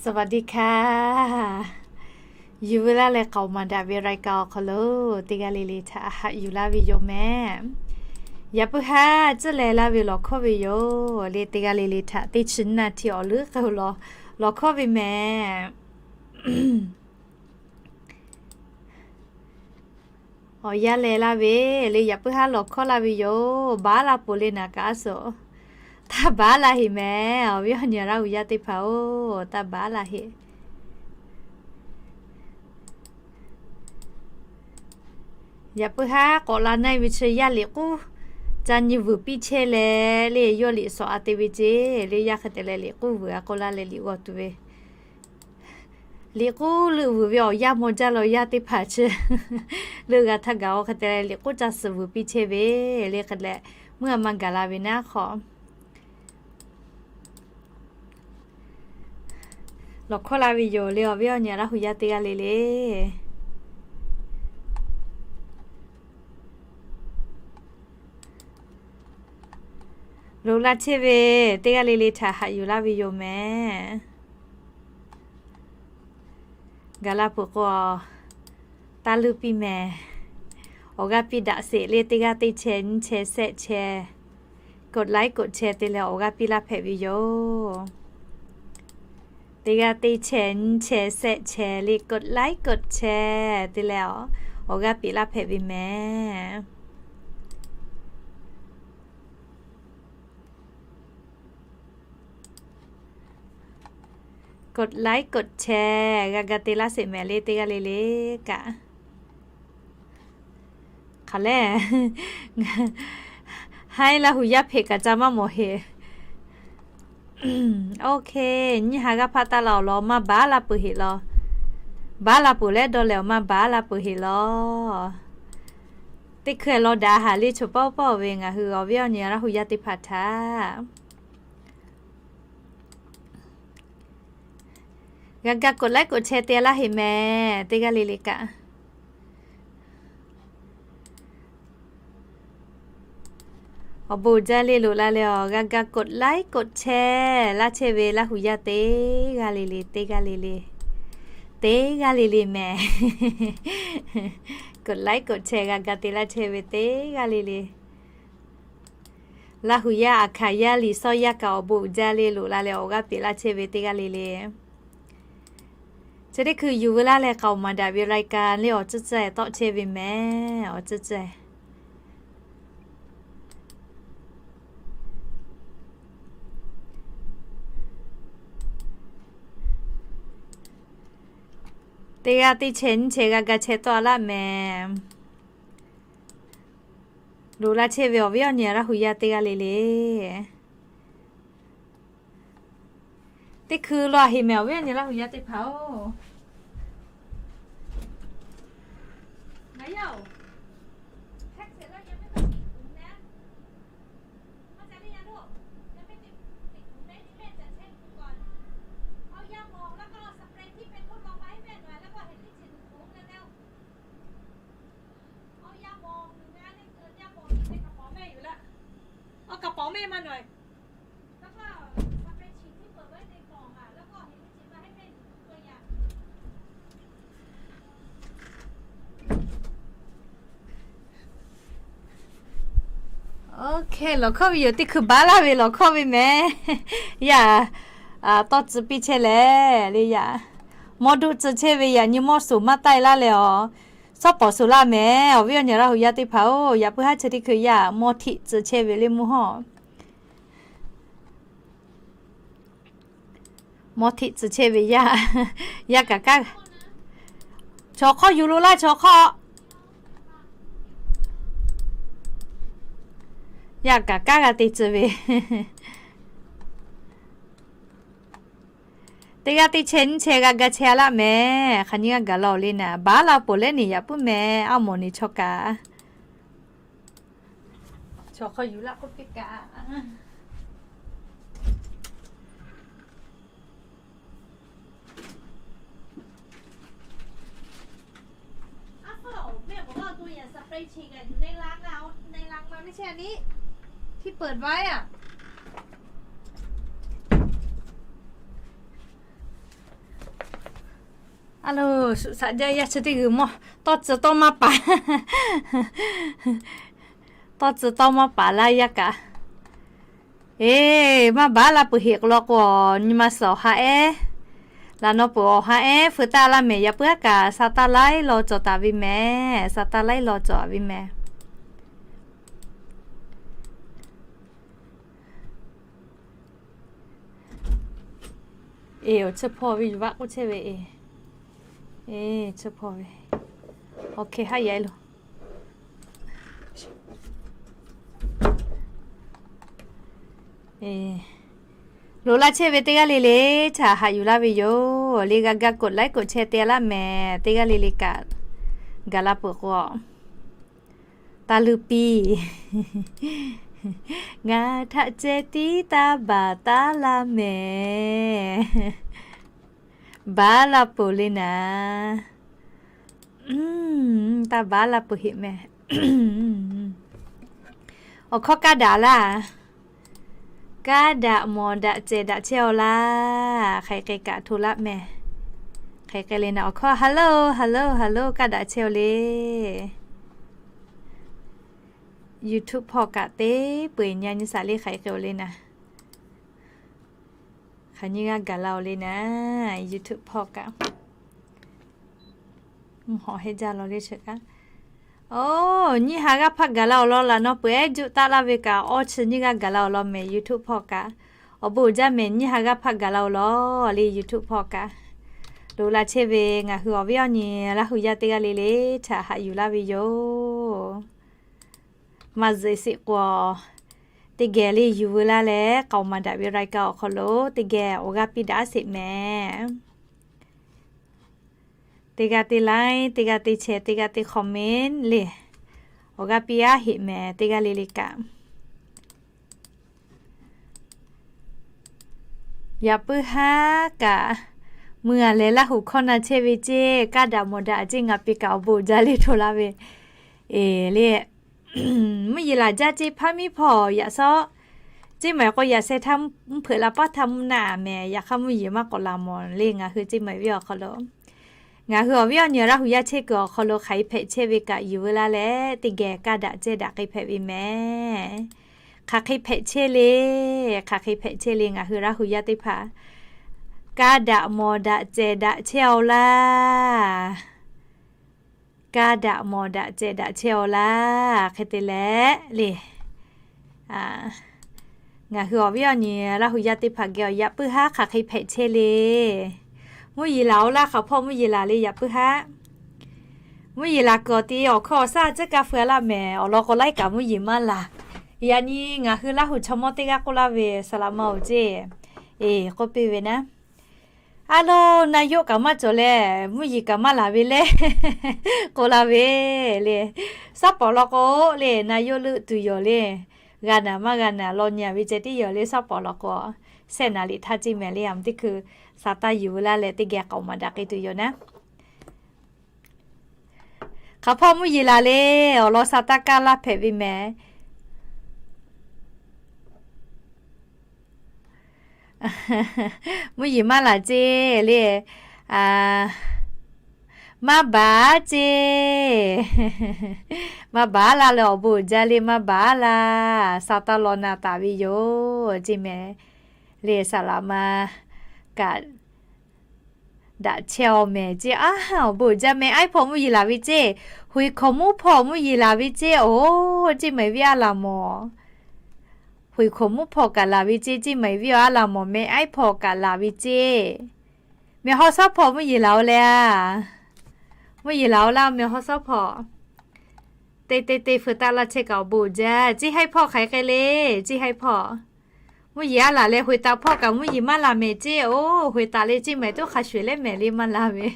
สวัสดีค่ะ Yuˬ veu laˇ leh k'aoˍ maˍ daꞈ ve รายการ awˬ hk'aw lo teˇ g'aˇ le le htaꞈ haꞈ yuˬ laˇ ve yoˬ mehˍ. Yaꞈ puiˉ haˉ tcuhˉ leh laˇ ve lawˬ hkawˇ ve yoˬ le. Teˇ g'aˇ le le htaꞈ teˇ chi naˇ htiˇ awˬ leuˉ k'ai lo lawˬ hkawˇ ve mehˍ. Awˬ yanˇ leh laˇ ve le, yaꞈ puiˉ haˉ lawˬ hkawˇ laˇ ve yoˬ. Baˉ la peuˬ le naˍ kaꞈ a suhˍ, taˇ baˉ la heˍ mehˍ. Awˬ viˉ awˬ nyi Laˇ huˍ yaˇ teˇ hpaˍ-oˬ, taˇ baˉ la heˍ. Yaꞈ puiˉ haˉ k'awꞈ la naˆ-e ve chi yaˇ liꞈ k'uˉ ca nyi vuiˬ piˇ chehˇ leh le, yawˇ liꞈ sawꞈ a te ve ceˇ le, yaˇ hk'e te leh liꞈ k'uˉ vuiˬ a k'oˆ laˇ leh liꞈ g'aw tuˬ ve, liꞈ k'uˉ leuˆ vuiˬ ve awˬ yanˇ maw jaˇ law yaˇ teˇ hpaˍ chi leuˆ g'a htaˇ gaˬ-o hk'e te leh liꞈ k'uˉ ca suhˍ vuiˬ piˇ chehˇ ve le hk'e leh, meuˇ a ma gaˬ la ve naˉ hk'aw lawˬ hkawˇ la ve yoˬ le. Awˬ viˉ awˬ nyi Laˇ huˍ yaˇ teˇ g'aˇ le le loꞈ la chehˇ ve teˇ g'aˇ le le htaꞈ haꞈ yuˬ laˇ ve yoˬ mehˍ. Gaˬ la peuˬ k'o, taˇ leuˆ piˇ mehˍ. Awˬ g'aˇ piˇ daꞈ sheˍ le, teˇ g'aˇ teˇ chehˇ nyiˇ chehˇ shehˆ chehˇ กดไลค์ กดแชร์ te leh awˬ g'aˇ piˇ laˇ hpehꞈ ve yoˬ. Teˇ g'aˇ teˇ chehˇ nyiˇ chehˇ shehˆ chehˇ le กดไลค์ กดแชร์ te leh awˬ g'aˇ piˇ laˇ hpehꞈ ve mehˍ. กดไลค์ กดแชร์ g'a ga te laˇ sheˍ mehˍ le teˇ g'aˇ le le kaꞈ. Hk'aˬ lehˬ, haiˉ Laˇ huˍ yaˇ hpeꞈ kaꞈ ca maˇ mawˬ heˍ. OK, nyiˇ ha g'aˇ hpaˆ taˇ la awˬ lawn maˇ baˉ la peuˬ heˍ law. Baˉ la peuˬ leh dawˇ leh awˬ maˇ baˉ la peuˬ heˍ law. Teˇ hkui law daꞈ haˍ le choˬ pawˆ pawˆ ve ngaˬ hui awˬ viˉ awˬ nyi Laˇ huˍ yaˇ teˇ hpaˍ htaꞈ g'a ga กดไลค์ กดแชร์ te laˇ heˍ mehˍ teˇ g'aˇ le le kaꞈ. Awˬ bon jaˇ le loꞈ la leh awˬ g'a ga กดไลค์ กดแชร์ laˇ chehˇ ve Laˇ huˍ yaˇ teˇ g'aˇ le le, teˇ g'aˇ le le, teˇ g'aˇ le le mehˍ. กดไลค์ กดแชร์ g'a ga te laˇ chehˇ ve teˇ g'aˇ le le. Laˇ huˍ yaˇ, Aˍhkaˍ yaˇ, Liꞈ shawˇ yaˇ kaꞈ awˬ bon jaˇ le loꞈ la leh awˬ g'aˇ peꞈ laˇ chehˇ ve teˇ g'aˇ le le. Chi teˇ hkui yuˬ veu laˇ leh k'aoˍ maˍ daꞈ ve รายการ le awˬ tcuhˇ tcuhˇ tawˆ chehˇ ve mehˍ. Awˬ tcuhˇ tcuhˇ teˇ g'aˇ teˇ chehˇ nyiˇ chehˇ g'a ga chehˇ tawˆ a laˇ mehˍ. Loꞈ la chehˇ ve awˬ viˉ awˬ nyi Laˇ huˍ yaˇ teˇ g'aˇ le le. Teˇ hkui law heˍ mehˍ awˬ viˉ awˬ nyi Laˇ huˍ yaˇ teˇ hpaˍ-oˬ. OK, lawˬ hkawˇ ve yoˬ. Teˇ hkui baˉ laˇ ve lawˬ hkawˇ ve mehˍ. Yaˇ tawˇ tcuh piˇ chehˇ leh le yaˇ, mawˇ duˆ tcuh chehˇ ve yaꞈ nyi mawˇ suˍ maˇ taiˇ laˇ leh awˬ, shawˉ pawˍ suˍ laˇ mehˍ. Awˬ viˉ awˬ nyi Laˇ huˍ yaˇ teˇ hpaˍ-oˬ, yaꞈ puiˉ haˉ chi teˇ hkui yaˇ mawˇ htiˆ tcuh chehˇ ve le mvuhˇ hawˇ. Mawˇ htiˆ tcuh chehˇ ve yaˇ, yaˇ kaꞈ kaˇ, chaw hk'awˇ yuˬ lo laˇ chaw hk'awˇ. Yaˇ kaꞈ kaˇ g'a te tcuh ve. Teˇ g'aˇ teˇ chehˇ nyiˇ chehˇ g'a ga chehˇ a laˇ mehˍ. Hk'aˬ nyiˇ g'aˇ gaˬ la-oˬ le naˍ, baˉ la peuˬ leh neˬ yaꞈ puiˉ mehˍ, a mawˬ neˬ chaw kaꞈ. Chaw hk'awˇ yuˬ laˇ k'oˆ piˇ kaꞈ. A lo, suhˍ shaꞈ jaˇ yaˇ chi teˇ g'uiˬ mawˇ, tawˇ tcuh tawˇ maˇ paˍ. Tawˇ tcuh tawˇ maˇ paˍ laˇ yaˇ kaꞈ. Eˬ, maˇ baˬ laˇ peuˬ heꞈ k'o law k'o, nyi ma suhˍ awˬ ha ehˉ, laꞈ naw peuˬ awˬ ha ehˉ feu taˇ laˇ mehˍ. Yaꞈ puiˉ aˉ kaꞈ sa taˇ laiˉ law cawˬ taˍ ve mehˍ. Sa taˇ laiˉ law cawˬ ve mehˍ. Eˬ, awˬ chi hpawˇ ve yuˬ vaˆ k'oˆ chehˇ ve eˬ. Eˬ, chi hpawˇ ve. Awˬ hkeh haˉ yaꞈ e lo. Eˬ, loꞈ la chehˇ ve teˇ g'aˇ le le htaꞈ haꞈ yuˬ laˇ ve yoˬ. Le g'a ga กดไลค์ กดแชร์ te laˇ mehˍ. Teˇ g'aˇ le le kaꞈ gaˬ la peuˬ k'o, taˇ luˇ piˇ. Ngaˬ htaꞈ ceh tiˉ taˇ baˬ taˉ laˇ mehˍ. Baˬ laˇ peuˬ le naˍ. Taˇ baˬ laˇ peuˬ heꞈ mehˍ. Awˬ hkawˇ kaˇ daꞈ laˇ. Kaˇ daꞈ mawˬ daꞈ cehˬ daꞈ chehˇ aw laˇ. Hk'aˬ hk'e kaꞈ hto laˇ mehˍ. Hk'aˬ hk'e le naˍ, awˬ hkawˇ hello hello hello kaˇ daꞈ chehˇ aw le. YouTube hpawˇ kaꞈ teˇ peu eˬ nyi nyi shaˍ le hk'aˬ hk'e k'o le naˍ. Hk'aˬ nyi g'aˇ gaˬ la oˬ le naˍ, YouTube hpawˇ kaꞈ. Mvuhˇ hawˬ heˆ jaˇ law le chi kaꞈ. Oˬ, nyiˇ ha g'aˇ hpaˆ gaˬ la awˬ lawn laꞈ naw peuˬ ehˉ juˆ taˆ laˇ ve kaꞈ, awˇ chi nyiˇ g'aˇ gaˬ la awˬ lawn mehˍ YouTube hpawˇ kaꞈ. Awˬ bon uiˍ jaˇ mehˍ, nyiˇ ha g'aˇ hpaˆ gaˬ la awˬ lawn le YouTube hpawˇ kaꞈ. Loꞈ la chehˇ ve ngaˬ hui awˬ viˉ awˬ nyi Laˇ huˍ yaˇ teˇ g'aˇ le le htaꞈ haꞈ yuˬ laˇ ve yoˬ. Maˇ zuhꞈ sheˍ k'o, teˇ geh le yuˬ veu laˇ leh k'aoˍ maˍ daꞈ ve รายการ awˬ hk'aw lo teˇ geh awˬ g'aˇ piˇ daꞈ sheˍ mehˍ. Teˇ g'aˇ te like, teˇ g'aˇ te share, teˇ g'aˇ te comment le, awˬ g'aˇ piˇ aˉ heꞈ mehˍ teˇ g'aˇ le le kaꞈ. Yaꞈ puiˉ haˉ kaꞈ, mui a lehˬ Laˇ huˍ hkawˇ na chehˇ ve ceˇ, kaˇ daꞈ mawˬ daꞈ ceˇ, ngaˬ piˇ kaꞈ awˬ bon uiˍ jaˇ le hto laˇ ve. Eˬ le, mvuhˇ yeˬ laˬ jaˇ ceˇ, hpaˇ miˇ hpawˇ yaꞈ shawˉ ceˇ maˬ k'o, yaꞈ sheh htaˇ mvuhˇ hpeuꞈ la paˉ htaˇ mvuhˇ naˆ a mehˍ. Yaꞈ hk'aˇ mvuhˇ yeˬ maˇ k'awꞈ laˬ mawˬ le ngaˬ hui ceˇ maˬ viˉ awˬ hk'aw lo. Ngaˬ hui awˬ viˉ awˬ nyi Laˇ huˍ yaˇ chehˇ kuiˬ awˬ hk'aw lo hk'aˬ hk'e hpehꞈ chehˇ ve kaꞈ yuˬ veu laˇ leh, teˇ geh kaˇ daꞈ cehˇ daꞈ k'ai hpehꞈ ve mehˍ. Hk'aˬ hk'e hpehꞈ chehˇ le, hk'aˬ hk'e hpehꞈ chehˇ le ngaˬ hui Laˇ huˍ yaˇ teˇ hpaˍ. Kaˇ daꞈ mawˬ daꞈ cehˬ daꞈ chehˇ aw laˇ. Kaˇ daꞈ mawˬ daꞈ cehˬ daꞈ chehˇ aw laˇ. Hk'e te leh le, ngaˬ hui awˬ viˉ awˬ nyi Laˇ huˍ yaˇ teˇ hpaˍ geh awˬ yaꞈ puiˉ haˉ hk'aˬ hk'e hpehꞈ chehˇ le. Mvuhˇ yeˬ laˬ oˬ laˇ, hk'aˬ hpawˇ mvuhˇ yeˬ laˬ le yaꞈ puiˉ haˉ. Mvuhˇ yeˬ laˬ kuiˬ awˬ ti awˬ hkawˇ awˬ shaˉ tcuhˉ kaˇ feu laˇ mehˍ. Awˬ lawn k'o laiˉ kaꞈ mvuhˇ yeˬ maˇ laˬ. Yaꞈ nyi ngaˬ hui Laˇ huˍ chaw mawˇ teˇ g'aˇ k'oˆ laˇ ve, saˍ laꞈ ma oˬ ceˇ, eˬ k'oˆ piˇ ve naˉ. A lo, na yoˆ kaꞈ maˇ cawˬ leh, mvuhˇ yeˬ kaꞈ maˇ laˬ ve le k'oˆ laˇ ve le. Shaˉ pawˍ law k'o le, na yoˆ leuˆ tuˬ yoˬ le. G'a naˍ maˇ g'a naˍ law nyi a ve ceh tiˉ yoˬ le. Shaˉ pawˍ law k'o, shehˆ naˍ liꞈ htaˇ ceˇ mehˍ le, a teˇ hkui sa taˇ yuˬ veu laˇ leh teˇ geh k'aoˍ maˍ daꞈ k'ai tuˬ yoˬ naˉ. Hk'aˬ hpawˇ mvuhˇ yeˬ laˬ le, awˬ lawn sa taˇ kaˇ laˇ hpehꞈ ve mehˍ. Mvuhˇ yeˬ maˇ laˬ ceˇ le. Maˇ baˬ ceˇ. Maˇ baˬ laˇ le, awˬ bon uiˍ jaˇ le, maˇ baˬ laˇ. Sa taˇ law na taˍ ve yoˬ ceˇ mehˍ le. Saˍ laꞈ ma kaꞈ daꞈ chehˇ aw mehˍ ceˇ. A, awˬ bon uiˍ jaˇ mehˍ. Aiˉ hpawˇ mvuhˇ yeˬ laˬ ve ceˇ. Huiˍ hkawˍ mvuhˇ hpawˇ mvuhˇ yeˬ laˬ ve ceˇ. Oˬ, ceˇ maˬ viˉ a laˬ mawˬ. Huiˍ hkawˍ mvuhˇ hpawˇ kaꞈ laˬ ve ceˇ, ceˇ maˬ viˉ a laˬ mawˬ mehˍ. Aiˉ hpawˇ kaꞈ laˬ ve ceˇ. Mehˍ haw shaˉ hpawˇ mvuhˇ yeˬ laˬ oˬ le a. Mvuhˇ yeˬ laˬ oˬ laˇ, mehˍ haw shaˉ hpawˇ. Te te te feu taˍ laˇ chehˇ kaꞈ awˬ bon uiˍ jaˇ. Ceˇ haiˉ hpawˇ hk'aˬ hk'e le, ceˇ haiˉ hpawˇ. Mvuhˇ yeˬ a laˬ leh hoꞈ taˍ hpawˇ kaꞈ mvuhˇ yeˬ maˇ laˬ mehˍ ceˇ. Oˬ, hoꞈ taˍ le ceˇ maˬ toˉ hk'a shuˍ leh mehˍ le maˇ laˬ ve.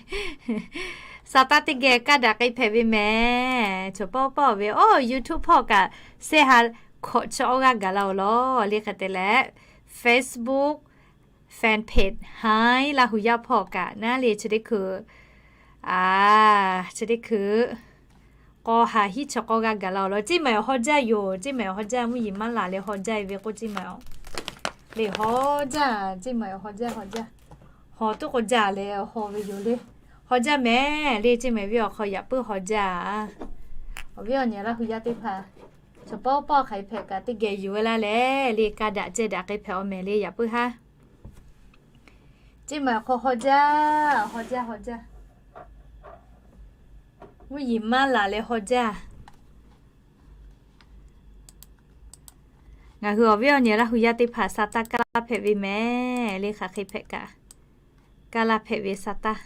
Sa taˇ teˇ geh kaˇ daꞈ k'ai hpehꞈ ve mehˍ. Chaw pawˆ pawˆ ve, oˬ, YouTube hpawˇ kaꞈ shehˆ ha hkawꞈ chi awˇ g'aˇ gaˬ la oˬ law le. Hk'e te leh Facebook fan page Hi Laˇ huˍ yaˇ hpawˇ kaꞈ naˉ le chi teˇ hkui, a, chi teˇ hkui k'awˇ ha hiˉ chi k'awˇ g'aˇ gaˬ la oˬ law. Ceˇ maˬ awˬ haw jaˇ yoˬ. Ceˇ maˬ awˬ haw jaˇ, mvuhˇ yeˬ maˇ laˬ leh haw jaˇ ve k'oˆ ceˇ maˬ le. Haw jaˇ, ceˇ maˬ awˬ haw jaˇ, haw jaˇ. Haw tuˉ k'o jaˇ leh haw ve yoˬ le. haw jaˇ mehˍ le. Ceˇ mehˍ ve awˬ hk'aw yaꞈ puiˉ haw jaˇ. Awˬ viˉ awˬ nyi Laˇ hu yaˇ teˇ hpaˍ, chaw pawˆ pawˆ hk'aˬ hk'e hpehꞈ kaꞈ teˇ geh yuˬ ve laˇ leh le, ka daꞈ ceh daꞈ k'ai hpehꞈ awˬ mehˍ le, yaꞈ puiˉ haˉ. Ceˇ mehˍ awˬ hk'aw haw jaˇ, haw jaˇ, haw jaˇ. Mvuhˇ yeˬ maˇ laˬ leh haw jaˇ. Ngaˬ hui awˬ viˉ awˬ nyi Laˇ hu yaˇ teˇ hpaˍ sa taˇ kaˇ laˇ hpehꞈ ve mehˍ le, hk'aˬ hk'e hpehꞈ kaꞈ kaˇ laˇ hpehꞈ ve sa taˇ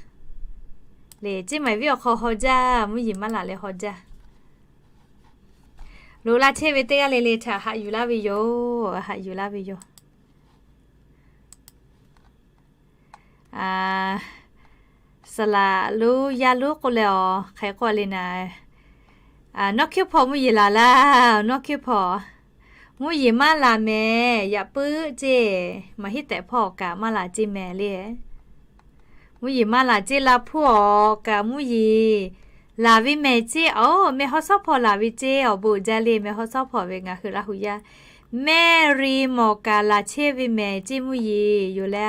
le. Ceˇ mehˍ ve awˬ hk'aw haw jaˇ, mvuhˇ yeˬ maˇ laˬ leh haw jaˇ. Loꞈ la chehˇ ve teˇ g'aˇ le le htaꞈ haꞈ yuˬ laˇ ve yoˬ, haꞈ yuˬ laˇ ve yoˬ. Saˍ laꞈ lonˉ yaˇ lonˉ k'oˆ leh awˬ hk'e k'oˆ le naˍ, nawˇ hkiˇ hpawˇ mvuhˇ yeˬ laˬ laˇ, nawˇ hkiˇ hpawˇ mvuhˇ yeˬ maˇ laˬ mehˍ, yaꞈ puiˉ ceˇ. Maˍ hiˉ tehꞈ hpawˇ kaꞈ maˇ laˬ ceˇ mehˍ le. Mvuhˇ yeˬ maˇ laˬ ceˇ, la hpuˇ awˬ kaꞈ mvuhˇ yeˬ laˬ ve mehˍ ceˇ. Oˬ, mehˬ haw shawˉ hpawˇ laˬ ve ceˇ, awˬ bon uiˍ jaˇ le. Mehˬ haw shawˉ hpawˇ ve ngaˬ hui Laˇ hu yaˇ mehˆ ri mawˬ kaꞈ laˬ chehˇ ve mehˍ ceˇ mvuhˇ yeˬ yoˬ le.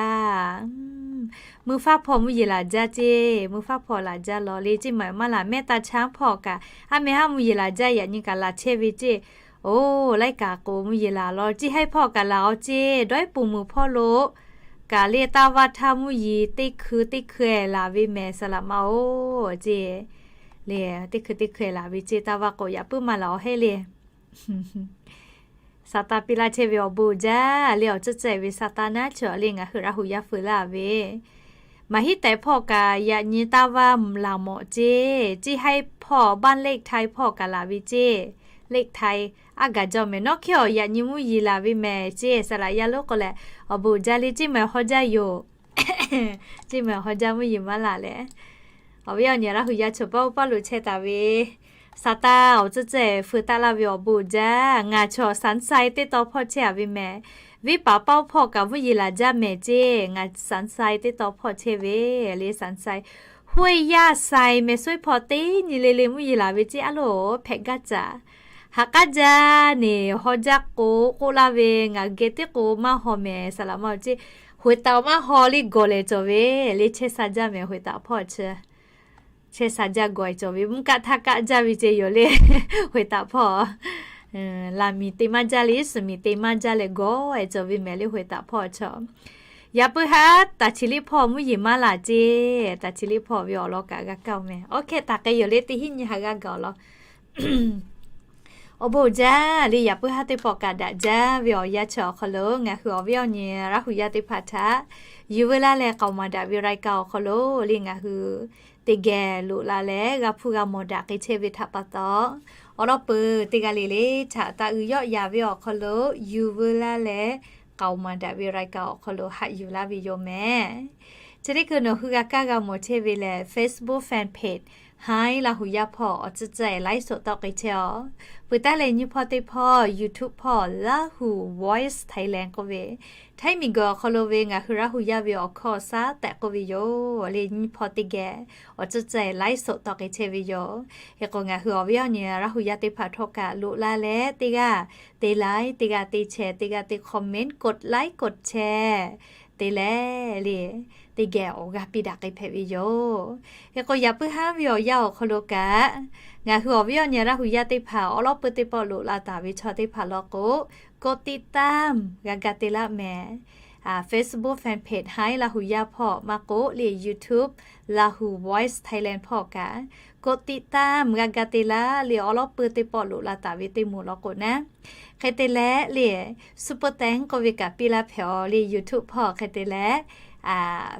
Mvuhˇ faˉ hpawˇ mvuhˇ yeˬ laˬ jaˇ ceˇ, mvuhˇ faˉ hpawˇ laˬ jaˇ lawˬ le. Ceˇ mehˍ maˇ laˬ mehˆ taˇ chaˇ hpawˇ kaꞈ, a mehˬ haˉ mvuhˇ yeˬ laˬ jaˇ, yaꞈ nyi kaꞈ laˬ chehˇ ve ceˇ. Oˬ, laiˉ kaꞈ k'o mvuhˇ yeˬ laˬ lawˬ, ceˇ haiˉ hpawˇ kaꞈ laˬ awˬ ceˇ, dawˇ iˉ puˍ mvuhˬ hpawˇ lo kaꞈ le, taˇ vaˇ htaˇ mvuhˇ yeˬ teˇ hkui teˇ hkui laˬ ve mehˍ saˍ laꞈ ma oˬ ceˇ. Le, teˇ hkui teˇ hkui laˬ ve ceˇ, taˇ vaˇ k'o yaꞈ puiˉ maˇ laˬ awˬ heˆ le. Saˍ tanˍ piˇ laˇ chehˇ ve awˬ bon uiˍ jaˇ le. Awˬ ceuˬ ceuˬ ve Saˍ tanˍ naˉ chi le ngaˬ hui Laˇ hu yaˇ feu laˇ ve. Maˍ hiˉ tehꞈ hpawˇ kaꞈ yaꞈ nyi taˇ vaˇ laˬ mawˬ ceˇ. Ceˇ haiˉ hpawˇ, baˇ lehˆ htaiˇ hpawˇ kaꞈ laˬ ve ceˇ. Lehˆ htaiˇ aˉ gaˬ jaˇ mehˍ. Nawˇ hkiˇ awˬ yaꞈ nyi mvuhˇ yeˬ laˬ ve mehˍ ceˇ. Saˍ laꞈ yaˇ lonˉ k'oˆ leh, awˬ bon uiˍ jaˇ le, ceˇ mehˍ haw jaˇ yoˬ. Ceˇ mehˍ haw jaˇ, mvuhˇ yeˬ maˇ laˬ leh. Awˬ viˉ awˬ nyi Laˇ hu yaˇ chaw pawˆ pawˆ lo chehˇ taˍ ve Saˍ tanˍ awˬ ceuˬ ceuˬ feu taˆ laˇ ve awˬ bon uiˍ jaˇ. Ngaˬ chaw Sunshine teˇ taw hpawˇ chehˇ a ve mehˍ. Venˇ paˍ pawˆ hpawˇ kaꞈ mvuhˇ yeˬ laˬ jaˇ mehˍ ceˇ. Ngaˬ Sunshine teˇ taw hpawˇ chehˇ ve le, Sunshine, Huˉ yaˇ sai mehˍ suˉ hpawˇ teˇ nyi le le mvuhˇ yeˬ laˬ ve ceˇ. A loˍ hpehꞈ gaˇ caꞈ. Haꞈ k'aˉ jaˇ neˬ, haw jaˇ k'o k'oˆ laˇ ve, ngaˬ geh teˇ k'o maˇ haw mehˍ saˍ laꞈ ma ceˇ. Hoꞈ taˍ maˇ haw le, gawˬ lehˬ cawˬ ve le, chehˇ sha jaˇ mehˍ, hoꞈ taˍ hpawˇ chi. Chehˇ sha jaˇ gawˬ e cawˬ ve, mvuhˇ kaˆ htaˇ kaˆ jaˇ ve ceˇ yoˬ le. Hoꞈ taˍ hpawˇ laˬ miˬ te maˇ jaˇ le, suhˍ miˬ te maˇ jaˇ leh gawˬ e cawˬ ve mehˍ le, hoꞈ taˍ hpawˇ chaw. Yaꞈ puiˉ haˉ taˍ chi liˇ hpawˇ mvuhˇ yeˬ maˇ laˬ ceˇ. Taˍ chi liˇ hpawˇ ve awˬ lawn kaꞈ g'a kaˇ mehˍ. Awˬ hkehˇ taˍ k'ai yoˬ le, teˇ hinˉ nyi ha g'aˇ gaˬ awˬ lawn. Awˬ bon uiˍ jaˇ le, yaꞈ puiˉ haˉ teˇ pawˆ kaꞈ daꞈ jaˇ ve awˬ yanˇ chi awˬ hk'aw lo ngaˬ hui awˬ viˉ awˬ nyi Laˇ hu yaˇ teˇ hpaˍ htaꞈ yuˬ veu laˇ leh k'aoˍ maˍ daꞈ ve รายการ awˬ hk'aw lo le ngaˬ hui teˇ geh loꞈ la leh g'a hpuˇ g'a mawˬ daꞈ k'ai chehˇ ve htaꞈ pa taw, awˬ lawn peuˬ teˇ g'aˇ le le htaꞈ taˇ uiˍ yawˆ yaˍ ve awˬ hk'aw lo yuˬ veu laˇ leh k'aoˍ maˍ daꞈ ve รายการ awˬ hk'aw lo haꞈ yuˬ laˇ ve yoˬ mehˍ. Chi teˇ hkui nawˬ hui g'a kaˇ g'a mawˬ chehˇ ve lehˬ Facebook fan page Haiˉ Laˇ hu yaˇ hpawˇ awˬ ceuˬ ceuˬ laiˉ soꞈ tawˆ k'ai chehˇ awˬ. Peuˬ taˉ leh nyiˇ hpawˇ teˇ hpawˇ YouTube hpawˇ Lahu Voice Thailand k'oˆ ve, Htaiˇ miˬguiˬ awˬ hk'aw lo ve ngaˬ hui Laˇ hu yaˇ ve awˬ hkawˇ awˬ shaˉ tehꞈ k'oˆ ve yoˬ le. Nyiˇ hpawˇ teˇ geh awˬ ceuˬ ceuˬ laiˉ soꞈ tawˆ k'ai chehˇ ve yoˬ. Hk'e k'o ngaˬ hui awˬ viˉ awˬ nyi Laˇ hu yaˇ teˇ hpaˍ htawˇ kaꞈ loꞈ la leh teˇ g'aˇ te like, teˇ g'aˇ te share, teˇ g'aˇ te comment, กดไลค์ กดแชร์ te leh le, teˇ geh awˬ g'aˇ piˇ daꞈ k'ai hpehꞈ ve yoˬ. Hk'e k'o yaꞈ puiˉ haˉ ve awˬ yanˇ awˬ hk'aw lo kaꞈ ngaˬ hui awˬ viˉ awˬ nyi Laˇ hu yaˇ teˇ hpaˍ awˬ lawn peuˬ teˇ pawˆ loꞈ la taˍ ve chaw teˇ hpaˍ law k'o, กดติดตาม g'a ga te laˇ mehˍ. Facebook fan page Haiˉ Laˇ hu yaˇ hpawˇ maˇ k'oˆ le YouTube Lahu Voice Thailand hpawˇ kaꞈ กดติดตาม g'a ga te laˇ le, awˬ lawn peuˬ teˇ pawˆ loꞈ la taˍ ve teˇ moˍ law k'o naˉ. Hk'e te leh le Super Thanks k'oˆ ve kaꞈ piˇ laˇ hpehꞈ awˬ le YouTube hpawˇ hk'e te leh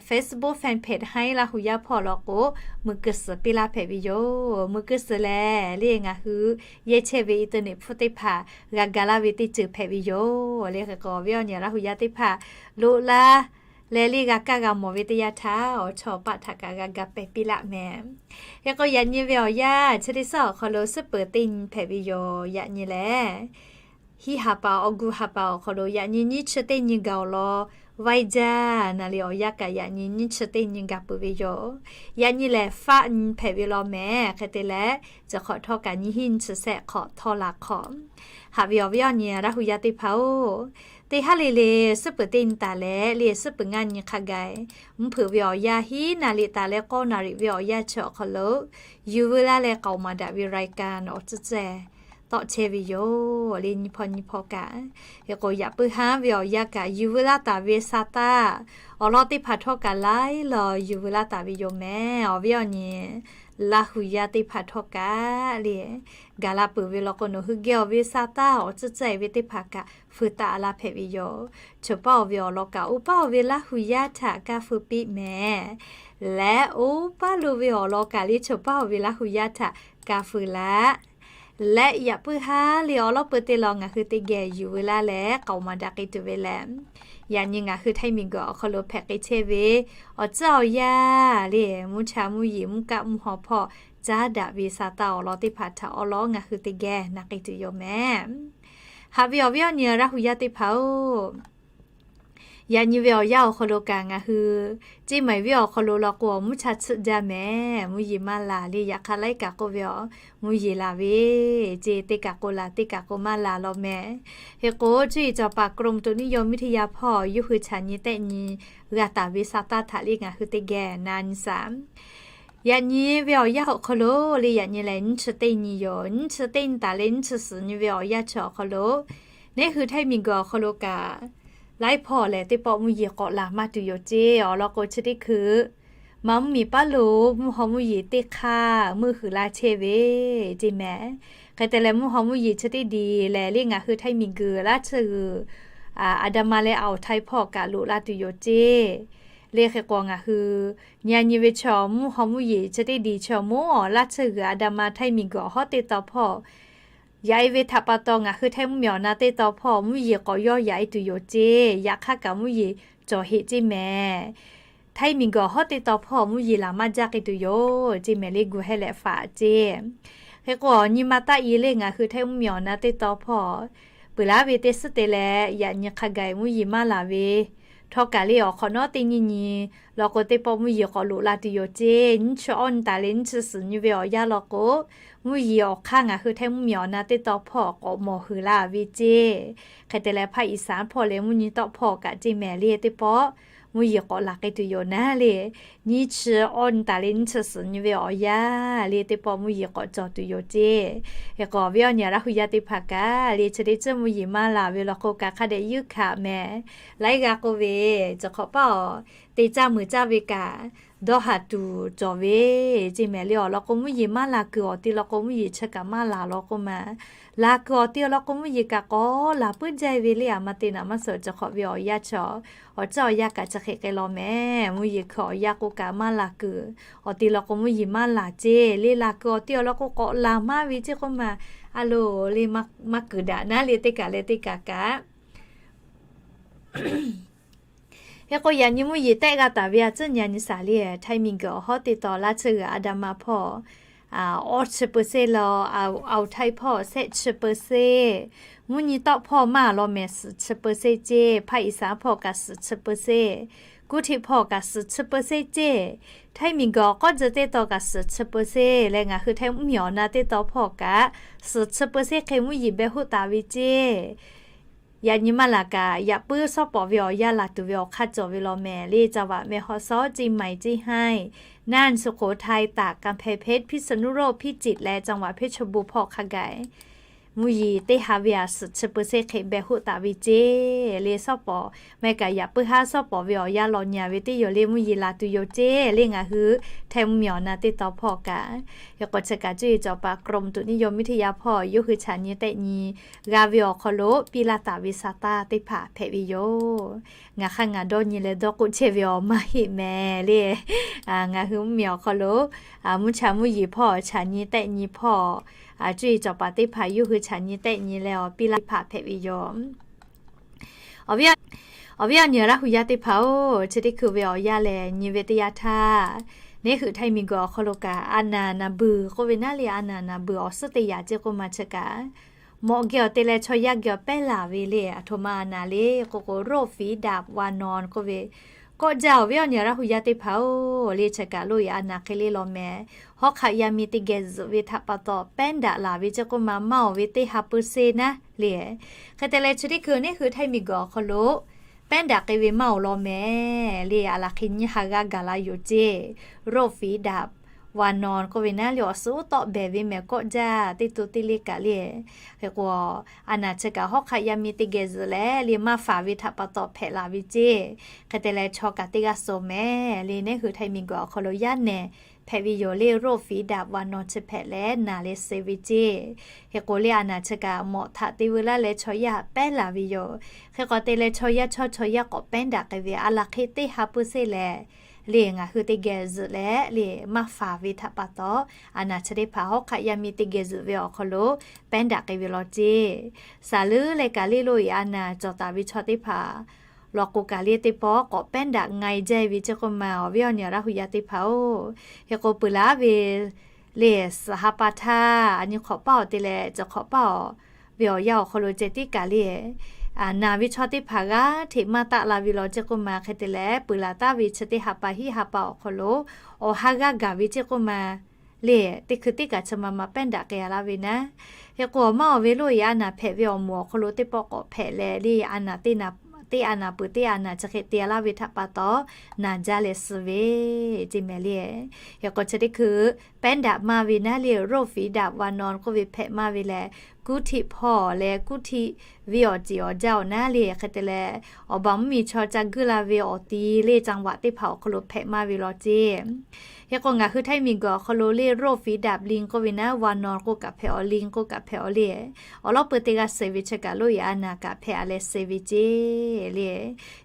Facebook fan page Haiˉ Laˇ hu yaˇ hpawˇ law k'o, mui keu suhˍ piˇ laˇ hpehꞈ ve yoˬ. Mui keu suhˍ lehˬ le ngaˬ hui yehˇ chehˇ ve internet hpfuhˇ teˇ hpaˍ g'a ga laˇ ve teˇ ceuˬ hpehꞈ ve yoˬ le. Hk'e k'o awˬ viˉ awˬ nyi Laˇ hu yaˇ teˇ hpaˍ loꞈ la leh le g'a kaˇ g'a mawˬ ve teˇ yanˇ htaˇ awˬ chawˇ paˆ htaꞈ kaꞈ g'a ga pehˍ piˇ laˇ mehˍ. Hk'e k'o yaꞈ nyi ve awˬ yanˇ chi teˇ suhˉ awˬ hk'aw lo suhˉ peuˬ teˇ nyi hpehꞈ ve yoˬ. Yaꞈ nyi lehˬ hiˆ ha pa awˬ gu ha pa awˬ hk'aw lo yaꞈ nyi nyiˇ chi teˇ nyi gaˬ awˬ lawn vaiˇ jaˇ naˍ le awˬ yanˇ kaꞈ yaꞈ nyi nyiˇ chi teˇ nyi gaˬ peuˬ ve yoˬ. Yaꞈ nyi lehˬ faˆ nyi hpehꞈ ve law mehˍ. Hk'e te leh chi hk'awꞈ htawˇ kaꞈ nyiˇ hinˉ nyiˇ chi sehˆ hk'awꞈ htawˇ la hk'awꞈ. Haꞈ ve awˬ viˉ awˬ nyi Laˇ hu yaˇ teˇ hpaˍ-oˬ, Teˇ haˉ le le, suhˉ peuˬ teˇ nyi taˍ leh le, suhˉ peuˬ ngaˇ nyi hk'a gaˬ, mvuhˇ hpeuꞈ ve awˬ yanˇ hiˉ naˍ riˍ taˍ leh k'awˇ naˍ riˍ ve awˬ yanˇ chi awˬ hk'aw lo, yuˬ veu laˇ leh k'aoˍ maˍ daꞈ ve รายการ awˬ tcuhˉ ceh tawˆ chehˇ ve yoˬ le. Nyi hpawˇ nyi hpawˇ kaꞈ, hk'e k'o yaꞈ puiˉ haˉ ve awˬ yanˇ kaꞈ yuˬ veu laˇ taˍ ve sa taˇ awˬ lawn teˇ hpaˍ htawˇ kaꞈ laiˉ law yuˬ veu laˇ taˍ ve yoˬ mehˍ. Awˬ viˉ awˬ nyi Laˇ hu yaˇ teˇ hpaˍ htawˇ kaꞈ le, gaˬ la peuˬ ve law k'o, nawˬ hui geh awˬ ve sa taˇ awˬ tcuhˉ ceh ve teˇ hpaˍ kaꞈ feu taˆ laˇ hpehꞈ ve yoˬ. Chawˬ paˇ oˬ ve awˬ lawn kaꞈ oˇ paˇ oˬ ve Laˇ hu yaˇ htaꞈ kaˇ feu piˇ mehˍ. Leh oˇ paˇ lo ve awˬ lawn kaꞈ le chawˬ paˇ oˬ ve Laˇ hu yaˇ htaꞈ kaˇ feu laˇ. Leh yaꞈ puiˉ haˉ le awˬ lawn peu teˇ law ngaˬ hui teˇ geh yuˬ veu laˇ leh k'aoˍ maˍ daꞈ k'ai tuˬ ve lehˬ, yaꞈ nyi ngaˬ hui htaiˇ miˬ guiˬ awˬ hk'aw lo hpehꞈ k'ai chehˇ ve awˬ tcuhˉ awˬ yanˇ le, mvuhˇ cha mvuhˇ yeˬ mvuhˇ kaˆ mvuhˇ haw hpawˇ caˉ daꞈ ve sa taˇ awˬ lawn teˇ hpaˍ htaꞈ awˬ lawn ngaˬ hui teˇ geh na k'ai tuˬ yoˬ mehˍ. Haꞈ ve awˬ viˉ awˬ nyi Laˇ hu yaˇ teˇ hpaˍ-oˬ, yaꞈ nyi ve awˬ yanˇ awˬ hk'aw lo kaꞈ ngaˬ hui ceˇ maiˍ viˉ awˬ hk'aw lo law k'o, mvuhˇ cha tsuhˆ jaˇ mehˍ. Mvuhˇ yeˬ maˇ laˬ le, yaꞈ hk'aˇ laiˉ kaꞈ k'oˆ ve, mvuhˇ yeˬ laˬ ve ceˇ, teˇ kaꞈ k'o laˬ, teˇ kaꞈ k'o maˇ laˬ law mehˍ. Hk'e k'o cuˇ yiˍ cawˬ paˍ กรมอุตุนิยมวิทยา hpawˇ yawˇ hui chaꞈ nyi tehˆ nyi g'a taˍ ve sa taˇ htaꞈ le ngaˬ hui teˇ geh na nyi shaˍ. Yaꞈ nyi ve awˬ yanˇ awˬ hk'aw lo le, yaꞈ nyi lehˬ nyiˇ chi teˇ nyi yoˬ. Nyiˇ chi teˇ nyi taˍ leh nyiˇ chi suhˍ nyi ve awˬ yanˇ chi awˬ hk'aw lo, neˉ hui htaiˇ miˬ guiˬ awˬ hk'aw lo kaꞈ, laiˉ hpawˇ lehˬ teˇ pawˆ mvuhˇ yeˬ k'awꞈ laˬ maˇ tuˬ yoˬ ceˇ. Awˬ lawn k'o chi teˇ hkui maˇ mvuhˇ miˬ paˉ lo mvuhˇ haw mvuhˇ yeˬ teˇ hk'aˇ meuˇ huiˍ la chehˇ ve ceˇ mehˍ. Hk'e te leh mvuhˇ haw mvuhˇ yeˬ chi teˇ diˬ lehˬ le ngaˬ hui htaiˇ miˬ guiˬ laˇ tsuhˇ g'uiˬ, a, อันดามัน leh อ่าวไทย hpawˇ kaꞈ loꞈ la tuˬ yoˬ ceˇ. Le hk'e k'o ngaˬ hui nyi a nyi ve chaw mvuhˇ haw mvuhˇ yeˬ chi teˇ diˬ chaw moˉ awˬ laˇ tsuhˇ g'uiˬ อันดามัน htaiˇ miˬ guiˬ awˬ hawˉ teˇ taw hpawˇ yaꞈ e ve htaꞈ pa taw ngaˬ hui htaiˇ mvuhˇ miˬ awˬ na teˇ taw hpawˇ mvuhˇ yeˬ k'awꞈ yawˇ yaꞈ e tuˬ yoˬ ceˇ. Yaꞈ hk'aˇ kaꞈ mvuhˇ yeˬ cawˬ heꞈ ceˇ mehˍ. Htaiˇ miˬ guiˬ awˬ hawˉ teˇ taw hpawˇ mvuhˇ yeˬ laˬ maˇ jaˇ k'ai tuˬ yoˬ ceˇ mehˍ le, gu heh leh faꞈ ceˇ. Hk'e k'o awˬ nyi ma taˆ e le ngaˬ hui htaiˇ mvuhˇ miˬ awˬ na teˇ taw hpawˇ peuˬ laˇ ve teˇ suhˉ te leh yaꞈ nyi hk'a gaˬ mvuhˇ yeˬ maˇ laˬ ve htawˇ kaꞈ le awˬ hk'awꞈ nawˉ teˇ nyiˇ nyi law k'o teˇ pawˆ mvuhˇ yeˬ k'awꞈ loꞈ la tuˬ yoˬ ceˇ. Nyiˇ chi awˇ nyi taˍ leh nyiˇ chi suhˍ nyi ve awˬ yanˇ law k'o, mvuhˇ yeˬ awˬ hk'aˇ ngaˬ hui htaiˇ mvuhˇ miˬ awˬ na teˇ taw hpawˇ k'awꞈ mawˬ huiˍ la ve ceˇ. Hk'e te leh ภาคอีสาน hpawˇ leh mvuhˇ nyi tawˆ hpawˇ kaꞈ ceˇ mehˍ le teˇ pawˆ mvuhˇ yeˬ k'awꞈ laˬ k'ai tuˬ yoˬ naˉ le. Nyiˇ chi awˇ nyi taˍ leh nyiˇ chi suhˍ nyi ve awˬ yanˇ le teˇ pawˆ mvuhˇ yeˬ k'awꞈ cawˬ tuˬ yoˬ ceˇ. Hk'e k'o awˬ viˉ awˬ nyi Laˇ hu yaˇ teˇ hpaˍ kaꞈ le chi teˇ ceuˬ mvuhˇ yeˬ maˇ laˬ ve law k'o kaꞈ hk'a dehꞈ yuˇ hkanˍ mehˍ. Laiˉ g'aˇ k'oˆ ve, cawˬ hk'awꞈ paˇ awˬ te caˇ meuˍ caˇ ve kaꞈ dawˇ haˍ tuˬ cawˬ ve ceˇ mehˍ le. Awˬ lawn k'o mvuhˇ yeˬ maˇ laˬ kuiˬ awˬ ti law k'o mvuhˇ yeˬ chi kaꞈ maˇ laˬ law k'o ma, laˬ kuiˬ awˬ ti awˬ lawn k'o mvuhˇ yeˬ kaꞈ k'awꞈ laˬ puiˉ jaˇ ve le. A ma te naꞈ maˇ suhˍ cawˬ hk'awꞈ ve awˬ yanˇ chaw awˬ ceuˬ awˬ yanˇ kaꞈ chi hk'e k'ai law mehˍ. Mvuhˇ yeˬ hkui awˬ yanˇ k'o kaꞈ maˇ laˬ kuiˬ awˬ ti law k'o mvuhˇ yeˬ maˇ laˬ ceˇ le. Laˬ kuiˬ awˬ ti awˬ lawn k'o k'awꞈ laˬ maˇ ve ceˇ k'oˆ ma, a loˬ le maˇ kuiˬ daꞈ naˉ le teˇ kaꞈ leh teˇ kaꞈ kaꞈ Hk'e k'o yaꞈ nyi mvuhˇ yeˬ tehˆ g'a taˍ ve a tcuhˉ nyi a nyi shaˍ le, Htaiˇ miˬ guiˬ awˬ hawˉ teˇ taw laˇ tsuhˇ g'uiˬ อันดามัน hpawˇ awˇ chi เปอร์เซ็นต์ law, Awˬ Htaiˇ hpawˇ shehˆ chi เปอร์เซ็นต์, mvuhˇ nyi tawˆ hpawˇ maˇ law mehˍ suhˍ chi เปอร์เซ็นต์ ceˇ, ภาคอีสาน hpawˇ kaꞈ suhˍ chi เปอร์เซ็นต์, กรุงเทพ hpawˇ kaꞈ suhˍ chi เปอร์เซ็นต์ ceˇ, Htaiˇ miˬ guiˬ awˬ k'awˇ tzuh teˇ taw kaꞈ suhˍ chi เปอร์เซ็นต์ leh ngaˬ hui Htaiˇ mvuhˇ miˬ awˬ na teˇ taw hpawˇ kaꞈ suhˍ chi เปอร์เซ็นต์ hk'e mvuhˇ yeˬ beh hoˆ taˍ ve ceˇ. Yaꞈ nyi maˇ laˬ kaꞈ yaꞈ puiˉ shawˉ pawˍ ve awˬ yanˇ laˬ tuˬ ve awˬ hk'aˇ cawˬ ve law mehˍ le. จังหวัดแม่ฮ่องสอน, เชียงใหม่, เชียงราย, น่าน, สุโขทัย, ตาก, กำแพงเพชร, พิษณุโลก, พิจิตร leh จังหวัดเพชรบูรณ์ hpawˇ hk'a gaˬ mvuhˇ yeˬ teˇ ha ve a suhˍ chi เปอร์เซ็นต์ hk'e beh hoˆ taˍ ve ceˇ le. Shawˉ pawˍ maˇ heˆ kaꞈ yaꞈ puiˉ haˉ shawˉ pawˍ ve awˬ yanˇ law nyi a ve teˇ yoˬ le. Mvuhˇ yeˬ laˬ tuˬ yoˬ ceˇ le ngaˬ hui Htaiˇ mvuhˇ miˬ awˬ na teˇ taw hpawˇ kaꞈ. Hk'e k'o chi kaꞈ cuˇ yiˍ cawˬ paˍ กรมอุตุนิยมวิทยา hpawˇ yawˇ hui chaꞈ nyi tehˆ nyi g'a ve awˬ hk'aw lo piˇ laˇ taˍ ve sa taˇ teˇ hpaˍ hpehꞈ ve yoˬ. Ngaˬ hk'aˇ ngaˬ dawˇ nyi leh dawˇ k'oˆ chehˇ ve awˬ maˇ heˆ mehˍ le. Ngaˬ hui mvuhˇ miˬ awˬ hk'aw lo mvuhˇ cha mvuhˇ yeˬ hpawˇ chaꞈ nyi tehˆ nyi hpawˇ cuˇ yiˍ cawˬ paˍ teˇ hpaˍ yawˇ hui chaꞈ nyi tehˆ nyi leh awˬ piˇ laˇ teˇ hpaˍ hpehꞈ ve yoˬ. Awˬ viˉ awˬ nyi Laˇ hu yaˇ teˇ hpaˍ-oˬ, chi teˇ hkui ve awˬ yanˇ lehˬ nyi ve teˇ yanˇ htaˇ, neˉ hui Htaiˇ miˬ guiˬ awˬ hk'aw lo kaꞈ a naˍ naˍ beuˬ k'oˆ ve naˉ le, a naˍ naˍ beuˬ awˬ suhˉ teˇ yaꞈ ceˇ k'oˆ ma chi kaꞈ, mawꞈ geh awˬ te leh chaw yaˇ geh awˬ pehˉ laˬ ve le. Aˬ htoꞈ ma a naˍ le k'o k'o โรคฝีดาษวานอน k'oˆ ve, Kawˆ jaˇ awˬ viˉ awˬ nyi Laˇ hu yaˇ teˇ hpaˍ-oˬ, le chi kaꞈ loˇ yaꞈ a naˍ hk'e le law meh, hawˉ hk'aˆ yaˇ miˇ teˇ geh zuhꞈ ve htaꞈ pa taw, pehˉ daꞈ laˬ ve ceˇ k'oˆ ma maˇ awˬ ve teˇ ha pui se naˉ le. Hk'e te leh chi teˇ hkui neˇ hui Htaiˇ miˬguiˬ awˬ hk'aw lo pehˉ daꞈ k'ai ve maˇ awˬ law meh, le a laˬ hk'e nyiˇ ha g'aˇ gaˬ la yoˬ ceˇ. โรคฝีดาดวานอน k'oˆ ve naˉ le awˬ suhˉ tawˆ behˬ ve mehˬ kawˆ jaˇ teˇ to teˇ le kaꞈ le. Hk'e k'o, a naˍ chi kaꞈ hawˉ hk'aˆ yaˇ miˇ teˇ geh zuhꞈ leh le maˇ faˍ ve htaꞈ pa taw hpehꞈ la ve ceˇ. Hk'e te leh chaw kaꞈ teˇ g'aˇ suh meh, le neˇ hui Htaiˇ miˬguiˬ awˬ hk'aw lo yaˇ nehˬ hpehꞈ ve yoˬ le โรคฝีดาดวานอน chi hpehꞈ leh naˬ leh suh ve ceˇ. Hk'e k'o le a naˍ chi kaꞈ mawꞈ htaꞈ te veu laˇ leh chaw yaˇ pehˉ laˬ ve yoˬ. Hk'e k'o te leh chaw yaˇ chawˇ chaw yaˇ k'awꞈ pehˉ daꞈ k'ai ve a laˬ hk'e teˇ ha pui se lehˬ, le ngaˬ hui teˇ geh zuhꞈ leh le maˇ faˍ ve htaꞈ pa taw, a naˍ chi teˇ hpaˍ hawˉ hk'aˆ yaˇ miˇ teˇ geh zuhꞈ ve awˬ hk'aw lo pehˉ daꞈ k'ai ve law ceˇ. Saˍ leuˉ leh kaꞈ le loˇ yaꞈ a naˍ cawˬ taˍ ve chaw teˇ hpaˍ law k'o kaꞈ le teˇ pawˆ k'awꞈ pehˉ daꞈ nga e jaˇ ve ceˇ k'oˆ ma awˬ viˉ awˬ nyi Laˇ hu yaˇ teˇ hpaˍ-oˬ. Hk'e k'o peuˬ laˉ ve le suhˍ ha pa htaˇ a nyi hk'awꞈ paˇ awˬ te leh cawˬ hk'awꞈ paˇ awˬ ve awˬ yanˇ awˬ hk'aw lo ceh tiˉ kaꞈ le naˬ ve chaw teˇ hpaˍ g'aˇ hteꞈ maˇ taˆ la ve law ceˇ k'oˆ ma. Hk'e te leh peuˬ laˬ taˍ ve chi teˇ ha pa hiˆ ha pa awˬ hk'aw lo awˬ ha g'aˇ gaˬ ve ceˇ k'oˆ ma le teˇ hkui teˇ kaꞈ chi ma ma pehˉ daꞈ k'ai a laˇ ve naˉ. Hk'e k'o awˬ maˇ awˬ ve loˇ yaꞈ a naˍ hpehꞈ ve awˬ moˍ awˬ hk'aw lo teˇ pawˆ k'awꞈ hpehꞈ leh le a naˍ teˇ a naˍ peuˬ teˇ a naˍ chi hk'e te a laˇ ve htaꞈ pa taw, naˬ jaˇ leh suh ve ceˇ mehˍ le. Hk'e k'o chi teˇ hkui pehˉ daꞈ maˇ ve naˉ le โรคฝีดาดวานอน k'oˆ ve hpehꞈ maˇ ve lehˬ, kuˉ htiˆ hpawˇ leh kuˉ htiˆ ve awˬ ceˬ awˬ jaˇ awˬ naˉ le. Hk'e te leh awˬ baˬ mvuhˇmiˬ chaw ca guiˇ la ve awˬ ti le จังหวัด teˇ hpaˍ awˬ hk'aw lo hpehꞈ maˇ ve law ceˇ. Hk'e k'o ngaˬ hui Htaiˇ miˬguiˬ awˬ hk'aw lo le โรคฝีดาดลิง k'oˆ ve naˉ วานอน k'oˆ kaꞈ hpehꞈ awˬ ลิง k'oˆ kaꞈ hpehꞈ awˬ le. Awˬ lawˉ peu teˇ g'aˇ suh ve chi kaꞈ loˇ yaꞈ a naˍ kaꞈ hpehꞈ a leh suh ve ceˇ le.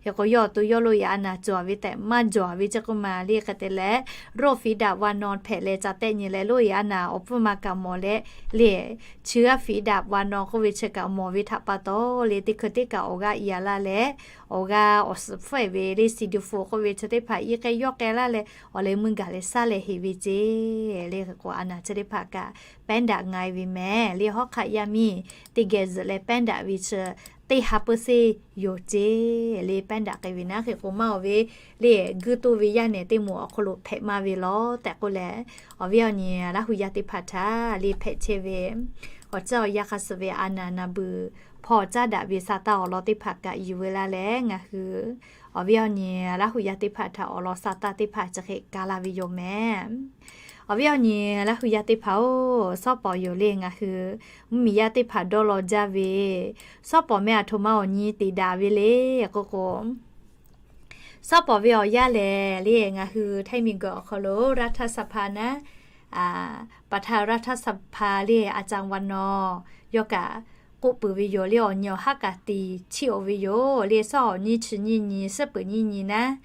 Hk'e k'o yawˇ awˬ to yawˇ loˇ yaꞈ a naˍ cawˬ ve tehꞈ maˇ jawˬ ve ceˇ k'oˆ ma le. Hk'e te leh โรคฝีดาดวานอน hpehꞈ leh ca tehˆ nyi leh loˇ yaꞈ a naˍ awˬ pfuhˇ ma kaꁢ mawˬ leh le เชื้อฝีดาดวานอน k'oˆ ve chi kaꞈ mawˬ ve htaꞈ pa taw le teˇ hkui teˇ kaꞈ awˬ g'aˇ i a laˇ leh awˬ g'aˇ awˬ suhˍ hpfuhˆ e ve le ซีดีโฟร์ k'oˆ ve chi teˇ hpaˍ iˉ k'ai yawˇ k'ai laˇ leh awˬ leh meuˇ gaˬ leh saˉ leh heˍ ve ceˇ le. Hk'e k'o a naˍ chi teˇ hpaˍ kaꞈ pehˉ daꞈ nga e ve mehˍ le hawˉ hk'aˆ yaˇ miˇ teˇ geh zuhꞈ leh pehˉ daꞈ ve chi teˇ ha pui se yoˬ ceˇ le pehˉ daꞈ k'ai ve naˉ. Hk'e k'o maˇ awˬ ve le guiˇ toˇ ve yaˇ nehˬ teˇ moˍ awˬ hk'aw lo hpehꞈ maˇ ve law tehꞈ k'oˆ leh, awˬ viˉ awˬ nyi Laˇ hu yaˇ teˇ hpaˍ htaꞈ le hpehꞈ chehˇ ve awˬ caˇ awˬ yanˇ hk'a suh ve a naˍ naˍ beuꞈ hpaw caˉ daꞈ ve sa taˇ awˬ lawn teˇ hpaˍ kaꞈ yuˬ veu laˇ leh ngaˬ hui awˬ viˉ awˬ nyi Laˇ hu yaˇ teˇ hpaˍ htaꞈ awˬ lawn sa taˇ teˇ hpaˍ chi hk'e ka la ve yoˬ mehˍ. Awˬ viˉ awˬ nyi Laˇ hu yaˇ teˇ hpaˍ-oˬ, shawˉ pawˍ yoˬ le ngaˬ hui mvuhˇmiˬ yaˇ teˇ hpaˍ dawˇ law jaˇ ve shawˉ pawˍ meh a htoꞈ ma awˬ nyi teꞈ daꞈ ve le k'oˆ k'o, shawˉ pawˍ ve awˬ yanˇ lehˬ le ngaˬ hui Htaiˇ miˬguiˬ awˬ hk'aw lo รัฐสภา naˉ ประธานรัฐสภา le a caˍ wa nawˬ yawˇ kaꞈ k'oˆ peuˬ ve yoˬ le awˬ nyi awˬ haˉ kaꞈ tiˍ chiˇ oˬ ve yoˬ le. Shawˉ awˬ nyi chi nyiˇ nyi suhˉ peuˬ nyiˇ nyi naˉ,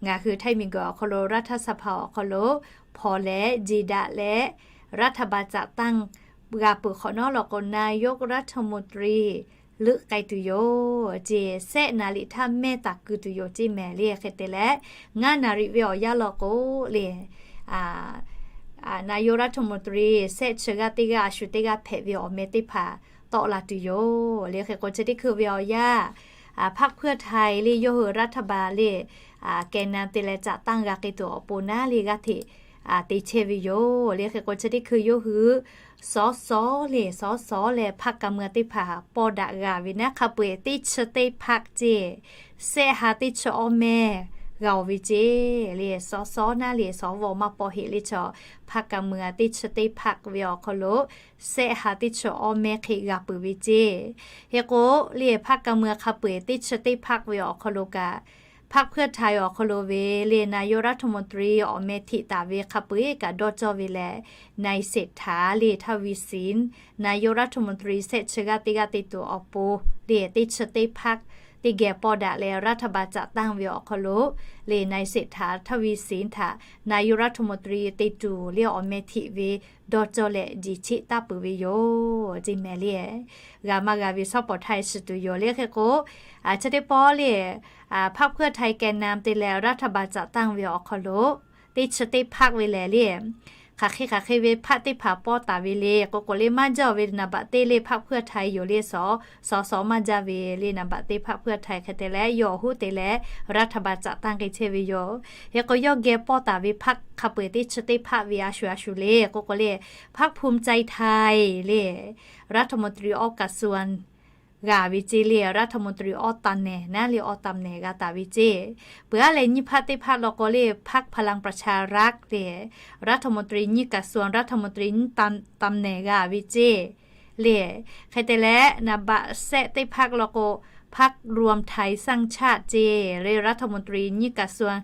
ngaˬ hui Htaiˇ miˬguiˬ awˬ hk'aw lo รัฐสภา awˬ hk'aw lo hpaw leh jeˬ daꞈ leh รัฐบาลจัดตั้ง g'a peuˬ hk'awꞈ nawˉ law k'o นายกรัฐมนตรี leuˆ k'ai tuˬ yoˬ ceˇ. Sehˆ naˍ liꞈ htaˇ mehˇ taˍ keu tuˬ yoˬ ceˇ mehˍ le. Hk'e te leh ngaˇ naˍ liꞈ ve awˬ yanˇ law k'o le นายกรัฐมนตรี sehˆ chi g'aˇ teˇ g'aˇ a shu teˇ g'aˇ hpehꞈ ve awˬ meh teˇ hpaˍ tawˆ la tuˬ yoˬ le. Hk'e k'o chi teˇ hkui ve awˬ yanˇ พรรคเพื่อไทย le yawˇ hui รัฐบาล le แกนนำ te leh จัดตั้ง g'a k'ai tuˬ awˬ pon naˉ le g'aˇ hteꞈ te chehˇ ve yoˬ le. Hk'e k'o chi teˇ hkui yawˇ hui สส le สส leh พรรคการเมือง teˇ hpaˍ paw daꞈ g'a ve naˉ hk'a peu-eˬ teˇ chi teˇ พรรค ceˇ sehˆ ha teˇ chi awˇ meh g'a oˬ ve ceˇ le. สส naˉ le สว maˇ paw heꞈ le chaw พรรคการเมือง teˇ chi teˇ พรรค ve awˬ hk'aw lo sehˆ ha teˇ chi awˇ meh hk'e g'a peuˬ ve ceˇ. Hk'e k'o le พรรคการเมือง hk'a peu-eˬ teˇ chi teˇ พรรค ve awˬ hk'aw lo kaꞈ พรรคเพื่อไทย awˬ hk'aw lo ve le นายกรัฐมนตรี awˬ meh hteꞈ taˍ ve hk'a peu-eˬ kaꞈ dawˇ cawˇ ve lehˬ, นายเศรษฐา le ทวีสิน นายกรัฐมนตรี sehˆ chi g'aˇ teˇ g'aˇ te tuˬ awˬ pon le teˇ chi teˇ พรรค teˇ geh paw daꞈ leh รัฐบาลจัดตั้ง ve awˬ hk'aw lo le นายเศรษฐา ทวีสิน htaꞈ นายกรัฐมนตรี te tuˬ le awˬ meh hteꞈ ve dawˇ cawˇ leh jeˬ cheˆ taˇ peuˬ ve yoˬ ceˇ mehˍ le. G'a maˇ g'a ve shawˉ pawˍ htaˇ shiˍ tuˬ yoˬ le. Hk'e k'o chi teˇ pawˆ le พรรคเพื่อไทย แกนนำ te leh รัฐบาลจัดตั้ง ve awˬ hk'aw lo teˇ chi teˇ พรรค ve lehˬ le hk'aˬ hk'e hk'aˬ hk'e ve พรรค teˇ hpaˍ pawˇ taˍ ve le k'o k'o le maˇ jaˇ ve นับเบอร์ teˇ le พรรคเพื่อไทย yoˬ le. Sawˍ, sawˍ sawˍ maˇ jaˇ ve le นับเบอร์ teˇ พรรคเพื่อไทย hk'e te leh yawˇ awˬ hoˉ te leh รัฐบาลจัดตั้ง k'ai chehˇ ve yoˬ. Hk'e k'o yawˇ geh pawˇ taˍ ve พรรค hk'a peu-eˬ teˇ chi teˇ พรรค ve a shu a shu le k'o k'o le พรรคภูมิใจไทย le รัฐมนตรี awˇ กระทรวง g'a ve ceˇ le, รัฐมนตรี awˇ ตำแหน่ง naˉ le awˇ ตำแหน่ง g'a taˍ ve ceˇ. Peuˬ aˉ leh nyiˇ พรรค teˇ พรรค law k'o le พรรคพลังประชารัฐ le รัฐมนตรี nyiˇ กระทรวง รัฐมนตรี nyiˇ ตำแหน่ง g'a ve ceˇ le. Hk'e te leh นับเบอร์ เศษ teˇ พรรค law k'o พรรครวมไทยสร้างชาติ ceˇ le รัฐมนตรี nyiˇ กระทรวง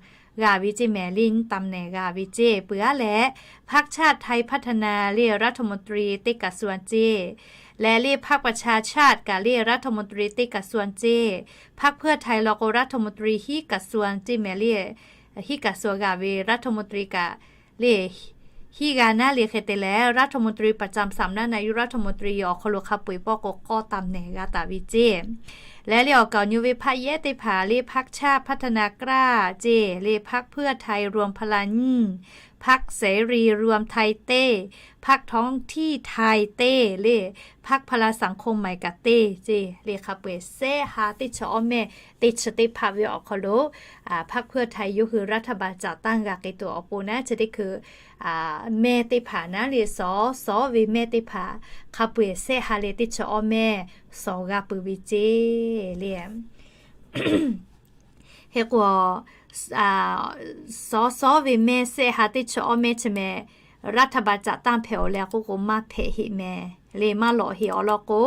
g'a ve ceˇ mehˍ le, nyiˇ ตำแหน่ง g'a ve ceˇ. Peuˬ aˉ leh พรรคชาติไทยพัฒนา le รัฐมนตรี teˇ กระทรวง ceˇ. Leh le พรรคประชาชาติ kaꞈ le รัฐมนตรี teˇ กระทรวง ceˇ. พรรคเพื่อไทย law k'o รัฐมนตรี hiˉ กระทรวง ceˇ mehˍ le, hiˉ กระทรวง g'a ve รัฐมนตรี kaꞈ le hiˉ g'a naˉ le. Hk'e te leh รัฐมนตรีประจำสำนักนายกรัฐมนตรี awˬ hk'aw lo hk'a peu-eˬ pawˆ k'o k'awˇ ตำแหน่ง g'a taˍ ve ceˇ. Leh le awˬ kaˍ awˬ nyu ve พรรค yehˉ teˇ hpaˍ le พรรคชาติพัฒนากล้า ceˇ le, พรรคเพื่อไทยรวมพลัง nyiˇ, พรรคเสรีรวมไทย teˇ, พรรคท้องถิ่นไทย teˇ le, พรรคพลังสังคมใหม่ kaꞈ teˇ ceˇ le. Hk'a peu-eˬ sehˆ ha teˇ chi awˇ mehˇ teˇ chi teˇ พรรค ve awˬ hk'aw lo พรรคเพื่อไทย yawˇ hui รัฐบาลจัดตั้ง g'a k'ai tuˬ awˬ pon naˉ, chi teˇ hkui mehˇ teˇ hpaˍ naˉ le, sawˍ sawˍ ve mehˇ teˇ hpaˍ hk'a peu-eˬ sehˆ ha leh teˇ chi awˇ mehˇ sawˍ g'a peuˬ ve ceˇ le. Hk'e k'o, sawˍ sawˍ ve mehˇ sehˆ ha teˇ chi awˇ mehˇ chi mehˍ รัฐบาลจัดตั้ง hpehꞈ-oˬ leh k'oˆ k'o maˇ hpehꞈ heˆ mehˍ le, maˇ lawꞈ heˆ awˬ lawn k'o,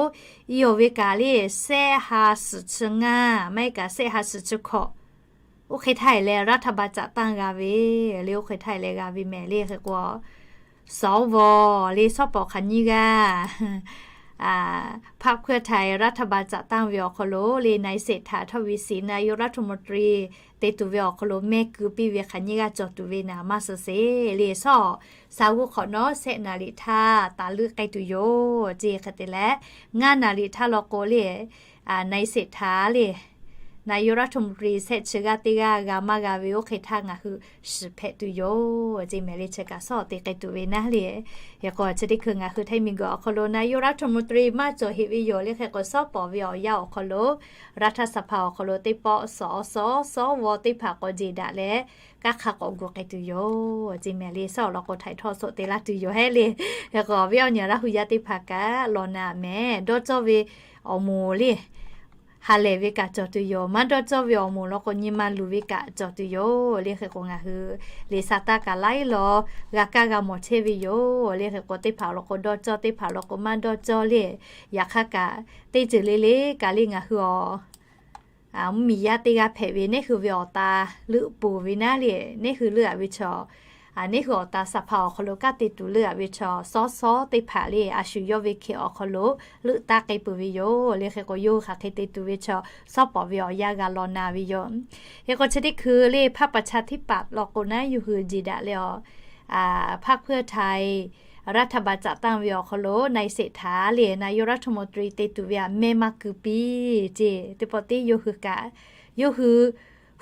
iˉ awˬ ve kaꞈ le sehˆ ha suhˍ chi ngaˇ maˇ heˆ kaꞈ sehˆ ha suhˍ chi hkawꞈ oˇ hk'e htaˇ e leh รัฐบาลจัดตั้ง g'a ve le, oˇ hk'e htaˇ e leh g'a ve mehˍ le. Hk'e k'o, sawˍ vawˬ le sawˉ pawˍ hk'aˬ nyiˇ g'aˇ พรรคเพื่อไทย รัฐบาลจัดตั้ง ve awˬ hk'aw lo le นายเศรษฐา ทวีสิน นายกรัฐมนตรี te tuˬ ve awˬ hk'aw lo mehˆ keu piˇ ve hk'aˬ nyiˇ g'aˇ cawˬ tuˬ ve naˍ maˇ suh sheˍ le. Sawˉ, sa g'uˇ hk'awꞈ nawˉ sehˆ naˍ riˍ htaˇ taˍ leuˆ k'ai tuˬ yoˬ ceˇ. Hk'e te leh ngaˇ naˍ riˍ htaˇ law k'o le นายเศรษฐา le นายกรัฐมนตรี sehˆ chi g'aˇ teˇ g'aˇ g'a maˇ g'a ve oˇ hk'e htaˇ ngaˬ hui shiˍ hpehꞈ tuˬ yoˬ ceˇ mehˍ le. Chi kaꞈ sawˉ te k'ai tuˬ ve naˉ le. Hk'e k'o chi teˇ hkui ngaˬ hui ไทย miˬguiˬ awˬ hk'aw lo นายกรัฐมนตรี maˇ cawˬ heˆ ve yoˬ le. Hk'e k'o sawˉ pawˍ ve awˬ yanˇ awˬ hk'aw lo รัฐสภา awˬ hk'aw lo teˇ pawˆ sawˍ sawˍ sawˉ vawˬ teˇ hpaˍ k'awꞈ jeˬ daꞈ leh kanˉ hk'a k'awꞈ gu k'ai tuˬ yoˬ ceˇ mehˍ le. Sawˉ awˬ lawn k'o htaiˍ htawˇ soˆ te laˇ tuˬ yoˬ heˆ le. Hk'e k'o ve awˬ nyi Laˇ hu yaˇ teˇ hpaˍ kaꞈ law na mehˍ dawˇ cawˇ ve awˬ moˍ le ha lehˬ ve kaꞈ cawˬ tuˬ yoˬ. Maˇ dawˇ cawˇ ve awˬ moˍ law k'o nyi ma luˬ ve kaꞈ cawˬ tuˬ yoˬ le. Hk'e k'o ngaˬ hui liꞈ sa taˇ kaꞈ laiˉ law g'a kaˇ g'a mawˬ chehˇ ve yoˬ le. Hk'e k'o teˇ hpaˍ law k'o dawˇ cawˇ, teˇ hpaˍ law k'o maˇ dawˇ cawˇ le. Yaꞈ hk'aˇ kaꞈ teˇ ceuˬ le le kaꞈ le ngaˬ hui awˬ mvuhˇmiˬ yaˇ teˇ g'aˇ hpehꞈ ve, neˇ hui ve awˬ ta leuˆ peuˬ ve naˉ le, neˇ hui leuˆ-a ve chaw, neˇ hui awˬ ta สภา awˬ hk'aw lo kanˉ te tuˬ leuˆ-a ve chaw sawˉ sawˉ teˇ hpaˍ le a shu yawˇ ve hkeh awˬ hk'aw lo leuˆ taˇ k'ai peuˬ ve yoˬ le. Hk'e k'o yawˇ hui hk'aˬ hk'e te tuˬ ve chaw sawˉ pawˍ ve awˬ yanˇ g'a law na ve yoˬ. Hk'e k'o chi teˇ hkui le พรรคประชาธิปัตย์ law k'o naˉ yawˇ hui jeˬ daꞈ leh awˬ พรรคเพื่อไทย รัฐบาลจัดตั้ง ve awˬ hk'aw lo นายเศรษฐา le นายกรัฐมนตรี te tuˬ ve aꞈ mehˇ maˇ keu piˇ ceˇ. Teˇ pawˆ tiˉ yawˇ hui kaꞈ, yawˇ hui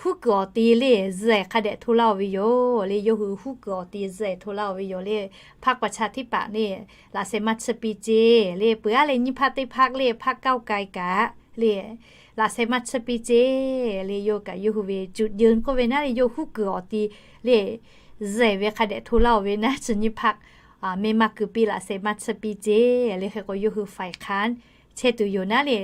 huˉ kuiˬ awˬ ti le zuhꞈ hk'a dehꞈ hto laˇ-oˬ ve yoˬ le. Yawˇ hui huˉ kuiˬ awˬ ti zuhꞈ hto laˇ-oˬ ve yoˬ le. พรรคประชาธิปัตย์ le laꞈ sheh maˇ chi piˇ ceˇ le. Peuˬ aˉ leh nyiˇ พรรค teˇ พรรค le พรรคก้าวไกล kaꞈ le laꞈ sheh maˇ chi piˇ ceˇ le. Yawˇ kaꞈ yawˇ hui ve จุดยืน k'oˆ ve naˉ le yawˇ huˉ kuiˬ awˬ ti le zuhꞈ ve hk'a dehꞈ hto laˇ-oˬ ve naˉ chi nyiˇ พรรค mehˇ maˇ keu piˇ laꞈ sheh maˇ chi piˇ ceˇ le. Hk'e k'o yawˇ hui ฝ่ายค้าน chehˇ tuˬ yoˬ naˉ le.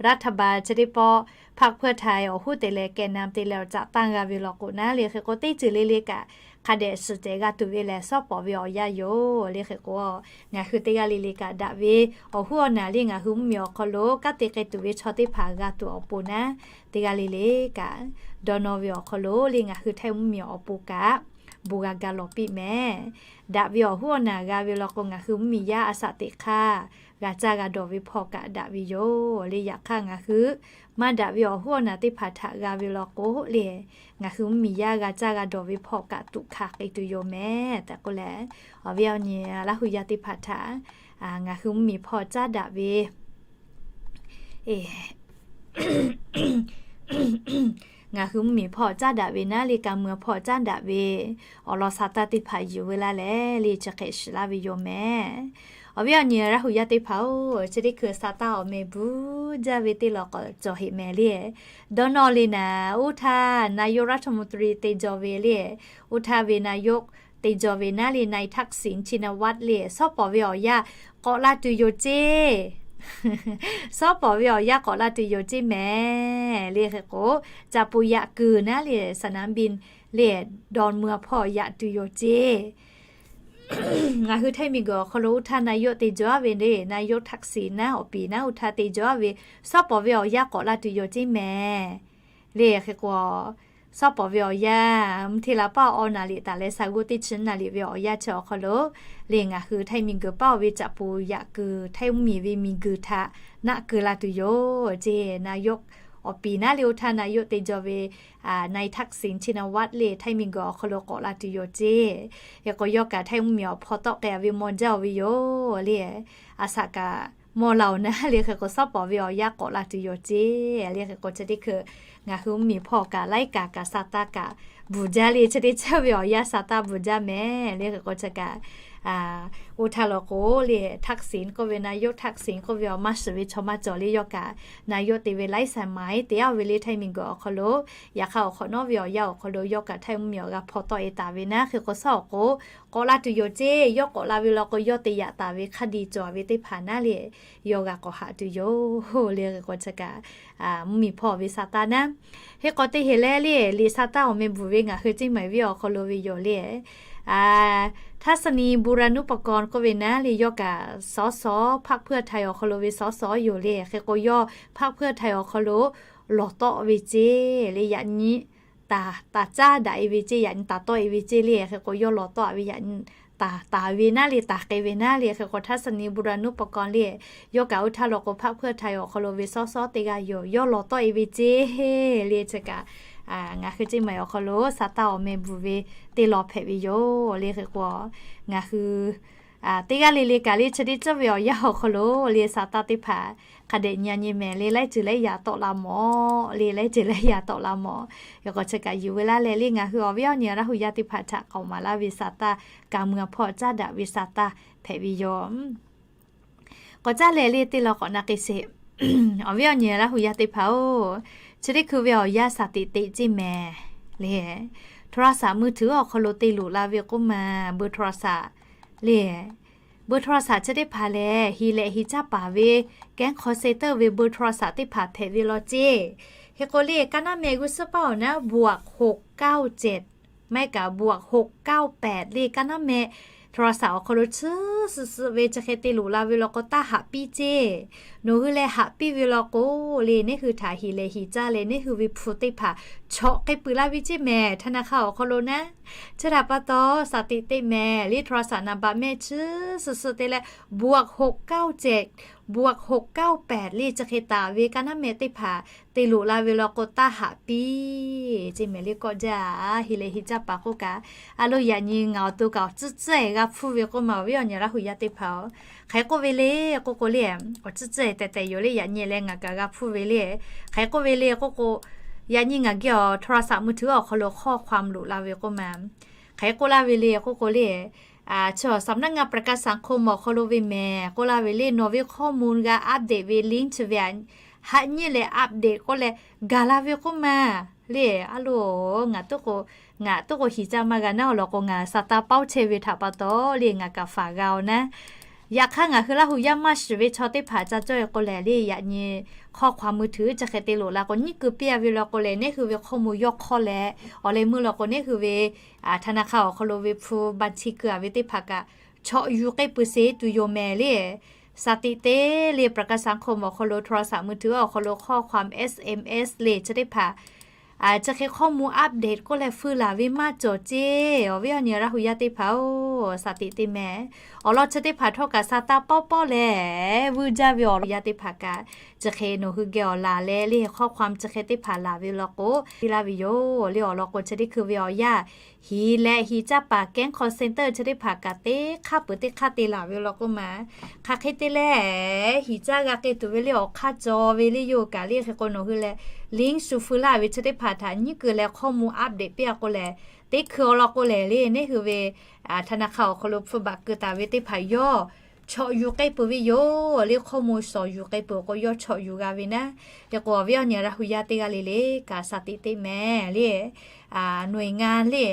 รัฐบาล chi teˇ pawˆ พรรคเพื่อไทย awˬ hoˉ te leh แกนนำ te leh awˬ จัดตั้ง g'a ve law k'o naˉ le. Hk'e k'o teˇ ceuˬ le le kaꞈ hk'a dehꞈ shiˍ cehˬ g'a tuˬ ve lehˬ sawˉ pawˍ ve awˬ yanˇ yoˬ le. Hk'e k'o ngaˬ hui teˇ g'aˇ le le kaꞈ daꞈ ve awˬ hoˉ awˬ naˬ le ngaˬ hui mvuhˇmiˬ awˬ hk'aw lo kanˉ te k'ai tuˬ ve chaw teˇ hpaˍ g'a tuˬ awˬ pon naˉ, teˇ g'aˇ le le kaꞈ dawˇ nawˇ ve awˬ hk'aw lo le ngaˬ hui Htaiˇ mvuhˇmiˬ awˬ pon kaꞈ bon g'a ga lawˬ piˇ mehˍ. Daꞈ ve awˬ hoˉ awˬ naˬ g'a ve law k'o ngaˬ hui mvuhˇmiˬ yaˇ a shaꞈ teꞈ hk'aˇ g'a caˇ g'a dawˬ ve hpawˇ kaꞈ daꞈ ve yoˬ le. Yaꞈ hk'aˇ ngaˬ hui maˇ daꞈ ve awˬ hoˉ awˬ naˬ teˇ hpaˍ htaꞈ g'a ve law k'o le ngaˬ hui mvuhˇmiˬ yaˇ g'a caˇ g'a dawˬ ve hpawˇ kaꞈ tuꞈ hkanˍ k'ai tuˬ yoˬ mehˍ tehꞈ k'oˆ leh, awˬ viˉ awˬ nyi Laˇ hu yaˇ teˇ hpaˍ htaꞈ ngaˬ hui mvuhˇmiˬ hpawˇ caˉ daꞈ ve ngaˬ hui mvuhˇmiˬ hpawˇ caˉ daꞈ ve naˉ le, ka mui hpawˇ caˉ daꞈ ve awˬ lawn sa taˇ teˇ hpaˍ yuˬ ve laˇ leh le chi hk'e shiˍ laˇ ve yoˬ mehˍ. Awˬ viˉ awˬ nyi Laˇ huˍ yaˇ teˇ hpaˍ-oˬ, chi teˇ hkui sa taˇ awˬ meh bvuhˬ jaˇ ve teˇ lawˬ k'awꞈ cawˬ heꞈ mehˍ le. Dawˇ nawˇ le naˍ, oˇ htaˇ นายกรัฐมนตรี te jaw ve le, oˇ htaˇ ve นายก te jaw ve naˉ le นายทักษิณ ชินวัตร le, shawˉ pawˍ ve awˬ yanˇ k'awꞈ la tuˬ yoˬ ceˇ. Shawˉ pawˍ ve awˬ yanˇ k'awꞈ la tuˬ yoˬ ceˇ mehˍ le. Hk'e k'o, caꞈ poˍ yaꞈ kuiˬ naˉ le สนามบิน le, dawˇ mui hpawˇ yaꞈ tuˬ yoˬ ceˇ. Ngaˬ hui htaiˇ miˬguiˬ awˬ hk'aw lo oˇ htaˇ นายก te jaw ve le, นายกทักษิณ naˉ awˬ piˍ naˉ oˇ htaˇ te jaw ve, shawˉ pawˍ ve awˬ yanˇ k'awꞈ la tuˬ yoˬ ceˇ mehˍ le. Hk'e k'o, shawˉ pawˍ ve awˬ yanˇ mvuhˇ hteˇ la paˇ awˬ naˍ liꞈ taˍ leh sa g'uˇ teˇ chi naˍ liꞈ ve awˬ yanˇ chi awˬ hk'aw lo le, ngaˬ hui htaiˇ miˬguiˬ paˇ oˬ ve caꞈ poˍ yaꞈ kuiˬ htaiˇ mvuhˇmiˬ ve miˬguiˬ htaꞈ naˆ keu la tuˬ yoˬ ceˇ. นายก awˬ piˍ naˉ le oˇ htaˇ นายก te jaw ve, นายทักษิณ ชินวัตร le, htaiˇ miˬguiˬ awˬ hk'aw lo k'awꞈ la tuˬ yoˬ ceˇ. Hk'e k'o, yawˇ kaꞈ htaiˇ mvuhˇmiˬ awˬ hpaw tawˆ k'ai ve maw jaˇ oˬ ve yoˬ le. A shaꞈ kaꞈ maw la oˬ naˉ le. Hk'e k'o, shawˉ pawˍ ve awˬ yanˇ k'awꞈ la tuˬ yoˬ ceˇ le. Hk'e k'o, chi teˇ hkui ngaˬ hui mvuhˇmiˬ hpawˇ kaꞈ laiˉ kaꞈ kaꞈ sa taˇ kaꞈ bvuhˬ jaˇ le, chi teˇ ceuˬ ve awˬ yanˇ sa taˇ bvuhˬ jaˇ mehˍ le. Hk'e k'o, chi kaꞈ oˇ htaˇ law k'o le, ทักษิณ k'oˆ ve, นายกทักษิณ k'oˆ ve awˬ maˇ shiˍ ve chaw maˇ cawˬ le. Yawˇ kaꞈ นายก te ve laiˉ saiˍ maˍ te aˇ ve le, htaiˇ miˬguiˬ awˬ hk'aw lo, yaꞈ hk'aˇ awˬ hk'awꞈ nawˉ ve awˬ yanˇ awˬ hk'aw lo yawˇ kaꞈ htaiˇ mvuhˇmiˬ awˬ g'a hpaw tawˆ e taˍ ve naˉ. Hk'e k'o, shawˉ awˬ k'o k'awꞈ la tuˬ yoˬ ceˇ. Yawˇ k'awꞈ la ve law k'o, yawˇ te yaꞈ taˍ ve hk'a diˬ cawˬ ve teˇ hpaˍ naˉ le, yawˇ g'a k'awꞈ haꞈ tuˬ yoˬ le. Hk'e k'o, chi kaꞈ mvuhˇmiˬ hpawˇ ve sa taˇ naˉ. Hk'e k'o, teˇ heˍ leh le, liꞈ sa taˇ awˬ meh bvuhˬ ve ngaˬ hui ceˇ maˬ viˉ awˬ hk'aw lo ve yoˬ le. ทัศนีย์ บุรานุปกรณ์ k'oˆ ve naˉ le, yawˇ kaꞈ สส พรรคเพื่อไทย awˬ hk'aw lo ve สส yoˬ le. Hk'e k'o, yawˇ พรรคเพื่อไทย awˬ hk'aw lo lawˬ tawˆ ve ceˇ le, yaꞈ nyi taˍ caˉ daꞈ e ve ceˇ, yaꞈ nyi taˍ tawˆ e ve ceˇ le. Hk'e k'o, yawˇ lawˬ tawˆ ve yaꞈ nyi taˍ taˍ ve naˉ le, taˍ k'ai ve naˉ le. Hk'e k'o, ทัศนีย์ บุรานุปกรณ์ le, yawˇ kaꞈ oˇ htaˇ law k'o, พรรคเพื่อไทย awˬ hk'aw lo ve สส teˇ g'aˇ yoˬ, yawˇ lawˬ tawˆ e ve ceˇ le. Chi kaꞈ ngaˬ hui ceˇ maˬ awˬ hk'aw lo sa taˇ awˬ meh bvuhˬ ve teˇ lawn hpehꞈ ve yoˬ le. Hk'e k'o, ngaˬ hui teˇ g'aˇ le le kaꞈ le, chi teˇ ceuˬ ve awˬ yanˇ awˬ hk'aw lo le, sa taˇ teˇ hpaˍ hk'a dehꞈ nyi nyi mehˍ le, laiˉ ceuˬ laiˉ yaꞈ tawˆ la mawˬ le, laiˉ ceuˬ laiˉ yaꞈ tawˆ la mawˬ. Hk'e k'o, chi kaꞈ yuˬ ve laˇ leh le, ngaˬ hui awˬ viˉ awˬ nyi Laˇ huˍ yaˇ teˇ hpaˍ htaꞈ k'awꞈ maˍ laˇ ve sa taˇ, ka mui hpawˇ caˉ daꞈ ve sa taˇ hpehꞈ ve yoˬ. K'awꞈ caˉ leh le, teˇ lawn k'awꞈ na k'ai sheˍ. Awˬ viˉ awˬ nyi Laˇ huˍ yaˇ teˇ hpaˍ-oˬ, chi teˇ hkui ve awˬ yanˇ สถิติ ceˇ mehˍ le, โทรศัพท์มือถือ awˬ hk'aw lo te loꞈ la ve k'oˆ ma, เบอร์โทรศัพท์ le, เบอร์โทรศัพท์ chi teˇ hpaˍ lehˬ, hiˍ lehꞈ hiˍ caˇ paˍ ve แก๊ง call center ve เบอร์โทรศัพท์ teˇ hpaˍ hpehꞈ ve law ceˇ. Hk'e k'o le, ka naˉ meh g'uˇ suhˉ paˇ awˬ naˉ บวกหกเก้าเจ็ด maˇ heˆ kaꞈ บวกหกเก้าแปด le, ka naˉ meh โทรศัพท์ awˬ hk'aw lo chi suhˍ suhˍ ve chi hk'e te loꞈ la ve law k'o, taˇ haꞈ piˇ ceˇ. Nawˬ hui leh haꞈ piˇ ve law k'o le, neˇ hui htaꞈ hiˍ lehꞈ hiˍ caˇ leh neˇ hui ve hpu teˇ hpaˍ chawꞈ k'ai peuˬ laˇ ve ceˇ mehˍ. ธนาคาร awˬ hk'aw lo naˉ, chi htaꞈ pa taw สถิติ mehˍ le, โทรศัพท์ นัมเบอร์ mehˆ chi suhˍ suhˍ te leh, บวกหกเก้าเจ็ด บวกหกเก้าแปด le, chi hk'e taˍ ve ka naˉ meh teˇ hpaˍ te loꞈ la ve law k'o, taˇ haꞈ piˇ ceˇ mehˍ le. Kawˆ jaˇ, hiˍ lehꞈ hiˍ caˇ paˍ k'oˆ kaꞈ, a lo, yaꞈ nyi ngaˬ awˬ to kaꞈ awˬ tcuhˉ tcuhˉ-e g'a hpuˇ ve k'oˆ ma, awˬ viˉ awˬ nyi Laˇ huˍ yaˇ teˇ hpaˍ-oˬ, hk'aˬ hk'e k'oˆ ve le k'oˆ k'o le, awˬ tcuhˉ tcuhˉ-e tehꞈ tehꞈ yoˬ le. Yaꞈ nyi leh ngaˬ kaꞈ g'a hpuˇ ve le. Hk'aˬ hk'e k'oˆ ve le k'oˆ k'o, yaꞈ nyi ngaˬ geh awˬ โทรศัพท์มือถือ awˬ hk'aw lo ข้อความ loꞈ la ve k'oˆ ma, hk'aˬ hk'e k'oˆ laˇ ve le k'oˆ k'o le, chi สำนักงานประกันสังคม awˬ hk'aw lo ve mehˍ k'oˆ laˇ ve le, nawˬ ve ข้อมูล g'a update ve link chi ve, haꞈ nyi leh update k'oˆ leh gaˬ la ve k'oˆ ma le. A lo, ngaˬ, ngaˬ toˉ k'o hiˍ caˇ maˇ g'a naˉ awˬ lawn k'o, ngaˬ sa taˇ paoˇ chehˇ ve htaꞈ pa taw le, ngaˬ kaꞈ faˍ g'a-oˬ naˉ. Yaꞈ hk'aˇ, ngaˬ hui Laˇ huˍ yaˇ maˇ shiˍ ve chaw teˇ hpaˍ ca cawˇ-e k'o lehˬ le, yaꞈ nyi ข้อความมือถือ chi hk'e te loꞈ la k'o, nyiˉ keu piˇ-a ve law k'o lehˬ, neˇ hui ve ข้อมูล yawˇ hk'awˇ leh, awˬ leh meuˇ law k'o, neˇ hui ve ธนาคาร awˬ hk'aw lo ve hpu บัญชี keu-a ve teˇ hpaˍ kaꞈ chawꞈ yuˬ k'ai peuˬ sheˍ tuˬ yoˬ mehˍ le. สถิติ le, ประกันสังคม awˬ hk'aw lo, โทรศัพท์มือถือ awˬ hk'aw lo ข้อความ SMS le, chi teˇ hpaˍ chi hk'e ข้อมูล update k'oˆ leh feu laˬ ve maˇ cawˬ ceˇ. Awˬ viˉ awˬ nyi Laˇ huˍ yaˇ teˇ hpaˍ-oˬ, สถิติ mehˍ. Awˬ lawn chi teˇ hpaˍ htawˇ kaꞈ sa taˇ paoˇ paoˇ leh, vuiˇ jaˇ ve awˬ yaˇ teˇ hpaˍ kaꞈ, chi hk'e nawˬ hui geh awˬ laˬ leh le, ข้อความ chi hk'e teˇ hpaˍ laˬ ve law k'o, piˇ laˇ ve yoˬ le. Awˬ lawn k'o, chi teˇ hkui ve awˬ yaˇ hiˍ leh hiˍ caˇ paˍ แก๊ง call center chi teˇ hpaˍ kaꞈ teˇ hk'aˇ peuˬ teˇ hk'aˇ te laˬ ve law k'oˆ ma, hk'aˬ hk'e te leh hiˍ caˇ g'a k'ai tuˬ ve le, awˬ hk'aˇ cawˬ ve le yoˬ kaꞈ le. Hk'e k'o, nawˬ hui leh link shu feu laˇ ve chi teˇ hpaˍ htaꞈ nyiˉ keu leh hkawˇ mvuh update piˇ-a k'oˆ lehˬ, teˇ hkui awˬ lawn k'oˆ lehˬ le, neˇ hui ve ธนาคาร awˬ hk'aw lo hpu baꞈ keu taˍ ve teˇ hpaˍ yawˇ chawꞈ yuˬ k'ai peuˬ ve yoˬ le. Hkawˇ mvuh shawˍ yuˬ k'ai peuˬ k'o, yawˇ chawꞈ yuˬ g'a ve naˉ. Hk'e k'o, awˬ viˉ awˬ nyi Laˇ hu yaˇ teˇ g'aˇ le le kaꞈ สติ teˇ meh le, หน่วยงาน le,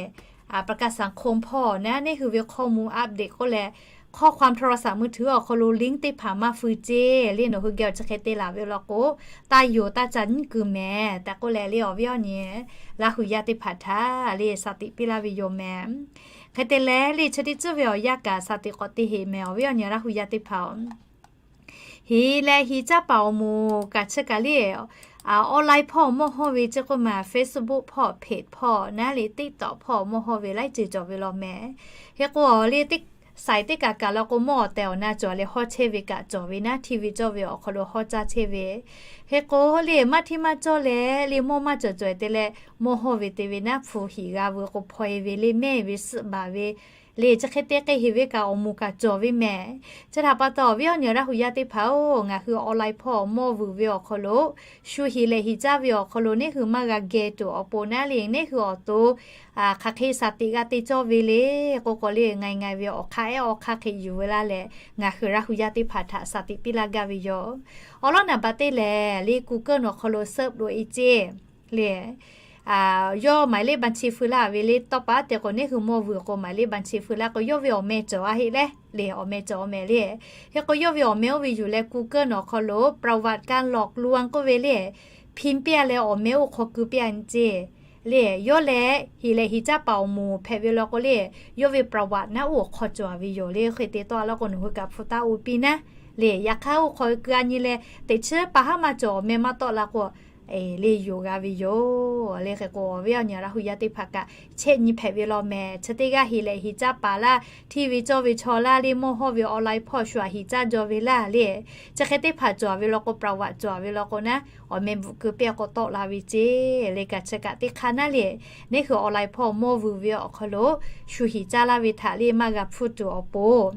ประกันสังคม hpawˇ naˉ, neˇ hui ve hkawˇ mvuh update k'oˆ leh, ข้อความโทรศัพท์มือถือ awˬ hk'aw lo link teˇ hpaˍ maˇ feu ceˇ le. Nawˬ hui geh awˬ chi hk'e te laˬ ve law k'o, taˇ yonˍ taˇ ca nyiˉ keu mehˍ tehꞈ k'oˆ leh le, awˬ viˉ awˬ nyi Laˇ hu yaˇ teˇ hpaˍ htaꞈ le สติ piˇ laˇ ve yoˬ mehˍ. Hk'e te leh le, chi teˇ tcuhˉ ve awˬ yanˇ kaꞈ สติ k'awꞈ te heˆ mehˍ, awˬ viˉ awˬ nyi Laˇ hu yaˇ teˇ hpaˍ-oˬ. Heˍ leh heˍ caˇ paˍ awˬ moˍ kaꞈ chi kaꞈ le, online hpawˇ mawˇ hawˇ ve ceˇ k'oˆ ma, Facebook hpawˇ, page hpawˇ naˉ le, TikTok hpawˇ mawˇ hawˇ ve laiˉ ceuˬ cawˬ ve law mehˍ. Hk'e k'o, awˬ le teˇ saiˍ teˇ kaꞈ kaꞈ law k'o, mawˇ awˬ tehˬ awˬ na cawˬ leh hawˇ chehˇ ve kaꞈ cawˬ ve naˉ, TV cawˇ ve awˬ hk'aw lo hawˇ caˇ chehˇ ve. Hk'e k'o le, maˇ hteˇ maˇ cawˇ leh le, mawˇ maˇ cawˬ cawˬ-e te leh mawˇ hawˇ ve te ve naˉ, hpu hiꞈ g'a veu k'o hpaw-e ve le, mehˇ ve suhˆ baˬ ve le, chi hk'e te k'ai heˍ ve kaꞈ awˬ moˍ kaꞈ cawˬ ve mehˍ. Chi htaꞈ pa taw, awˬ viˉ awˬ nyi Laˇ hu yaˇ teˇ hpaˍ-oˬ, ngaˬ hui online hpawˇ mawˇ vuiˬ ve awˬ hk'aw lo, shu heˍ leh heˍ caˇ ve awˬ hk'aw lo neˇ hui maˇ g'a geh tuˬ awˬ pon naˉ le, neˇ hui awˬ to hk'aˬ hk'e สติ g'a te cawˇ ve le k'oˆ k'o le, ngaiˬ ngaiˬ ve awˬ hk'aˇ ehˉ awˬ hk'aˇ hk'e yuˬ ve laˇ leh, ngaˬ hui Laˇ hu yaˇ teˇ hpaˍ htaꞈ สติ piˇ laˇ gaˇ ve yoˬ. Awˬ lawn naˍ baꞈ te lehˬ le, Google awˬ hk'aw lo search loꞈ-e ceˇ le. Yawˇ หมายเลขบัญชี feu laˇ ve le, tawˇ pa te k'o neˇ hui mawˇ vuiˬ k'o หมายเลขบัญชี feu laˇ k'o, yawˇ ve awˬ meh cawˬ-a heˆ le, le awˬ meh cawˬ awˬ meh le. Hk'e k'o, yawˇ ve awˬ meh oˇ ve yuˬ leh Google awˬ hk'aw lo ประวัติการหลอกลวง k'oˆ ve le, พิมพ์ piˇ-a leh awˬ meh oˇ hk'aw keu piˇ-a nyi ceˇ le. Yawˇ lehˬ heˍ leh heˍ caˇ paˍ awˬ moˍ hpehꞈ ve law k'o le, yawˇ ve ประวัติ naˉ oˇ awˬ hk'aw cawˬ-a ve yoˬ le. Hk'e te tawˆ-a law k'o, nawˬ hui kaꞈ hpu taˇ oˇ piˇ naˉ le. Yaꞈ hk'aˇ oˇ hk'aw keu-a nyi leh, teꞈ chiˉ pa haˉ maˇ cawˬ, awˬ meh maˇ tawˆ la k'o, le yonˍ g'a ve yoˬ le. Hk'e k'o, awˬ viˉ awˬ nyi Laˇ hu yaˇ teˇ hpaˍ kaꞈ chehˇ nyi hpehꞈ ve law mehˍ. Chi teˇ g'aˇ heˍ leh heˍ caˇ paˍ laˇ, hteˇ ve cawˇ ve chaw laˇ le, mawˇ hawˇ ve online hpawˇ shu aꞈ heˍ caˇ jaw ve laˇ le. Chi hk'e teˇ hpaˍ cawˬ-a ve law k'o, ประวัติ cawˬ-a ve law k'o naˉ, awˬ meh bvuhꞈ keu piˇ-a k'o tawˆ la ve ceˇ le. Kaꞈ chi kaꞈ teˇ hk'aˇ naˉ le, neˇ hui online hpawˇ mawˇ vuiˬ ve awˬ hk'aw lo shu heˍ caˇ laˇ ve htaꞈ le maˇ g'a hpuˇ tuˬ awˬ pon,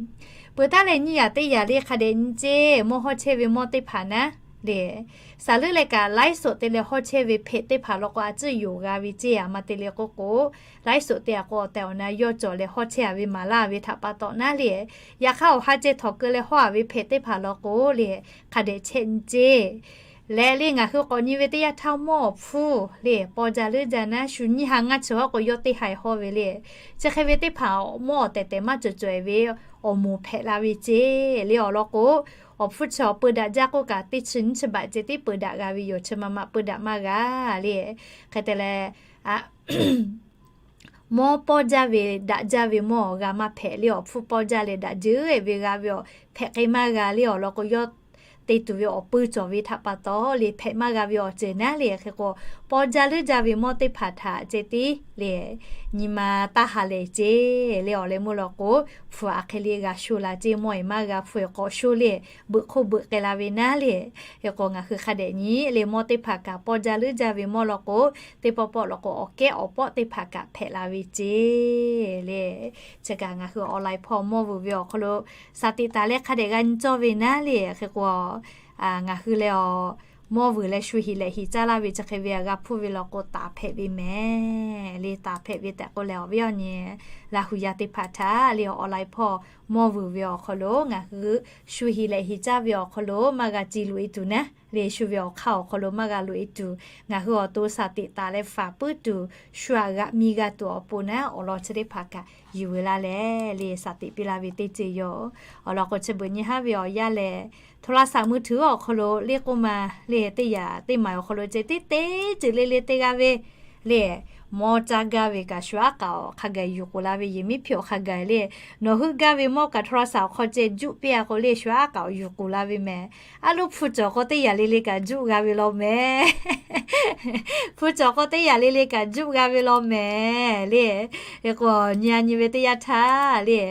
peuˬ taˉ leh nyiˇ yaꞈ teˇ yaꞈ le hk'a dehꞈ nyi ceˇ, mawˇ hawˇ chehˇ ve mawˇ teˇ hpaˍ naˉ le, สาเรื่อง leh kaꞈ ไลฟ์สด te leh hawˇ chehˇ ve เพจ teˇ hpaˍ law k'o, a ciˉ yonˍ g'a ve ceˇ. A ma te le k'oˆ k'o, ไลฟ์สด te-a k'o, awˬ tehˬ awˬ na yawˇ cawˬ leh hawˇ chehˇ-a ve maˍ laˇ ve htaꞈ pa taw naˉ le, yaꞈ hk'aˇ awˬ ha ceh htawnˍ keu leh hawˇ-a ve เพจ teˇ hpaˍ law k'o le, hk'a dehꞈ chehˇ nyi ceˇ. Leh le ngaˬ hui k'awꞈ nyi ve teˇ yanˇ htaˇ, mawˇ awˬ hpfuhˇ le pawˇ jaˇ leuˉ jaˇ naˉ, shu nyiˇ ha ngaˇ chi awˬ k'o yawˇ teˇ haiˬ hawˇ ve le. Chi hk'e ve teˇ hpaˍ mawˇ awˬ tehˬ tehˬ maˇ cawˬ cawˬ-e ve awˬ moˍ hpehꞈ la ve ceˇ le. Awˬ lawn k'o, awˬ hpfuhˇ chi awˬ peu daꞈ jaˇ k'oˆ kaꞈ, teˇ chi nyiˇ chi baꞈ ceh tiˉ peu daꞈ g'a ve yoˬ. Chi ma ma peu daꞈ maˇ g'a le. Hk'e te leh, mawˇ pawˇ jaˇ ve daꞈ jaˇ ve mawˇ g'a maˇ hpehꞈ le. Awˬ hpfuhˇ pawˇ jaˇ leh daꞈ jeuˬ-e ve g'a ve awˬ hpehꞈ k'ai maˇ g'a le. Awˬ lawn k'o, yawˇ te tuˬ ve awˬ pui cawˬ ve htaꞈ pa taw le, hpehꞈ maˇ g'a ve awˬ ceuˬ naˉ le. Hk'e k'o, pawˇ jaˇ leuˉ jaˇ ve mawˇ teˇ hpaˍ htaꞈ ceh tiˉ le, nyi ma taˇ ha lehˬ ceˇ le. Awˬ leh meuˇ law k'o, hpu aꞈ hk'e le g'a sho la ceˇ, mawˇ-e maˇ g'a hpu-e k'awꞈ sho le, beuꞈ hk'oˆ beuꞈ k'ai la ve naˉ le. Hk'e k'o, ngaˬ hui hk'a dehꞈ nyi le, mawˇ teˇ hpaˍ kaꞈ pawˇ jaˇ leuˉ jaˇ ve mawˇ law k'o, teˇ pawˆ pawˆ law k'o, awˬ kehˉ awˬ pawˆ teˇ hpaˍ kaꞈ hpehꞈ la ve ceˇ le. Chi kaꞈ ngaˬ hui online hpawˇ mawˇ vuiˬ ve awˬ hk'aw lo สติ taˍ leh hk'a dehꞈ g'a nyi cawˇ ve naˉ le. Hk'e k'o, ngaˬ hui leh awˬ mawˇ vuiˬ leh shu heˍ leh heˍ caˇ laˇ ve chi hk'e ve g'a hpuˇ ve law k'o, taˍ hpehꞈ ve mehˍ le. Taˍ hpehꞈ ve tehꞈ k'oˆ leh, awˬ viˉ awˬ nyi Laˇ hu yaˇ teˇ hpaˍ htaꞈ le, online hpawˇ mawˇ vuiˬ ve awˬ hk'aw lo ngaˬ hui shu heˍ leh heˍ caˇ ve awˬ hk'aw lo maˇ g'a ci loꞈ-e tuˬ naˉ le, shu ve awˬ hk'aˇ awˬ hk'aw lo maˇ g'a loꞈ-e tuˬ, ngaˬ hui awˬ to สติ taˍ leh faˍ puiˉ tuˬ, shu aꞈ g'aꞈ mi g'a tuˬ awˬ pon naˉ, awˬ lawn chi teˇ hpaˍ kaꞈ yuˬ ve laˇ leh le, สติ piˇ laˇ ve teˇ ceuˬ yoˬ. Awˬ lawn k'o, chi beuꞈ nyi haˉ ve awˬ yanˇ lehˬ, โทรศัพท์มือถือ awˬ hk'aw lo le k'oˆ ma le, teˇ yaꞈ teˇ maˬ awˬ hk'aw lo ceh tiˉ teˇ ceuˬ le le te g'a ve le, mawˇ caˇ gaˇ ve kaꞈ shu aˉ k'aꞈ awˬ hk'a gaˬ yuˬ k'oˍ la ve, yehˬ miˉ hpiꞈ awˬ hk'a gaˬ le. Nawˬ hui gaˇ ve mawˇ kaꞈ โทรศัพท์ awˬ hk'aw ceh juˆ piˇ-a k'o le, shu aˉ k'aꞈ awˬ yuˬ k'oˍ la ve mehˍ. Aˉ loˉ hpu cawˬ k'o teˇ yaꞈ le le kaꞈ juˆ g'a ve law mehˍ. Hpu cawˬ k'o teˇ yaꞈ le le kaꞈ juˆ g'a ve law mehˍ le. Hk'e k'o, nyi-a nyi ve teˇ yanˇ htaˇ le,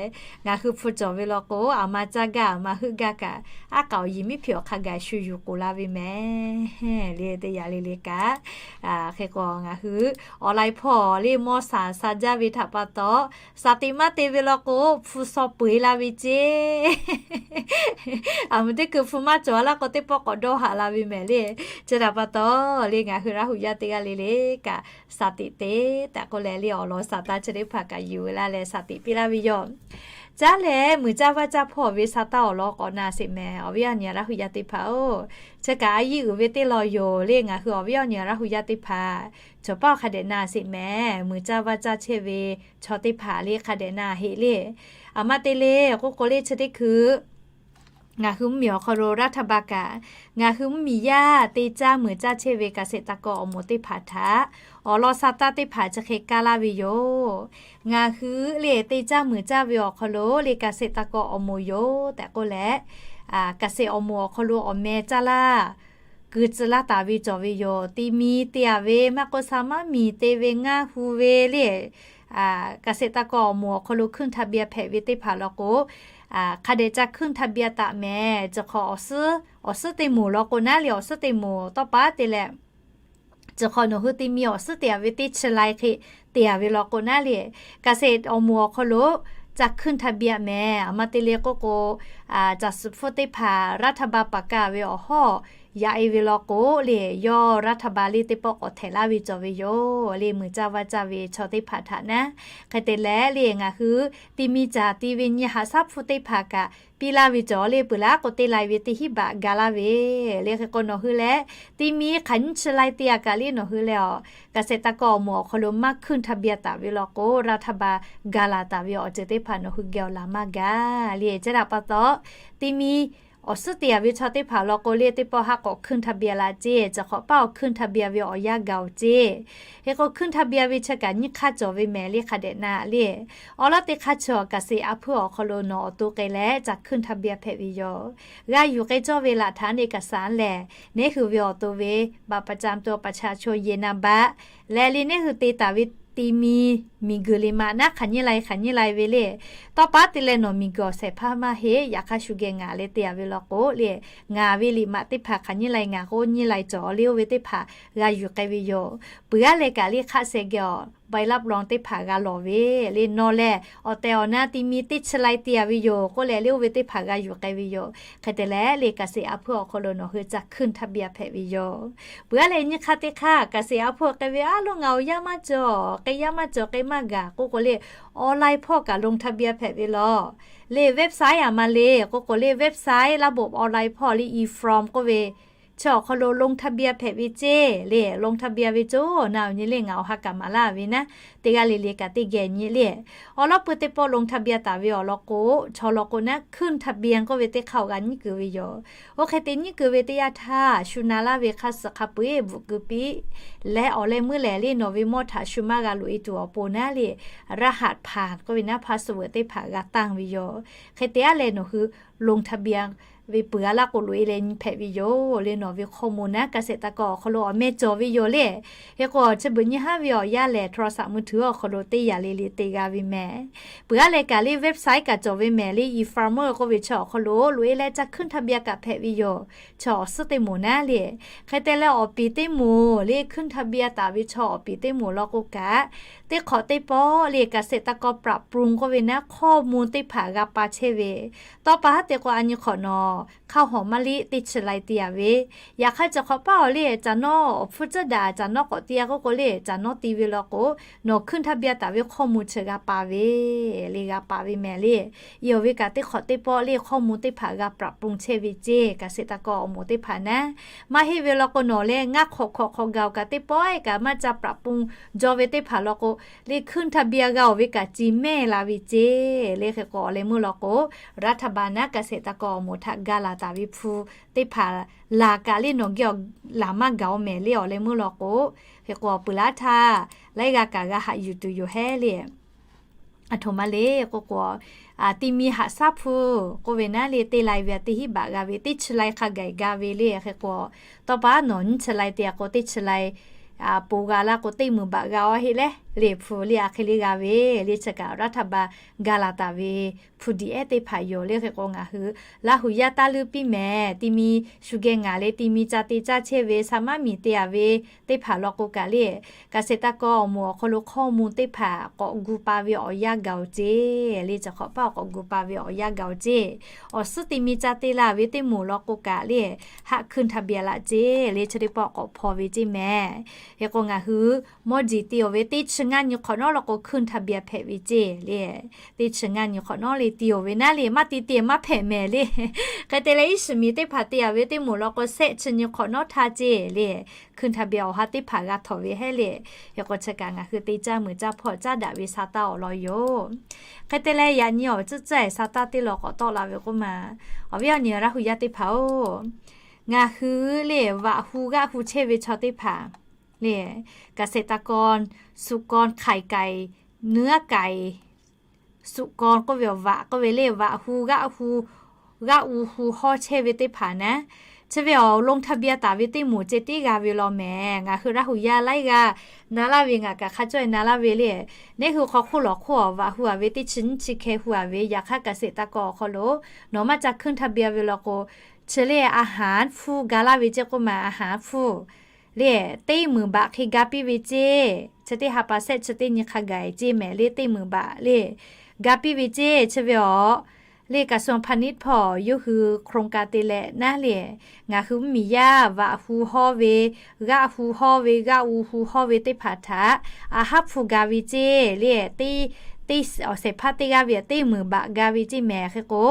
ngaˬ hui hpu cawˬ ve law k'o, aˬ ma caˇ gaˇ aˬ ma heuˆ gaˇ kaꞈ, aˉ k'aꞈ awˬ yehˬ miˉ hpiꞈ awˬ hk'a gaˬ shu yuˬ k'oˍ la ve mehˍ le, teˇ yaꞈ le le kaꞈ. Hk'e k'o, ngaˬ hui awˬ hpawˇ le mawˇ shaˍ sha jaˇ ve htaꞈ pa taw, shaˍ tiꞈ maˇ te ve law k'o, hpu shaw peu eˬ la ve ceˇ. Aˬ mvuhˬ teˇ hkui hpu maˇ cawˬ laˇ k'o, teˇ pawˆ k'awꞈ dawˇ haꞈ la ve mehˍ le. Chi htaꞈ pa taw le, ngaˬ hui Laˇ huˍ yaˇ teˇ g'aˇ le le kaꞈ shaˍ tiꞈ te tehꞈ k'oˆ leh le, awˬ lawn shaˍ taˇ chi teˇ hpaˍ kaꞈ yuˬ la leh shaˍ tiꞈ piˇ laˇ ve yoˬ. Caˉ lehˬ, muiˬ caˇ vaˇ caˇ hpawˇ ve sha taˇ awˬ lawn k'awꞈ na sheˍ mehˍ, awˬ viˉ awˬ nyi Laˇ huˍ yaˇ teˇ hpaˍ-oˬ. Chi kaꞈ a yiˇ uiˍ ve teˇ lawn yoˬ le, ngaˬ hui awˬ viˉ awˬ nyi Laˇ huˍ yaˇ teˇ hpaˍ chaw paˇ hk'a dehꞈ na sheˍ mehˍ. Muiˬ caˇ vaˇ caˇ chehˇ ve chaw teˇ hpaˍ le hk'a dehꞈ na heˆ le. Aˬ ma te le k'oˆ k'o le, chi teˇ hkui ngaˬ hui mvuhˇmiˬ awˬ hk'aw lo รัฐบาล kaꞈ, ngaˬ hui mvuhˇmiˬ yaˇ te caˇ muiˬ caˇ chehˇ ve เกษตรกร awˬ moˍ teˇ hpaˍ htaꞈ awˬ lawn sha taˇ teˇ hpaˍ chi hk'e kaˇ laˇ ve yoˬ. Ngaˬ hui le te caˇ muiˬ caˇ ve awˬ hk'aw lo le เกษตรกร awˬ moˍ yoˬ tehꞈ k'oˆ leh, เกษตร awˬ moˍ awˬ hk'aw lo awˬ meh caˇ laˇ kuiˬ tcuh laˇ taˍ ve cawˬ ve yoˬ. Ti mi te-a ve maˇ k'oˆ, sha maˇ miˬ te ve ngaˇ hu ve le, เกษตรกร awˬ moˍ awˬ hk'aw lo ขึ้นทะเบียน hpehꞈ ve teˇ hpaˍ law k'o, hk'a dehꞈ ca ขึ้นทะเบียน taˍ mehˍ. Chi hk'awꞈ awˬ suhˉ, awˬ suhˉ teˇ moˍ law k'o naˉ le, awˬ suhˉ teˇ moˍ tawˇ pa te leh, chi hk'awꞈ nawˬ hui ti mi awˬ suhˉ te-a ve teˇ chi lai hk'e te-a ve law k'o naˉ le, เกษตร awˬ moˍ awˬ hk'aw lo ca ขึ้นทะเบียน mehˍ. Aˬ ma te le k'oˆ k'o, caˬ suhˍ hpfuhˇ teˇ hpaˍ รัฐบาล ประกาศ ve awˬ hawˉ yaꞈ e ve law k'o le, yawˇ รัฐบาล le teˇ pawˆ k'awꞈ htehꞈ laˇ ve cawˬ ve yoˬ le, muiˬ caˇ vaˇ caˇ ve chaw teˇ hpaˍ htaꞈ naˉ. Hk'e te leh le, ngaˬ hui ti mi caˬ ti ve nyi haꞈ shaˉ hpu teˇ hpaˍ kaꞈ piˇ laˇ ve cawˬ le, peuˬ laˇ k'o te lai ve teˇ hinˉ baꞈ ga laˇ ve le. Hk'e k'o nawˬ hui leh ti mi hk'aˬ nyiˇ chi lai te-a kaꞈ le, nawˬ hui leh awˬ เกษตรกร awˬ moˍ awˬ hk'aw lo maˇ ขึ้นทะเบียน taˍ ve law k'o, รัฐบาล ga laˬ taˍ ve awˬ ceuˬ teˇ hpaˍ nawˬ hui geh awˬ laˬ maˇ ga le. Chi htaꞈ pa taw, ti mi awˬ suhˉ te-a ve chaw teˇ hpaˍ law k'o le, teˇ pawˆ haˉ k'awꞈ ขึ้นทะเบียน la ceˇ. Chi hk'awꞈ paˉ awˬ ขึ้นทะเบียน ve awˬ yanˇ gaˬ-oˬ ceˇ. Hk'e k'o ขึ้นทะเบียน ve chi kaꞈ nyiˇ hk'aˇ cawˬ ve mehˍ le, hk'a dehꞈ na le. Awˬ lawn teˇ hk'aˇ chi awˬ เกษตร a hpuˇ awˬ hk'aw lo nawˬ awˬ to k'ai leh ca ขึ้นทะเบียน hpehꞈ ve yoˬ. G'a yuˬ k'ai cawˇ ve หลักฐาน เอกสาร lehˬ, neˉ hui ve awˬ to ve บัตรประจำตัวประชาชน เยนนาบะ leh le neˉ hui te taˍ ve ti mi miˬguiˬ liꞈ maꞈ naˉ hk'aˬ nyiˇ lai hk'aˬ nyiˇ lai ve le. Tawˇ pa te leh nawˬ miˬguiˬ awˬ shehˍ hpaˇ maˇ heˆ, yaꞈ hk'aˇ shu geh ngaˬ leh te-a ve law k'o le, ngaˬ ve liꞈ maꞈ teˇ hpaˍ hk'aˬ nyiˇ lai ngaˬ k'o nyiˇ lai cawˬ le, oˇ ve teˇ hpaˍ g'a yuˬ k'ai ve yoˬ. Peuˬ aˉ leh kaꞈ le hk'aˆ sheh geh awˬ ใบรับรอง teˇ hpaˍ g'a lawˬ ve le, nawˬ lehˬ awˬ tehˬ awˬ na ti mi teˇ chi lai te-a ve yoˬ k'oˆ leh le, oˇ ve teˇ hpaˍ g'a yuˬ k'ai ve yoˬ. Hk'e te leh le, เกษตร a hpuˇ awˬ hk'aw lo nawˬ hui ca ขึ้นทะเบียน hpehꞈ ve yoˬ. Peuˬ aˉ leh nyiˇ hk'aˇ teˇ hk'aˇ เกษตร a hpuˇ k'ai ve, aˉ lo ngaˬ awˬ yanˇ maˇ cawˬ, k'ai yanˇ maˇ cawˬ, k'ai maˇ gaˬ k'oˆ k'o le, online hpawˇ kaꞈ ลงทะเบียน hpehꞈ ve laˬ. Le website aˬ ma le k'oˆ k'o le, website ระบบออนไลน์ hpawˇ le, e-form k'oˆ ve chi awˬ hk'aw lo ลงทะเบียน hpehꞈ ve ceˇ le. ลงทะเบียน ve cawˬ na awˬ nyi le, ngaˬ awˬ ha kaꞈ maˍ laˇ ve naˉ, teˇ g'aˇ le le kaꞈ teˇ geh nyi le. Awˬ lawn pui teˇ pawˆ ลงทะเบียน taˍ ve awˬ lawn k'o, chaw lawn k'o naˉ ขึ้นทะเบียน k'oˆ ve teˇ hk'aˇ awˬ g'a nyiˉ kuiˬ ve yoˬ. Oˇ hk'e te nyiˉ kuiˬ ve teˇ yanˇ htaˇ, shu na laˇ ve hk'a suhˍ hk'a peu-eˬ bvuhꞈ keu piˇ leh, awˬ leh meuˇ lehˬ le, nawˬ ve mawˇ htaꞈ shu maˇ g'a loꞈ e tuˬ awˬ pon naˉ le, รหัสผ่าน k'oˆ ve naˉ, password teˇ hpaˍ g'a tanˇ ve yoˬ. Hk'e te aˉ leh nawˬ hui ลงทะเบียน ve peuˬ a laˇ k'o loꞈ e leh nyi hpehꞈ ve yoˬ le. Nawˬ ve ข้อมูล naˉ เกษตรกร awˬ hk'aw lo awˬ meh cawˬ ve yoˬ le. Hk'e k'o chi beuꞈ nyi haˉ ve awˬ yanˇ lehˬ, โทรศัพท์มือถือ awˬ hk'aw lo teˇ yanˇ le le te g'a ve mehˍ. Peuˬ aˉ leh kaꞈ le website kaꞈ cawˬ ve mehˍ le, e-farmer k'oˆ ve chi awˬ hk'aw lo loꞈ e leh ca ขึ้นทะเบียน kaꞈ hpehꞈ ve yoˬ. Chi awˬ suhˉ teˇ moˍ naˉ le. Hk'e te leh awˬ piˍ teˇ moˍ le, ขึ้นทะเบียน taˍ ve chaw awˬ piˍ teˇ moˍ law k'o kaꞈ, teˇ hk'awꞈ teˇ pawˆ le, เกษตรกร ปรับปรุง k'oˆ ve naˉ, ข้อมูล teˇ hpaˍ g'a pa chehˇ ve, tawˇ pa haˉ te k'o a nyi hk'awꞈ nawˬ ข้าวหอมมะลิ teˇ chi lai te-a ve, yaꞈ hk'aˇ chi hk'awꞈ paˉ awˬ le, caˬ nawˉ awˬ hpfuhˇ tcuhˉ daꞈ caˬ nawˉ k'awꞈ te-a k'oˆ k'o le, caˬ nawˉ te ve law k'o, nawˬ ขึ้นทะเบียน taˍ ve ข้อมูล chi g'a pa ve le, g'a pa ve mehˍ le. Iˉ awˬ ve kaꞈ teˇ hk'awꞈ teˇ pawˆ le, ข้อมูล teˇ hpaˍ g'a ปรับปรุง chehˇ ve ceˇ, เกษตรกร awˬ moˍ teˇ hpaˍ naˉ. Maˇ heˆ ve law k'o nawˬ leh ngaˇ hk'awꞈ hk'awꞈ hk'awꞈ gaˬ-oˬ kaꞈ teˇ pawˆ-e kaꞈ maˇ ca ปรับปรุง jaw ve teˇ hpaˍ law k'o le, ขึ้นทะเบียน g'a-oˬ ve kaꞈ ci mehˇ la ve ceˇ le. Hk'e k'o awˬ leh meuˇ law k'o, รัฐบาล naˉ เกษตรกร awˬ moˍ htaꞈ ga laˬ taˍ ve hpu teˇ hpaˍ laˬ kaꞈ le, nawˬ geh awˬ laˬ maˇ gaˬ-oˬ mehˍ le. Awˬ leh meuˇ law k'o, hk'e k'o peuˬ laˇ htaˇ, laiˉ g'a kaꞈ g'a haꞈ yuˬ tuˬ yoˬ hehˉ le. Aˬ htoꞈ ma le k'oˆ k'o, ti mi haꞈ shaˉ hpu k'oˆ ve naˉ le, teˇ lai ve teˇ hinˉ baꞈ g'a ve, teˇ chi lai hk'a gaˬ ga ve le. Hk'e k'o, tawˇ pa nawˬ nyiˇ chi lai te-a k'o, teˇ chi lai pon g'a laˇ k'o, teˇ meunˍ baꞈ g'a-oˬ heˆ leh, le hpu le a hk'e le g'a ve le chi kaꞈ รัฐบาล gaˬ laˬ taˍ ve hpu diꞈ ehˉ teˇ hpaˍ yoˬ le. Hk'e k'o ngaˬ hui Laˇ huˍ yaˇ taˇ leuˇ piˇ mehˍ, ti mi shu geh ngaˬ le ti mi ca te caˇ chehˇ ve, sa maˇ miˬ te a ve teˇ hpaˍ law k'o kaꞈ le, เกษตรกร awˬ moˍ awˬ hk'aw lo hkawˇ mvuh teˇ hpaˍ k'awꞈ gu pa ve awˬ yanˇ gaˬ oˬ ceˇ le. Chi hk'awꞈ paˇ k'awꞈ gu pa ve awˬ yanˇ gaˬ oˬ ceˇ. Awˬ suhˉ ti mi ca te la ve teˇ moˍ law k'o kaꞈ le, haꞈ ขึ้นทะเบียน laꞈ ceˇ le chi teˇ pawˆ k'awꞈ hpaw ve ceˇ mehˍ. Hk'e k'o ngaˬ hui mawˇ jeˬ te awˬ ve teˇ chi ngaˇ nyi hk'awꞈ nawˉ law k'o ขึ้นทะเบียน hpehꞈ ve ceˇ le. Teˇ chi ngaˇ nyi hk'awꞈ nawˉ le te awˬ ve naˉ le, maˇ te te maˇ hpehꞈ mehˍ le. Hk'e te leh iˉ shiˍ miˍ teˇ hpaˍ te a ve teˇ moˍ law k'o shehˆ chi nyi hk'awꞈ nawˉ htaˇ ceˇ le, ขึ้นทะเบียน awˬ ha teˇ hpaˍ g'a htawꞈ ve hehˉ le. Hk'e k'o chi kaꞈ ngaˬ hui te caˇ meuꞈ caˇ hpawˇ caˉ daꞈ ve sa taˇ awˬ lawn yoˬ. Hk'e te leh yaꞈ nyi awˬ tcuhˉ tcuhˉ sa taˇ teˇ law k'awꞈ tawˆ la ve k'oˆ ma, awˬ viˉ awˬ nyi Laˇ huˍ yaˇ teˇ hpaˍ-oˬ, ngaˬ hui le vaꞈ hu g'aˆ hu chehˇ ve chaw teˇ hpaˍ le, เกษตรกร สุกร ขายไก่ เนื้อไก่ สุกร k'oˆ ve awˬ vaꞈ k'oˆ ve le, vaꞈ hu g'aˆ hu, g'aˆ u hu hawˇ chehˇ ve teˇ hpaˍ naˉ, chi ve awˬ ลงทะเบียน taˍ ve teˇ moˍ ceh tiˉ g'a ve law mehˍ. Ngaˬ hui Laˇ huˍ yaˇ laiˉ g'aˇ na laˇ ve, ngaˬ kaꞈ hk'a cawˇ na laˇ ve le. Neˇ hui hk'aw hk'oˆ lawˬ hk'oˆ awˬ vaꞈ hu a ve teˇ chi nyiˇ chi hkeh hu a ve, yaꞈ hk'aˇ เกษตรกร awˬ hk'aw lo nawˬ maˇ ca ขึ้นทะเบียน ve law k'o, chi le อาหาร hpfuhˇ ga laˇ ve ceˇ k'oˆ ma, อาหาร hpfuhˇ le teˇ meunˍ baꞈ hk'e ga piˇ ve ceˇ. Chi teˇ ha pa shehˆ chi teˇ nyi hk'a gaˬ ceˇ mehˍ le, teˇ meunˍ baꞈ le ga piˇ ve ceˇ. Chi ve awˬ le กระทรวงพาณิชย์ hpawˇ yawˇ hui โครงการ te leh naˉ le, ngaˬ hui mvuhˇ miˬ yaˇ vaꞈ hu hawˇ ve, g'aˆ hu hawˇ ve, g'aˆ u hu hawˇ ve teˇ hpaˍ htaꞈ อาหาร hpfuhˇ ga ve ceˇ le, teˇ, teˇ awˬ shehˍ hpaˇ teˇ g'aˇ ve teˇ meunˍ baꞈ ga ve ceˇ mehˍ. Hk'e k'o,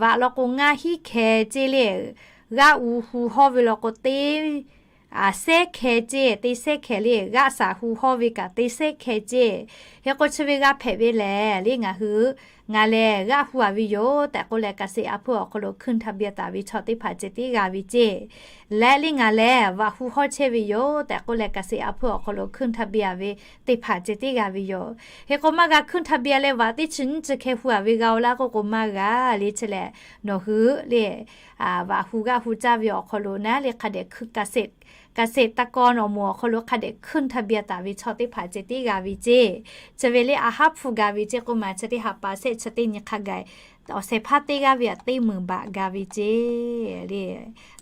vaꞈ law k'o ngaˇ hinˉ hkeh ceˇ le, g'aˆ u hu hawˇ ve law k'o teˇ shehˉ hkeh ceˇ, teˇ shehˉ hkeh le, g'aˆ shaˍ hu hawˇ ve kaꞈ teˇ shehˉ hkeh ceˇ. Hk'e k'o chi ve g'a hpehꞈ ve lehˬ le ngaˬ hui, ngaˬ lehˬ g'aˆ hu a ve yoˬ tehꞈ k'oˆ leh เกษตรอำเภอ awˬ hk'aw lo ขึ้นทะเบียน taˍ ve chaw teˇ hpaˍ ceh tiˉ g'a ve ceˇ. Leh le ngaˬ lehˬ vaꞈ hu hawˇ chehˇ ve yoˬ tehꞈ k'oˆ leh เกษตรอำเภอ awˬ hk'aw lo ขึ้นทะเบียน ve teˇ hpaˍ ceh tiˉ g'a ve yoˬ. Hk'e k'o maˇ g'a ขึ้นทะเบียน leh vaꞈ teˇ chi nyiˇ chi hkeh hu a ve g'a oˬ laˇ k'oˆ k'o maˇ g'a le chi lehˬ, nawˬ hui le vaꞈ hu g'aˆ hu caˇ ve awˬ hk'aw lo naˉ le hk'a dehꞈ เกษตรกร awˬ moˍ awˬ hk'aw lo hk'a dehꞈ ขึ้นทะเบียน taˍ ve chaw teˇ hpaˍ ceh tiˉ g'a ve ceˇ. Chi ve le อาหาร hpfuhˇ ga ve ceˇ k'oˆ ma, chi teˇ ha pa shehˆ chi teˇ nyi hk'a gaˬ awˬ shehˍ hpaˇ teˇ g'aˇ ve a teˇ meunˍ baꞈ ga ve ceˇ le.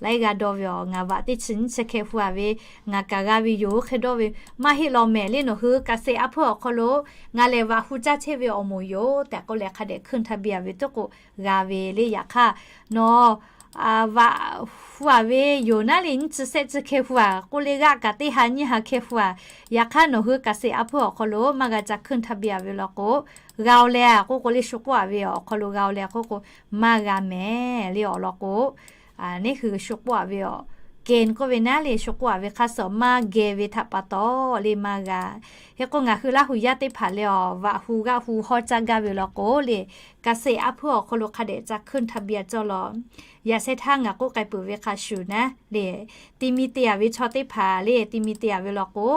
Laiˉ g'aˇ dawˇ ve awˬ, ngaˬ vaꞈ teˇ chi nyiˇ chi hkeh hu a ve ngaˬ kaꞈ g'a ve yoˬ hk'e dawˇ ve maˇ heˆ law mehˍ le. Nawˬ hui เกษตรอำเภอ awˬ hk'aw lo ngaˬ lehˬ vaꞈ hu caˇ chehˇ ve awˬ moˍ yoˬ tehꞈ k'oˆ leh hk'a dehꞈ ขึ้นทะเบียน ve teˇ k'o g'a ve le. Yaꞈ hk'aˇ nawˬ vaꞈ hu a ve yoˬ naˉ le nyiˇ chi shehˆ chi hkeh hu a k'oˆ le g'aˆ kaꞈ teˇ ha nyiˇ ha hkeh hu a, yaꞈ hk'aˇ nawˬ hui เกษตรอำเภอ awˬ hk'aw lo maˇ g'a ca ขึ้นทะเบียน ve law k'o, g'a oˬ leh k'oˆ k'o le shu k'oˆ a ve awˬ hk'aw lo g'a oˬ leh k'oˆ k'o maˇ g'a mehˍ le. Awˬ lawn k'o, neˇ hui shu k'oˆ a ve awˬ, เกณฑ์ k'oˆ ve naˉ le shu k'oˆ a ve hk'a shuˍ maˇ geh ve htaꞈ pa taw le maˇ g'a. Hk'e k'o ngaˬ hui Laˇ huˍ yaˇ teˇ hpaˍ le awˬ vaꞈ hu g'aˆ hu hawˇ caˇ gaˇ ve law k'o le, เกษตรอำเภอ awˬ hk'aw lo hk'a dehꞈ ca ขึ้นทะเบียน cawˇ law. Yaꞈ sheh htaˇ ngaˬ k'oˆ k'ai peuˬ ve hk'a shuˍ naˉ le, ti mi te a ve chaw teˇ hpaˍ le ti mi te a ve law k'o,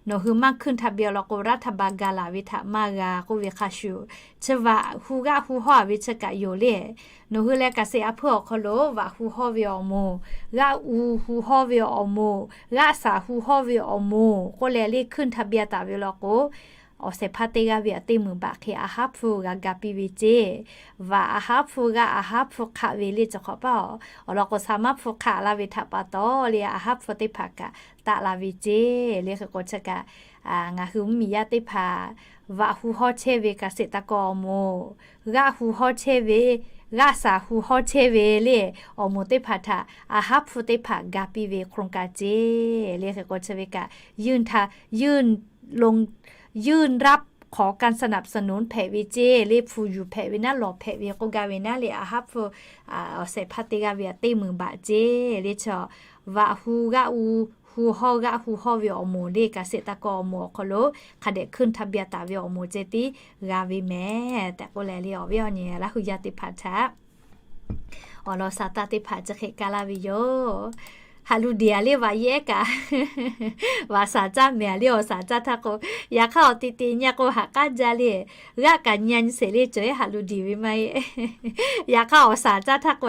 nawˬ hui maˇ ขึ้นทะเบียน law k'o รัฐบาล ga laˬ ve htaꞈ maˇ g'a k'oˆ ve hk'a shuˍ, chi vaꞈ hu g'aˆ hu hawˇ a ve chi kaꞈ yoˬ le. Nawˬ hui lehˬ เกษตรอำเภอ awˬ hk'aw lo vaꞈ hu hawˇ ve awˬ moˍ, g'aˆ u hu hawˇ ve awˬ moˍ, g'aˆ shaˍ hu hawˇ ve awˬ moˍ k'oˆ leh le ขึ้นทะเบียน taˍ ve law k'o, awˬ shehˍ hpaˇ teˇ g'aˇ ve a teˇ meunˍ baꞈ hk'e อาหาร hpfuhˇ g'a ga piˇ ve ceˇ. Vaꞈ อาหาร hpfuhˇ, g'aˆ อาหาร hpfuhˇ hk'aˆ ve le chi hk'awꞈ paˇ awˬ, awˬ lawn k'o sa maˇ hpfuhˇ hk'aˆ la ve htaꞈ pa taw le อาหาร hpfuhˇ teˇ hpaˍ kaꞈ taˆ la ve ceˇ le. Hk'e k'o chi kaꞈ ngaˬ hui mvuhˇ miˬ yaˇ teˇ hpaˍ vaꞈ hu hawˇ chehˇ ve เกษตรกร awˬ moˍ, g'aˆ hu hawˇ chehˇ ve, g'aˆ shaˍ hu hawˇ chehˇ ve le awˬ moˍ teˇ hpaˍ htaꞈ อาหาร hpfuhˇ teˇ hpaˍ ga piˇ ve โครงการ ceˇ le. Hk'e k'o chi ve kaꞈ ยื่นทะ, ยื่นลง, ยื่นรับขอการสนับสนุน hpehꞈ ve ceˇ le, hpu yuˬ hpehꞈ ve naˉ lawˬ hpehꞈ ve k'oˆ gaˇ ve naˉ le อาหาร hpfuhˇ, awˬ shehˍ hpaˇ teˇ g'aˇ ve a teˇ meunˍ baꞈ ceˇ le chi, vaꞈ hu g'aˆ u hu hawˇ g'aˆ hu hawˇ ve awˬ moˍ le เกษตรกร awˬ moˍ awˬ hk'aw lo hk'a dehꞈ ขึ้นทะเบียน taˍ ve awˬ moˍ ceh tiˉ g'a ve mehˍ tehꞈ k'oˆ leh le awˬ viˉ awˬ nyi Laˇ huˍ yaˇ teˇ hpaˍ htaꞈ awˬ lawn sa taˇ teˇ hpaˍ chi hk'e kaˇ laˇ ve yoˬ. Haꞈ lu diˬ a le, vaꞈ yehˉ kaꞈ vaꞈ shaˍ caˇ mehˍ a le, awˬ shaˍ caˇ htaˇ k'o, yaꞈ hk'aˇ awˬ te te nyi k'o haꞈ k'aˉ jaˇ le. G'aˆ kaꞈ nyi nyi sheˍ le, cawˬ ehˉ haꞈ lu diˬ ve maˇ heˆ. Yaꞈ hk'aˇ awˬ shaˍ caˇ htaˇ k'o,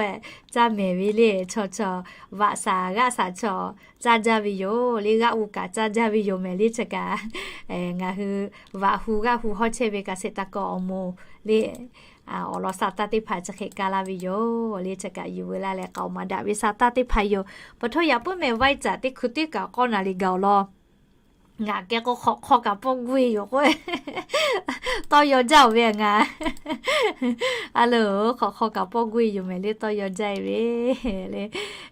caˇ mehˍ ve le. Chaw chaw vaꞈ shaˍ g'aˆ shaˍ chaw caˇ jaˇ ve yoˬ le. G'aˆ g'uˇ kaꞈ caˇ jaˇ ve yoˬ mehˍ le. Chi kaꞈ ngaˬ hui vaꞈ hu g'aˆ hu hawˉ chehˇ ve kaꞈ sheˍ taˍ kaꞈ awˬ moˍ le. Awˬ lawn sa taˇ teˇ hpaˍ chi hk'e ka laˇ ve yoˬ le. Chi kaꞈ yuˬ veu laˇ leh k'aoˍ maˍ daꞈ ve sa taˇ teˇ hpaˍ yoˬ. Paˍ htawˇ yaꞈ puiˉ mehˍ vaiˇ caꞈ teˇ hkui teˇ kaꞈ k'awˇ naˍ riˍ gaˬ awˬ lawn ngaˬ kehˬ k'o hk'awꞈ hk'aw kaꞈ pawˆ guˇ e yoˬ k'o, tawˇ yaw jaˇ oˬ ve ngaˬ. A le, hk'awꞈ hk'aw kaꞈ pawˆ guˇ e yoˬ mehˍ le, tawˇ yaw jaˇ e ve le.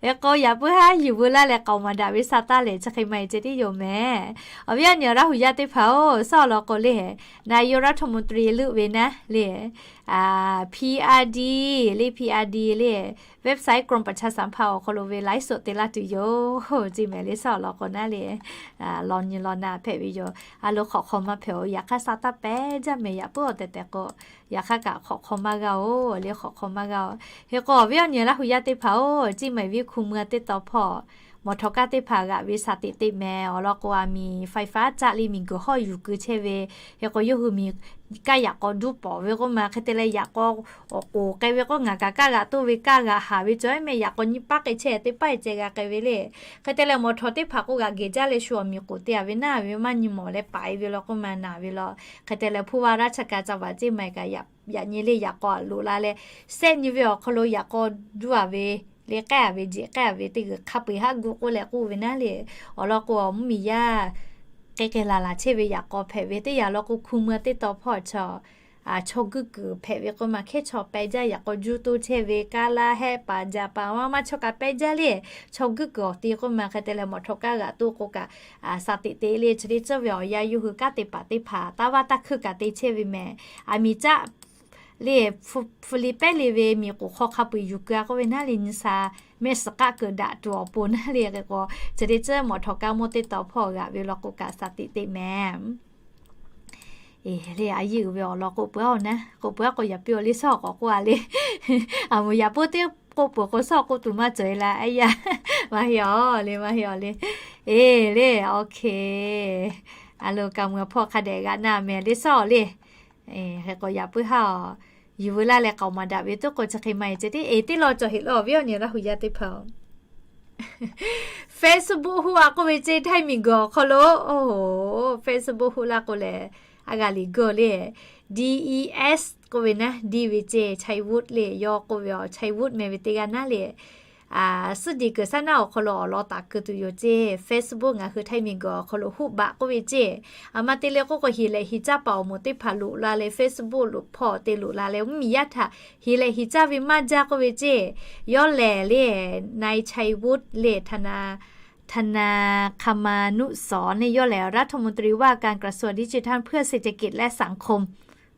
Hk'e k'o yaꞈ puiˉ haˉ yuˬ veu laˇ leh k'aoˍ maˍ daꞈ ve sa taˇ lehˬ chi hk'e maˇ heˆ ceh tiˉ yoˬ mehˍ. Awˬ viˉ awˬ nyi Laˇ huˍ yaˇ teˇ hpaˍ-oˬ, suhˉ awˬ lawn k'o le, นายกรัฐมนตรี leuˆ ve naˉ le, PRD le, PRD le, website กรมประชาสัมพันธ์ awˬ hk'aw lo ve ไลฟ์สด te laˇ tuˬ yoˬ ceˇ mehˍ le. Suhˉ awˬ lawn k'o naˉ le, law nyi law na hpehꞈ ve yoˬ. A lo hk'awꞈ hk'aw maˇ hpehꞈ-oˬ. Yaꞈ hk'aˇ sa taˇ pehˉ jaˇ mehˍ. Yaꞈ puiˉ awˬ tehˬ tehˬ k'o, yaꞈ hk'aˇ kaꞈ hk'awꞈ hk'aw maˇ g'a-oˬ le, hk'awꞈ hk'aw maˇ g'a-oˬ. Hk'e k'o awˬ viˉ awˬ nyi Laˇ huˍ yaˇ teˇ hpaˍ-oˬ, ceˇ mehˍ viˉ hku mui teˇ taw hpawˇ mawˬ htawꞈ kaˇ teˇ hpaˍ g'aꞈ ve shaˍ teꞈ teꞈ mehˍ. Awˬ lawn k'o a miˍ ไฟฟ้า caˆ le, miˬ guiˬ hawˇ yuˬ keu chehˇ ve. Hk'e k'o yawˇ hui miˬ kaˇ yaꞈ k'aw duˇ pawˍ ve k'oˆ ma hk'e te leh yaꞈ k'aw awˬ k'oˍ k'ai ve k'o ngaˬ kaꞈ kaˇ g'aꞈ toˇ ve kaˇ g'aꞈ haˍ ve cawˬ ehˉ mehˍ. Yaꞈ k'aw nyi paˉ k'ai chehˇ teˇ paˉ ceh g'a k'ai ve le. Hk'e te leh mawˬ htawꞈ teˇ hpaˍ k'o g'aꞈ gehˬ jaˇ leh shu awˬ miˬ k'oˍ te a ve naˉ ve maˇ nyi mawˬ leh paˍ e ve law k'oˆ ma naˍ ve law. Hk'e te leh ผู้ว่าราชการจังหวัด ceˇ mehˍ kaꞈ yaꞈ nyi le yaꞈ k'aw loꞈ la leh, sehˆ nyi ve awˬ hk'aw lo yaꞈ k'aw duˇ a ve le, k'ehˉ a ve jeꞈ k'ehˉ a ve teˇ g'uiˬ hk'a peu-eˬ haˉ gu k'oˆ leh k'oˆ ve naˉ le. Awˬ lawn k'o mvuhˇmiˬ yaˇ hk'e hk'e laˬ laˬ chehˇ ve yaꞈ k'aw hpehꞈ ve teˇ yanˇ law k'o hku mui teˇ taw hpawˇ chaw chaw guiˇ kuiˬ hpehꞈ ve k'oˆ ma hkehˉ chaw pehˇ jaˇ. Yaꞈ k'aw juˇ toˇ chehˇ ve kaˇ laˇ hehˆ paˍ jaˍ paˍ maˇ maˇ chaw kaꞈ pehˇ jaˇ le. Chaw guiˇ kuiˬ awˬ te k'oˆ ma hk'e te leh mawˬ htawꞈ kaˇ g'aꞈ toˇ k'o kaꞈ, shaˍ teꞈ te le chi teˇ ceuˬ ve awˬ yanˇ yawˇ hui kanˉ te paˍ teˇ hpaˍ taˇ vaˇ taˇ hkuiˇ kaꞈ te chehˇ ve mehˍ. A miˍ caˆ le, hpu li pehˉ le ve miˬ k'oˍ hk'aw hk'a peu-eˬ yuˬ keu a k'oˆ ve naˉ le, nyi sha mehˆ suhˍ k'aˆ keu daꞈ tuˬ awˬ pon naˉ le. Hk'e k'o chi teˇ ceuˬ mawˬ htawꞈ kaˇ mawˇ teˇ taw hpawˇ g'aꞈ ve law k'o kaꞈ shaˍ teꞈ teꞈ mehˍ. Eˬ le, a yeˇ uiˍ ve awˬ lawn k'oˆ peuˬ-oˬ naˉ, k'oˆ peuˬ-a k'o yaꞈ piˇ-oˬ le, suhˉ awˬ k'awꞈ k'oˆ a le. A moˍ yaꞈ puiˉ teˇ k'oˆ peuˬ k'o suhˉ k'oˆ tuˬ maˇ cawˬ e la a yaˇ. Maˇ heˆ-oˬ le, maˇ heˆ-oˬ le. Eˬ le, OK. A lo kaꞈ meuꞈ hpawˇ hk'a dehꞈ g'a na mehˍ le suhˉ-oˬ le. Hk'e k'o yaꞈ puiˉ haˉ-oˬ, yuˬ veu laˇ leh k'aoˍ maˍ daꞈ ve tuˉ k'o chi hk'e maˇ heˆ ceh tiˉ. Eˬ, teˇ lawn cawˬ heꞈ law awˬ viˉ awˬ nyi Laˇ huˍ yaˇ teˇ hpaˍ-oˬ, Facebook huˆ a k'oˆ ve ceˇ, Htaiˇ miˬ guiˬ awˬ hk'aw lo, oˇ, Facebook huˆ laˇ k'o lehˬ, a g'a liꞈ geu le, D E S k'oˆ ve naˉ, D ve ceˇ, Chaiwut le, yaw k'oˆ ve awˬ Chaiwut meh ve teˇ g'aˇ naˉ le. Suhˉ diˬ kuiˬ saˉ naˉ awˬ hk'aw lo awˬ lawn taˍ keu tuˬ yoˬ ceˇ. Facebook ngaˬ hui Htaiˇ miˬ guiˬ awˬ hk'aw lo huˆ baꞈ k'oˆ ve ceˇ. A ma te leh k'oˆ k'o hiˍ lehˬ hiˍ caˇ paˍ awˬ moˍ teˇ hpaˍ loꞈ la leh Facebook loꞈ hpawˇ te loꞈ la leh mvuhˇmiˬ yaˇ htaꞈ hiˍ lehˬ hiˍ caˇ ve maˇ jaˇ k'oˆ ve ceˇ. Yawˇ lehˬ le, นายชัยวุฒิ le, ธนา ธนาคมานุสรณ์ le, yawˇ lehˬ รัฐมนตรีว่าการกระทรวงดิจิทัลเพื่อเศรษฐกิจและสังคม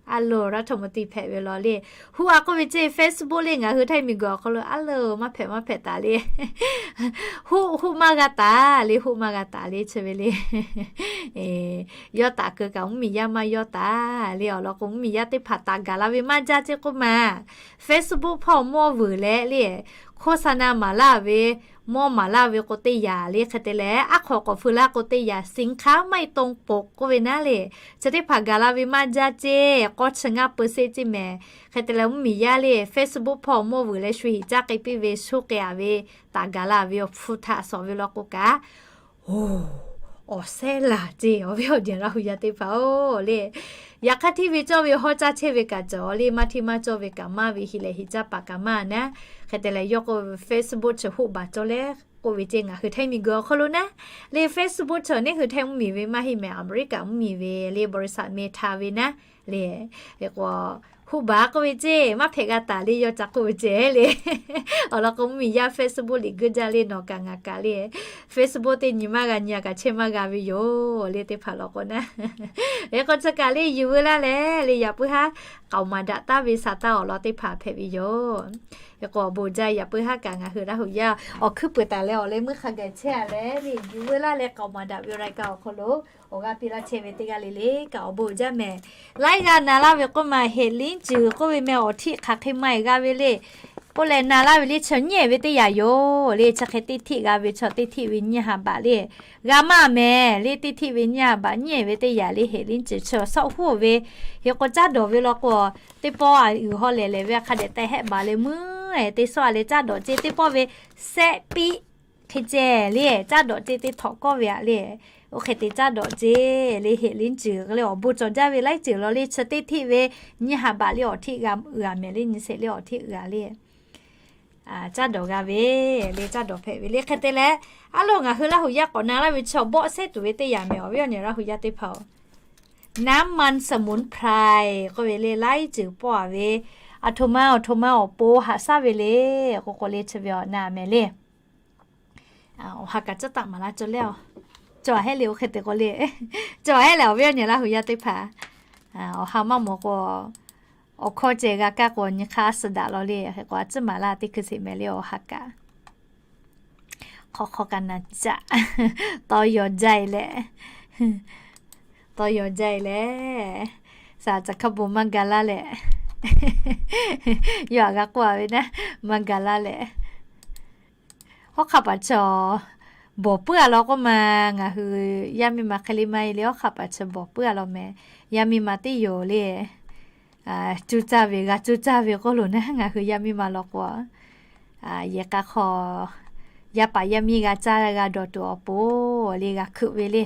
a lo รัฐมนตรี hpehꞈ ve law le. Huˆ a k'oˆ ve ceˇ, Facebook le ngaˬ hui Htaiˇ miˬ guiˬ awˬ hk'aw lo a lo maˇ hpehꞈ maˇ hpehꞈ taˍ le. Huˆ, huˆ maˇ g'a taˍ le, huˆ maˇ g'a taˍ le chi ve le. Yawˇ taˍ keu kaꞈ mvuhˇmiˬ yaˇ maˇ yawˇ taˍ le. Awˬ lawn k'o mvuhˇmiˬ yaˇ teˇ hpaˍ taˍ gaˬ la ve maˇ jaˇ ceˇ k'oˆ ma. Facebook hpawˇ mawˇ vuiˬ leh le, โฆษณา maˍ laˇ ve, mawˇ maˍ laˇ ve k'o teˇ yanˇ le, hk'e te leh aˉ hk'awꞈ k'awꞈ feu laˇ k'o teˇ yanˇ, สินค้าไม่ตรงปก k'oˆ ve naˉ le. Chi teˇ hpaˍ gaˬ la ve maˇ jaˇ ceˇ, k'awˇ chi ngaˇ peu seˇ ceˇ mehˍ. Hk'e te leh mvuhˇmiˬ yaˇ le Facebook hpawˇ mawˇ vuiˬ leh shu hiˍ caˇ k'ai piˇ ve, shu k'ai a ve, taˍ gaˬ la ve awˬ hpu htaꞈ shawˍ ve law k'o kaꞈ, oˬ, awˬ sehˉ laˬ ceˇ. Awˬ viˉ awˬ nyi Laˇ huˍ yaˇ teˇ hpaˍ-oˬ le, yaꞈ hk'aˇ hteˇ ve cawˇ ve hawˉ caˇ chehˇ ve kaꞈ cawˬ le, maˇ hteˇ maˇ cawˇ ve kaꞈ maˇ ve, hiˍ lehˬ hiˍ caˇ paˍ kaꞈ maˇ naˉ. Hk'e te leh yawˇ k'oˆ Facebook chi huˆ baˬ cawˇ le k'oˆ ve ceˇ, ngaˬ hui Htaiˇ miˬ guiˬ awˬ hk'aw lo naˉ le. Facebook chi neˇ hui Htaiˇ mvuhˇmiˬ ve maˇ heˆ mehˍ, America mvuhˇmiˬ ve le, บริษัท Meta ve naˉ le. Hk'e k'o huˆ baˬ k'oˆ ve ceˇ, maˇ hpehꞈ g'a taˍ le, yawˇ ca k'oˆ ve ceˇ le. Awˬ lawn k'o mvuhˇmiˬ yaˇ Facebook liꞈ geuˆ jaˇ le, nawˬ kaꞈ ngaˬ kaꞈ le, Facebook teˇ nyi maˇ g'a nyi a kaꞈ chehˇ maˇ g'a ve yoˬ le, teˇ hpaˍ law k'o naˉ. Hk'e k'o chi kaꞈ le yuˬ veu laˇ leh le, yaꞈ puiˉ haˉ k'aoˍ maˍ daꞈ taˍ ve sa taˇ awˬ lawn teˇ hpaˍ hpehꞈ ve yoˬ. Hk'e k'o awˬ bon jaˇ, yaꞈ puiˉ haˉ kaꞈ ngaˬ hui Laˇ huˍ yaˇ awˬ hkuiˉ peuˬ taˍ leh awˬ leh meuˇ hk'a gaˬ chehˇ a leh le, yuˬ veu laˇ leh k'aoˍ maˍ daꞈ ve awˬ รายการ awˬ hk'aw lo awˬ g'aˇ piˇ laˇ chehˇ ve teˇ g'aˇ le le kaꞈ awˬ bon jaˇ mehˍ. Laiˉ g'aˇ na laˇ ve k'oˆ ma, heˍ liˉ cuiˬ k'oˆ ve meh, awˬ htiˆ hk'aˬ hk'e ma eˬ g'a ve le. K'oˆ leh na laˇ ve le, chi nyiˉ ve teˇ yanˇ yoˬ le. Chi hk'e teˇ hteˆ g'a ve chaw, teˇ hteˆ ve nyiˇ ha baꞈ le. G'a maˇ mehˍ le, teˇ hteˆ ve nyiˇ ha baꞈ nyiˉ ve teˇ yanˇ le, heˍ liˇ ceuˬ chi sawˆ huˉ ve. Hk'e k'o caˇ dawˬ ve law k'o, teˇ pawˆ a uiˍ haw lehˬ lehˬ ve hk'a dehꞈ te hehˆ baˬ leh meuˇ te sawˆ a leh caˇ dawˬ ce, teˇ pawˆ ve sehˆ piˆ hk'e ceh le, caˇ dawˬ ce te htawꞈ kawˆ ve aꞈ le. Oˇ hk'e te caˇ dawˬ ce le, heˍ liˇ ceuˬ le awˬ bon cawˬ jaˇ ve laiˉ ceuˬ law le, chi teˇ hteˆ ve nyiˇ ha baꞈ le awˬ hteˆ g'a uiˍ a mehˍ le, nyi sheˍ le awˬ hteˆ uiˍ a le. Caˇ dawˬ g'a ve le, caˇ dawˬ hpehꞈ ve le. Hk'e te leh, aˉ lo ngaˬ hui Laˇ huˍ yaˇ k'awꞈ na laˇ ve chaw bawˆ sehˉ tuˬ ve teˇ yanˇ mehˍ awˬ viˉ awˬ nyi Laˇ huˍ yaˇ teˇ hpaˍ-oˬ, น้ำมันสมุนไพร k'oˆ ve le, laiˉ ceuˬ pawˆ a ve, aˬ htoꞈ ma awˬ htoꞈ ma awˬ pon haꞈ shaˉ ve le k'o k'o le, chi ve awˬ na mehˍ le. Awˬ ha kaꞈ caˉ taˍ maˍ laˇ cawˬ le. Cawˬ hehˉ le, oˇ hk'e te k'o le, cawˬ hehˉ lehˬ awˬ viˉ awˬ nyi Laˇ huˍ yaˇ teˇ hpaˍ, awˬ ha maˇ mawˬ k'o, awˬ hkawˇ ceh g'a kaˇ k'o nyi hk'aˇ suh daꞈ law le. Hk'e k'o a ciˉ maˍ laˇ teˇ hkui sheˍ mehˍ le awˬ ha kaꞈ. Hk'aw hk'aw kaꞈ naˍ caꞈ. Tawˇ yaw jaˇ e leh, tawˇ yaw jaˇ e leh, saˍ caˬ hkaˇ bon maˇ ga laˇ leh, yawˇ aꞈ g'a k'oˆ a ve naˉ, maˇ ga laˇ leh, hawˉ hk'aˆ paˍ chi bawˬ puiˉ a law k'oˆ ma, ngaˬ hui yaˇ miˇ ma hk'e le maˇ e le, hawˉ hk'aˆ paˍ chi bawˬ puiˉ a law mehˍ. Yaˇ miˇ ma teˇ yoˬ le, cuˇ caˇ ve g'a cuˇ caˇ ve k'oˆ lo naˉ, ngaˬ hui yaˇ miˇ ma law k'o, yehˬ k'a hk'aw yaˇ paˍ yaˇ miˇ g'a caˇ g'a dawˬ tuˬ awˬ pon le g'a hkeuꞈ ve le.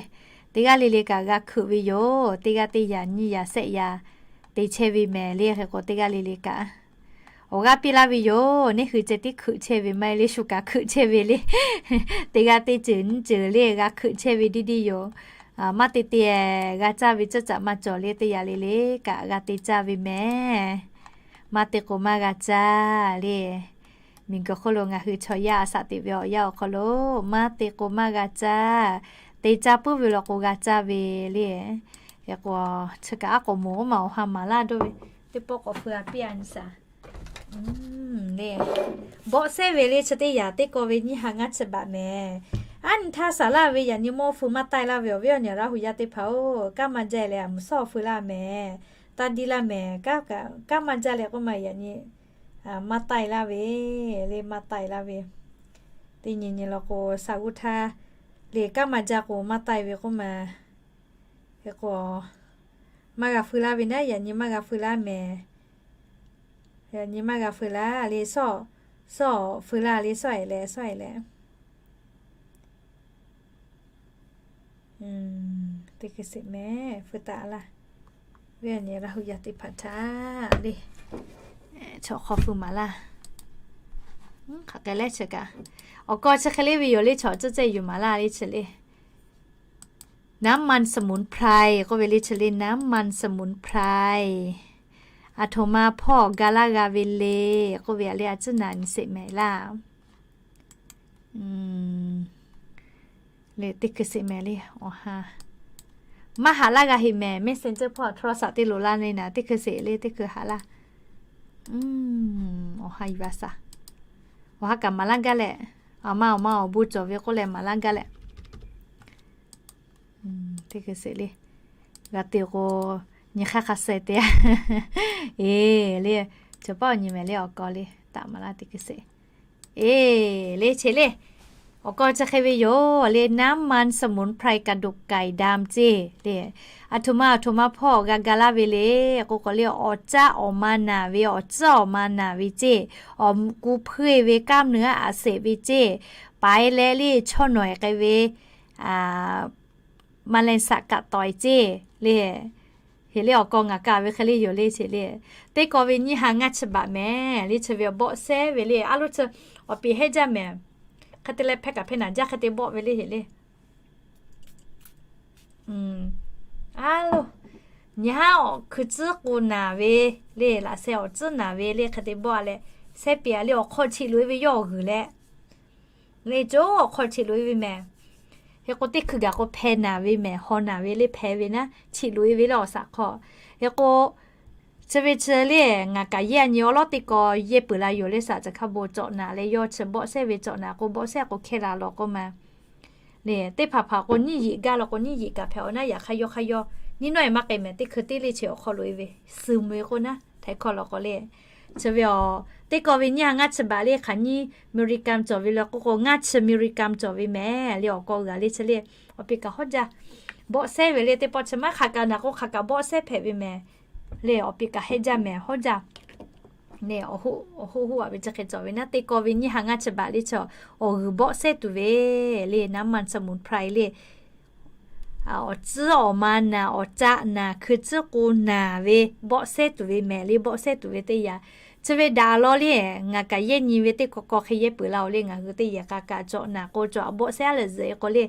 Teˇ g'aˇ le le kaꞈ g'a hkeuꞈ ve yoˬ. Teˇ g'aˇ teˇ yanˇ nyiˇ yanˇ shehˆ yanˇ te chehˇ ve mehˍ le. Hk'e k'o teˇ g'aˇ le le kaꞈ awˬ g'aˇ piˇ laˇ ve yoˬ. Neˇ hui ceh tiˉ hkeuꞈ chehˇ ve maˇ e le, shu kaꞈ hkeuꞈ chehˇ ve le. Teˇ g'aˇ teˇ ceuˬ nyiˇ ceuˬ le g'a hkeuꞈ chehˇ ve diˇ diˇ yoˬ. Maˇ te te g'a caˇ ve ceuˬ caꞈ maˇ cawˬ le, teˇ yanˇ le le kaꞈ g'a te caˇ ve mehˍ. Maˇ te k'o maˇ g'a caˇ le. Miˬguiˬ hk'oˆ lo ngaˬ hui chaw yaˇ a shaꞈ teꞈ ve awˬ yanˇ awˬ hk'aw lo maˇ te k'o maˇ g'a caˇ. Te caˇ puiˉ ve law k'o g'a caˇ ve le. Hk'e k'o, chi kaꞈ aˉ k'awꞈ moˍ oˇ ma awˬ ha maˍ laˇ dawˇ ve, teˇ pawˆ k'awꞈ feu a piˇ a nyi shaˍ le. Bawˆ sehˉ ve le chi teˇ yanˇ teˇ kaw ve nyiˇ ha ngaˇ chi baꞈ mehˍ. Aˉ nyi htaˇ saˍ laˇ ve yaꞈ nyi mawˇ feu maˇ taiˇ laˇ ve awˬ viˉ awˬ nyi Laˇ huˍ yaˇ teˇ hpaˍ-oˬ, kanˉ maˇ jaˇ leh a mvuhˬ shawˉ feu laˇ mehˍ. Taˇ diˇ laˇ mehˍ. Kanˉ maˇ jaˇ leh k'oˆ ma yaꞈ nyi maˇ taiˇ laˇ ve le, maˇ taiˇ laˇ ve. Teˇ nyi nyi law k'o, saˍ g'uˇ htaˇ le kanˉ maˇ jaˇ k'o maˇ taiˇ ve k'oˆ ma. Hk'e k'o, maˇ g'a feu laˇ ve naˉ, yaꞈ nyi maˇ g'a feu laˇ mehˍ. Yaꞈ nyi maˇ g'a feu laˇ le, shawˉ, shawˉ feu laˇ le, shawˉ ehˍ leh, shawˉ ehˍ leh. Teˇ hkui sheˍ mehˍ, feu taˍ laˇ. Viˉ awˬ nyi Laˇ huˍ yaˇ teˇ hpaˍ htaꞈ le, chaw hk'aw feu maˍ laˇ. Hk'aˬ hk'e leh chi kaꞈ, awˬ kaw chi hk'e le ve yoˬ le, chaw ceuˬ ceh yuˬ maˍ laˇ le chi le. น้ำมันสมุนไพร k'oˆ ve le chi le, น้ำมันสมุนไพร aˬ htoꞈ ma hpawˇ ga laˇ g'a ve le k'oˆ ve aꞈ le, a ciˉ naˍ nyi sheˍ mehˍ laˇ. Le teˇ hkui sheˍ mehˍ le, awˬ ha maˇ haꞈ laˇ g'a heˆ mehˍ. Messenger hpawˇ โทรศัพท์ te loꞈ la le naˍ, teˇ hkui sheˍ le, teˇ hkui haꞈ laˇ. Awˬ ha yuˬ a shaˍ. Awˬ ha kaꞈ maˍ laˇ gaˇ leh, awˬ ma awˬ ma awˬ bon cawˬ ve k'oˆ leh maˍ laˇ gaˇ leh, teˇ hkui sheˍ le. G'a te k'o, nyi hk'aˇ hk'a suh te a. Eˬ le, chaw paˆ awˬ nyi mehˍ le, awˬ kaw le, taꞈ maˍ laˇ teˇ hkui sheˍ. Eˬ le, che le. Awˬ kaw chi hk'e ve yoˬ le, น้ำมันสมุนไพรกระดูกไก่ดำ ceˇ le. Aˬ htoꞈ ma aˬ htoꞈ ma hpawˇ g'a ga laˇ ve le k'o k'o le, awˬ caˆ awˬ ma naˬ ve, awˬ tcuhˉ awˬ ma naˬ ve ceˇ, awˬ ku hpuˇ e ve กล้ามเนื้ออักเสบ ve ceˇ, paiˍ leh le chaw nawˬ e k'ai ve แมลงสาบกัดต่อย ceˇ le. Heˍ le, awˬ kaw ngaˬ kaꞈ ve hk'e le yoˬ le, che le. Teˇ kaw ve nyiˇ ha ngaˇ chi baꞈ mehˍ le, chi ve bawˆ sehˉ ve le, a loˉ chi awˬ piˍ heˆ jaˇ mehˍ. Hk'e te leh hpehˇ kaꞈ hpehˇ naˍ jaˇ, hk'e te bawˆ ve le, heˍ le. A loˉ, nyi haˉ awˬ hkui tcuhˉ k'o naˬ ve le, laꞈ sheh awˬ tcuhˉ naˬ ve le, hk'e te bawˆ a leh, shehˇ piˍ a le awˬ hk'aw cheꞈ loꞈ e ve yawˇ awˬ g'uiˬ leh le, co awˬ hk'aw cheꞈ loꞈ e ve mehˍ. Hk'e k'o teˇ hkui gaˬ k'o hpeh naˬ ve mehˍ, haw naˬ ve le, hpeh ve naˉ, cheꞈ loꞈ e ve le awˬ shaˍ hk'aw. Hk'e k'o chi ve chi le, ngaˬ kaꞈ yehˇ a nyi awˉ lawˉ teˇ kaw yehˇ peuˬ la yoˬ le, saˍ caˬ hkaˇ bon cawꞈ naˍ leh, yawˇ chi bawˆ sehˉ ve cawꞈ naˍ k'o, bawˆ sehˉ k'o hkehˇ la lawˬ k'oˆ ma le, teˇ hpaˍ hpaˍ k'o nyiˇ yiꞈ gaˇ lawˬ k'o, nyiˇ yiꞈ kaꞈ hpehꞈ awˬ naˉ, yaꞈ hk'aˇ yawˇ hk'aˇ yawˇ nyiˇ nawˉ e maˇ k'ai mehˍ, teˇ hkui teˇ le che awˬ hk'aw loꞈ e ve, suhˍ mvuh e k'oˆ naˉ, htaiˍ hkawˇ lawˬ k'o le. Chi ve awˬ teˇ kaw ve nyiˇ ha ngaˇ chi baꞈ le hk'aˬ nyiˇ มิลลิกรัม cawˬ ve le k'oˆ k'o, ngaˇ chi มิลลิกรัม cawˬ ve mehˍ le awˬ kaw g'aˬ le chi le. Awˬ pi kaꞈ hawˉ jaˇ, bawˆ sehˉ ve le teˇ pawˆ chi maˇ hk'aˬ kaꞈ naˬ k'o hk'aˬ kaꞈ bawˆ sehˉ hpehꞈ ve mehˍ le. Awˬ pi kaꞈ hehˉ jaˇ mehˍ, hawˉ jaˇ. Awˬ hoˆ hoˆ a ve chi hk'e cawˬ ve naˉ, teˇ kaw ve nyiˇ ha ngaˇ chi baꞈ le chi awˬ g'uiˬ bawˆ sehˉ tuˬ ve le, น้ำมันสมุนไพร le. Awˬ tcuhˉ awˬ ma naˬ, awˬ caˆ naˬ, hkui tcuhˉ k'o naˬ ve bawˆ sehˉ tuˬ ve mehˍ le, bawˆ sehˉ tuˬ ve teˇ yanˇ. Chi ve daꞈ law le, ngaˬ kaꞈ yehˇ nyi ve teˇ kaw kaw hk'e yehˇ peuˬ laˇ oˬ le, ngaˬ hui teˇ yanˇ k'a kaꞈ cawꞈ naˬ k'o cawꞈ bawˆ sehˉ leh zuhꞈ e k'o le,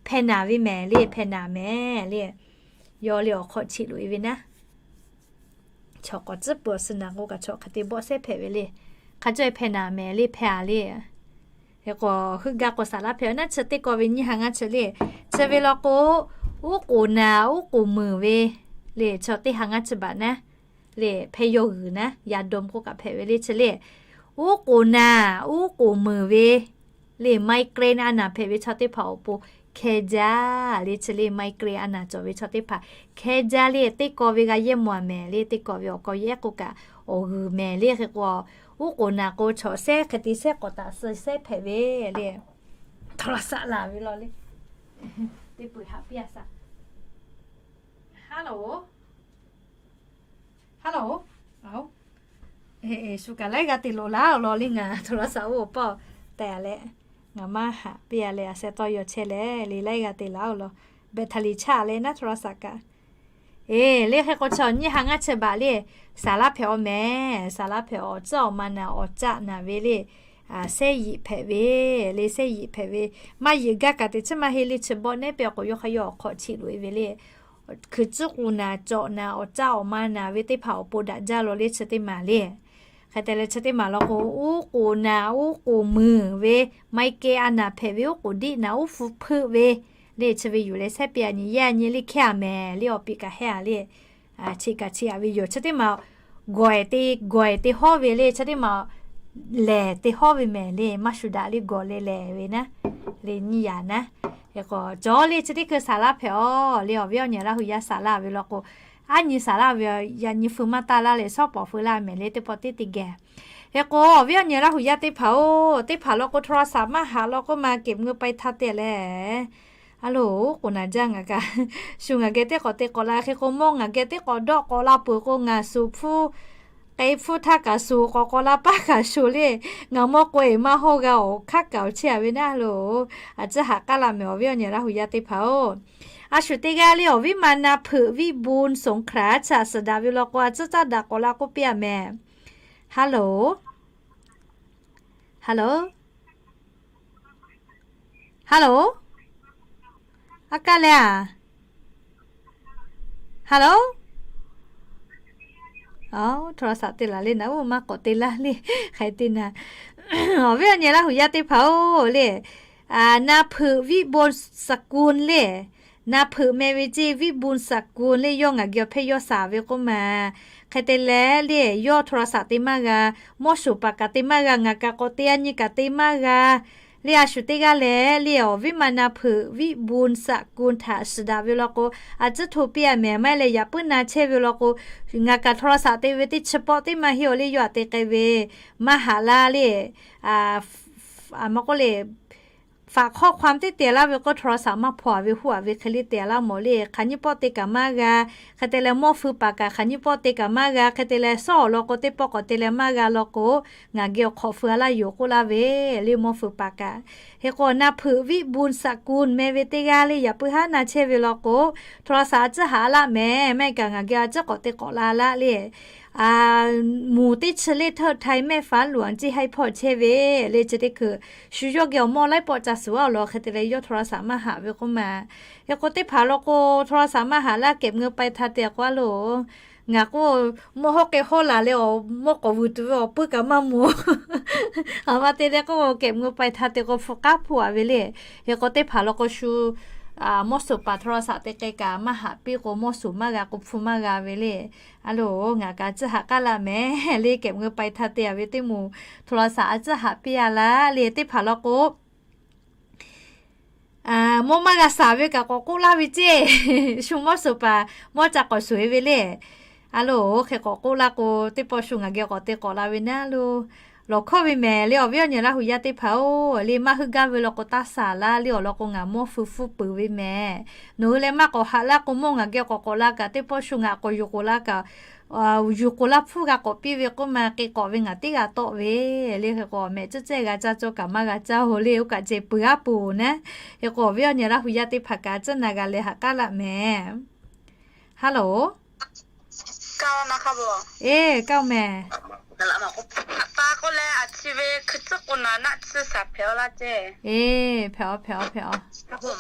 hpeh naˬ ve mehˍ le, hpeh naˬ mehˍ le. Yawˇ le awˬ hk'awꞈ cheꞈ loꞈ e ve naˉ. Chaw k'awꞈ tcuhˉ peuˬ awˬ suhˍ naˬ k'o kaꞈ chaw hk'e te bawˆ sehˉ hpehꞈ ve le. Hk'a caweh hpeh naˬ mehˍ le, hpeh a le. Hk'e k'o heuˆ gaˇ k'o saˍ laˇ hpehꞈ naˉ, chi teˇ kaw ve nyiˇ ha ngaˇ chi le. Chi ve law k'o, uˉ k'oˍ naˬ uˉ k'oˍ muiˬ ve le, chaw teˇ ha ngaˇ chi baꞈ naˉ le, hpeh yawˇ g'uiˬ naˉ, yadom k'oˆ kaꞈ hpehꞈ ve le chi le. Uˉ k'oˍ naˬ uˉ k'oˍ muiˬ ve le, migraine a naˬ hpehꞈ ve chaw teˇ hpaˍ awˬ pon hkeh jaˇ le chi le, migraine a naˬ cawˬ ve chaw teˇ hpaˍ hkeh jaˇ le, teˇ kaw ve g'a yehˇ mawˬ a mehˍ le, teˇ kaw ve awˬ kaw yehˇ k'oˆ kaꞈ awˬ g'uiˬ mehˍ le. Hk'e k'o, uˉ k'oˍ naˬ k'o chaw sehˉ hk'e te sehˉ k'awꞈ taꞈ suh sehˉ hpehꞈ ve le. Hto la saꞈ laˬ ve law le. Teˇ peuˬ haꞈ piˇ a saꞈ. Hello. Hello. Shu kaꞈ laiˉ g'a te loꞈ laˇ oˬ law le, ngaˬ hto la saꞈ oˇ paˇ teh a leh, ngaˬ maˇ haꞈ piˇ a leh, a sheh tawˇ yaw chehˇ leh le laiˉ g'a te laˇ oˬ law. Battery chaˇ leh naˉ hto la saꞈ kaꞈ. Eˬ, le hk'e k'o chaw nyiˇ ha ngaˇ chi baꞈ le, saˍ laˇ hpehꞈ awˬ mehˍ, saˍ laˇ hpehꞈ awˬ tcuhˉ awˬ ma naˬ awˬ caˆ naˬ ve le, sehˉ yiꞈ hpehꞈ ve le, sehˉ yiꞈ hpehꞈ ve, maˇ yiꞈ gaˇ kaꞈ teꞈ chiˉ maˇ heˆ le, chi bawˆ nehˉ pehˇ k'o yawˇ hk'aˇ yawˇ awˬ hk'awꞈ cheꞈ loꞈ e ve le. Hkui tcuhˉ k'o naˬ cawꞈ naˬ awˬ caˆ awˬ ma naˬ ve teˇ hpaˍ awˬ pon daꞈ jaˇ law le chi teˇ maˬ le. Hk'e te leh chi teˇ maˬ law k'o, uˉ k'oˍ naˬ uˉ k'oˍ muiˬ ve, migraine a naˬ hpehꞈ ve, uˉ k'oˍ diˆ naˬ uˉ hpu hpeuˆ ve le, chi ve yuˬ leh sehˉ piˇ a nyi yehˇ a nyi le hkehˇ a mehˍ le, awˬ pi kaꞈ hehˉ a le. Cheꞈ kaꞈ cheꞈ a ve yoˬ. Chi teˇ maˬ gawˬ e te, gawˬ e te hawˉ ve le, chi teˇ maˬ lehˬ te hawˉ ve mehˍ le, maˇ shu daꞈ le gawˬ leh lehˬ ve naˉ, le nyiˇ yaꞈ naˉ. Hk'e k'o cawˬ le chi teˇ hkui saˍ laˇ hpehꞈ a le, awˬ viˉ awˬ nyi Laˇ hu yaˇ saˍ laˇ ve law k'o, aˉ nyi saˍ laˇ ve yaꞈ nyi feu maˇ taˇ laˇ leh shawˉ pawˍ feu laˇ mehˍ le, teˇ pawˆ teˇ te geh. Hk'e k'o awˬ viˉ awˬ nyi Laˇ hu yaˇ teˇ hpaˍ oˬ, teˇ hpaˍ law k'o hto la saꞈ maˇ haꞈ law k'oˆ ma, kehˬ mui pai htaˇ te leh. A loˬ, k'oˍ naˬ jaˇ ngaˬ kaꞈ, shu ngaˬ geh teˇ k'awꞈ te k'awꞈ la. Hk'e k'o mawˇ ngaˬ geh teˇ k'awꞈ dawˆ k'awꞈ la peuˬ k'o, ngaˬ shu hpfuhˇ k'e hpfuhˇ htaˇ kaꞈ shu k'awꞈ k'awꞈ la paˇ kaꞈ shu le. Ngaˬ mawˇ k'o eˬ maˇ hawˇ g'a awˬ hk'aˉ kaꞈ awˬ chehˇ a ve naˉ loˬ. A ciˉ haꞈ k'aˉ la mehˍ awˬ viˉ awˬ nyi Laˇ hu yaˇ teˇ hpaˍ oˬ. A shu teˇ g'aˇ le awˬ viˉ ma na hpeuꞈ viˉ bon สงขลา chaꞈ suhˍ daꞈ ve law k'o, a ciˉ caˉ daꞈ k'awꞈ la k'oˆ piˇ a mehˍ. Hello. Hello. Hello. A kaˇ leh a. Hello. Aˬ, hto la saꞈ te laˬ le naˉ, oˇ maˇ k'awꞈ te laˇ le. Hk'e te naˉ, awˬ viˉ awˬ nyi Laˇ hu yaˇ teˇ hpaˍ oˬ le, na hpeuꞈ viˉ bon สกุล le. Na hpeuꞈ meh ve ceˇ, viˉ bon สกุล le, yawˇ ngaˬ geh awˬ hpehˇ yawˇ saˍ ve k'oˆ ma. Hk'e te leh le, yawˇ hto la saꞈ te maˇ g'a, mawˇ shoˍ paˍ kaꞈ te maˇ g'a, ngaˬ kaꞈ k'awꞈ te a nyi kaꞈ te maˇ g'a. Le a shu teˇ g'aˇ leh le awˬ viˉ ma na hpeuꞈ viˉ bon สกุล htaꞈ suhˍ daꞈ ve law k'o, a ciˉ hto piˇ a mehˍ. Maˇ heˆ leh yaꞈ puiˉ na chehˇ ve law k'o, ngaˬ kaꞈ hto la saꞈ te ve teˇ chi pawˆ teˇ maˇ heˆ awˬ le, yawˇ htaꞈ te k'ai ve maˇ haꞈ laˇ le. A, maˇ k'oˆ le, faꞈ hk'awˇ hk'aw teˇ te laˇ ve k'o, hto la saꞈ maˇ hpaw a ve huˆ a ve hk'e le te laˇ mawˬ le. Hk'aˬ nyiˇ pawˆ te kaꞈ maˇ g'a. Hk'e te leh mawˇ feu paˍ kaꞈ hk'aˬ nyiˇ pawˆ te kaꞈ maˇ g'a. Hk'e te leh sawˉ awˬ lawn k'o, teˇ pawˆ k'awꞈ te leh maˇ g'a law k'o, ngaˬ geh awˬ hk'awꞈ feu a laˇ yoˬ k'oˆ laˇ ve le mawˇ feu paˍ kaꞈ. Hk'e k'o na hpeuꞈ viˉ bon สกุล meh ve teˇ g'aˇ le yaꞈ puiˉ haˉ na chehˇ ve law k'o, hto la saꞈ a ciˉ haꞈ a laˇ mehˍ. Maˇ heˆ kaꞈ ngaˬ geh a ciˉ k'awꞈ te k'awꞈ la laˇ le. Muˬ teˇ chi le เทอไทยแม่ฟ้าหลวง ceˇ haiˉ hpawˇ chehˇ ve le, chi teˇ hkui shu yawˇ geh awˬ mawˇ laiˉ pawˆ ca suhˍ a law. Hk'e te leh yawˇ hto la saꞈ maˇ haꞈ ve k'oˆ ma. Hk'e k'o teˇ hpaˍ law k'o, hto la saꞈ maˇ haꞈ laˇ, kehˬ mui pai htaˇ te k'o a loˬ. Ngaˬ k'o mawˇ hawˉ k'ai hawˉ laˬ leh awˬ mawˇ k'awꞈ vuiˬ tuˬ ve awˬ puiˉ kaꞈ maˇ mawˬ. Aˬ ma te leh k'o kehˬ mui pai htaˇ te k'o hpu k'aˉ hpu a ve le. Hk'e k'o teˇ hpaˍ law k'o shu mawˇ suhˍ paˍ hto la saꞈ te k'ai kaꞈ maˇ haꞈ piˇ k'o, mawˇ suhˍ maˇ g'a k'o hpu maˇ g'a ve le. A loˬ, ngaˬ kaꞈ a ciˉ haꞈ k'aˉ la mehˍ le, kehˬ mui pai htaˇ te a ve teˇ moˍ hto la saꞈ a ciˉ haꞈ piˇ a laˇ le. Teˇ hpaˍ law k'o mawˇ maˇ g'a saˍ ve kaꞈ k'awꞈ k'oˆ laˇ ve ceˇ. Shu mawˇ suhˍ paˍ mawˇ ca k'awꞈ shuˍ e ve le. A loˬ, hk'e k'awꞈ k'oˆ laˇ k'o, teˇ pawˆ shu ngaˬ geh k'awꞈ te k'awꞈ la ve naˉ loˬ. Lawˬ hkawˇ ve mehˍ le awˬ viˉ awˬ nyi Laˇ hu yaˇ teˇ hpaˍ-oˬ, le maˇ heuˆ gaˇ ve law k'o taˇ saˍ laˇ, le awˬ lawn k'o ngaˬ mawˇ feu hpfuhˇ peuˬ ve mehˍ. Nawˬ hui leh maˇ k'awꞈ haꞈ laˇ k'o, mawˇ ngaˬ geh k'awꞈ k'awꞈ la kaꞈ, teˇ pawˆ shu ngaˬ k'awꞈ yuˬ k'oˍ la kaꞈ, yuˬ k'oˍ la hpfuhˇ g'a k'awꞈ piˇ ve k'oˆ ma, k'e k'awꞈ ve ngaˬ teˇ g'aˇ tawˆ ve, le hk'e k'o mehˍ cehˇ cehˇ g'a caˇ cawˇ kaꞈ maˇ g'a caˇ-oˬ le, oˇ kaꞈ ceh peuˬ aˉ poˬ naˉ. Hk'e k'o awˬ viˉ awˬ nyi Laˇ hu yaˇ teˇ hpaˍ kaꞈ tcuhˉ na g'a leh haꞈ k'aˉ laˇ mehˍ. Hello. Eˬ, kaˇ-oˬ mehˍ. Eˬ, hpehꞈ-aw, hpehꞈ-aw, hpehꞈ-aw.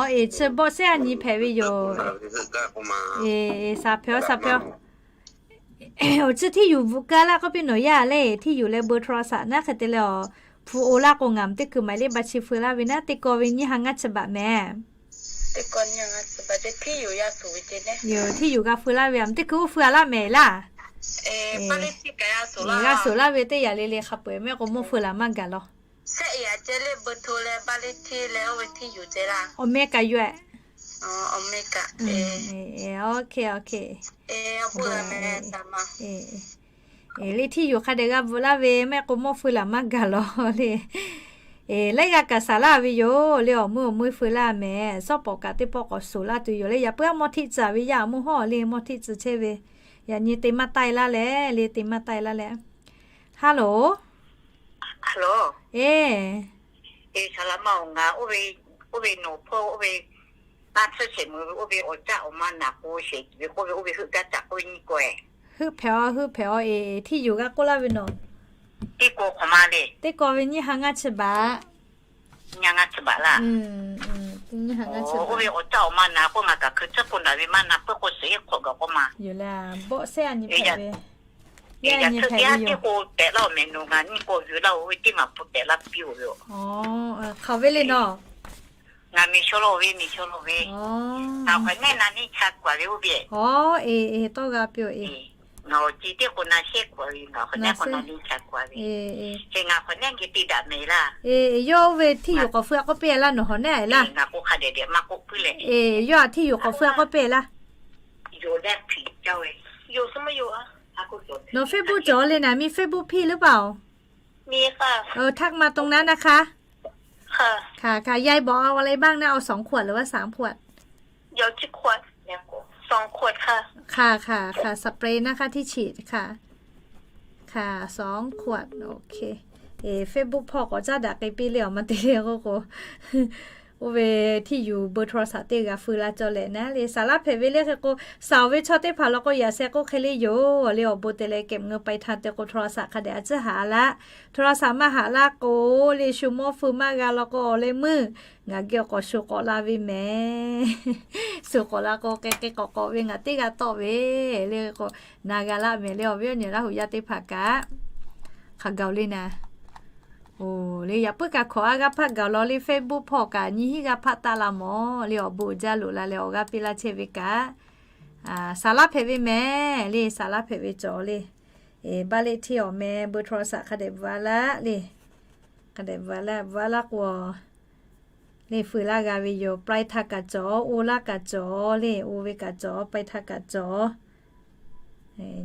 Eˬ, chi bawˆ sehˉ a nyi hpehꞈ ve yoˬ. Eˬ, eˬ, shaˍ hpehꞈ-aw, shaˍ hpehꞈ-aw. Awˬ chi hteˇ yuˬ bvuhꞈ ka laˇ k'oˆ piˇ nawˬ yaˇ le, hteˇ yuˬ leh เบอร์โทรศัพท์ naˉ hk'e te leh, awˬ hpu oˇ laˇ k'o ngaˬ teˇ kuiˬ หมายเลขบัญชี feu laˇ ve naˉ, teˇ kaw ve nyiˇ ha ngaˇ chi baꞈ mehˍ. Yoˬ, hteˇ yuˬ g'a feu laˇ ve, teˇ kuiˬ oˇ feu a laˇ mehˍ laˇ. G'a suhˍ laˇ ve teˇ yanˇ le le hk'a peu-eˬ mehˆ k'o mawˇ feu laˬ maˇ gaˬ law. Awˬ meh kaꞈ yoˬ-ehˍ. Eˬ, le hteˇ yuˬ hk'a dehꞈ g'a bvuhꞈ laˇ ve mehˆ k'o mawˇ feu laˬ maˇ gaˬ law le. Eˬ, laiˉ g'aˇ kaꞈ saˍ laˇ ve yoˬ le, awˬ meuˇ awˬ meuˇ feu laˇ mehˍ. Shawˉ pawˍ kaꞈ teˇ pawˆ k'awꞈ suhˍ laˇ tuˬ yoˬ le. Yaꞈ puiˉ a mawˇ hteˆ tcuh ve yaˇ mawˇ hawˉ le, mawˇ hteˆ tcuh chehˇ ve. Yaꞈ nyi te maˇ taiˇ laˇ leh le, te maˇ taiˇ laˇ leh. Hello. Eˬ, heuˆ hpehꞈ-aw, heuˆ hpehꞈ-aw. Eˬ, hteˇ yuˬ g'a k'oˆ laˇ ve nawˬ. Teˇ kaw ve nyiˇ ha ngaˇ chi baꞈ. Nyiˇ ha ngaˇ chi baꞈ. Yoˬ le, bawˆ sehˉ a nyi hpehꞈ ve, yaˇ nyi hpehꞈ ve yoˬ. Hk'aˬ ve le nawˬ. Aˬ, eˬ, eˬ, tawˇ g'a piˇ-oˬ, eˬ. Eˬ, yawˇ oˇ ve hteˇ yuˬ k'awꞈ feu a k'oˆ piˇ-e laˇ nawˬ hawˬ naˉ-e laˇ. Eˬ, yawˇ a hteˇ yuˬ k'awꞈ feu a k'oˆ piˇ-e laˇ. Nawˬ Facebook cawˬ le naˍ, mi Facebook พี่หรือเปล่า? เออ ทักมาตรงนั้นนะคะ ค่ะ ค่ะ ค่ะ ยายบอกเอาอะไรบ้างนะ เอาสองขวดหรือว่าสามขวด ค่ะ ค่ะ ค่ะ สเปรย์นะคะที่ฉีดค่ะ ค่ะ สองขวด โอเค Eˬ, Facebook hpawˇ k'awꞈ caˉ daꞈ k'ai piˇ le awˬ ma te le k'oˆ k'o, oˇ ve hteˇ yuˬ เบอร์โทรศัพท์ teˇ g'aˇ feu la cawˬ leh naˉ le, saˍ laˇ hpehꞈ ve le hk'e k'o, saˍ-oˬ ve chaw teˇ hpaˍ law k'o yaꞈ sheh k'oˆ hk'e le yoˬ le, awˬ bon te leh เก็บเงินปลายทาง te k'o โทรศัพท์ hk'a dehꞈ a ciˉ haꞈ laˇ, โทรศัพท์ maˇ haꞈ laˇ k'o le, shu mawˇ feu maˇ g'a law k'o awˬ leh meuˇ ngaˬ geh awˬ k'awꞈ shu k'awꞈ la ve mehˍ. Shu k'awꞈ la k'o k'ai k'ai k'awꞈ k'awꞈ ve ngaˬ teˇ g'aˇ tawˆ ve le k'o, na g'a laˇ mehˍ le awˬ viˉ awˬ nyi Laˇ huˍ yaˇ teˇ hpaˍ kaꞈ. Hk'a gaˬ-oˬ le naˍ. Oˬ, le yaꞈ puiˉ kaꞈ hkawꞈ a g'aˇ hpaˆ gaˬ law le Facebook hpawˇ kaꞈ nyiˇ hinˉ g'aˇ hpaˆ taˆ la mawˬ le awˬ bon uiˍ jaˇ loꞈ la leh awˬ g'aˇ piˇ laˇ chehˇ ve kaꞈ, saˍ laˇ hpehꞈ ve mehˍ le, saˍ laˇ hpehꞈ ve cawˬ le. Eˬ, บ้านเลขที่ awˬ meh เบอร์โทรศัพท์ hk'a dehꞈ bvuhꞈ a laˇ le. Hk'a dehꞈ bvuhꞈ a laˇ, bvuhꞈ a laˇ k'o le feu laˇ g'a ve yoˬ. ปลายทาง kaꞈ cawˬ, oˇ laˇ kaꞈ cawˬ le, oˇ ve kaꞈ cawˬ, ปลายทาง kaꞈ cawˬ.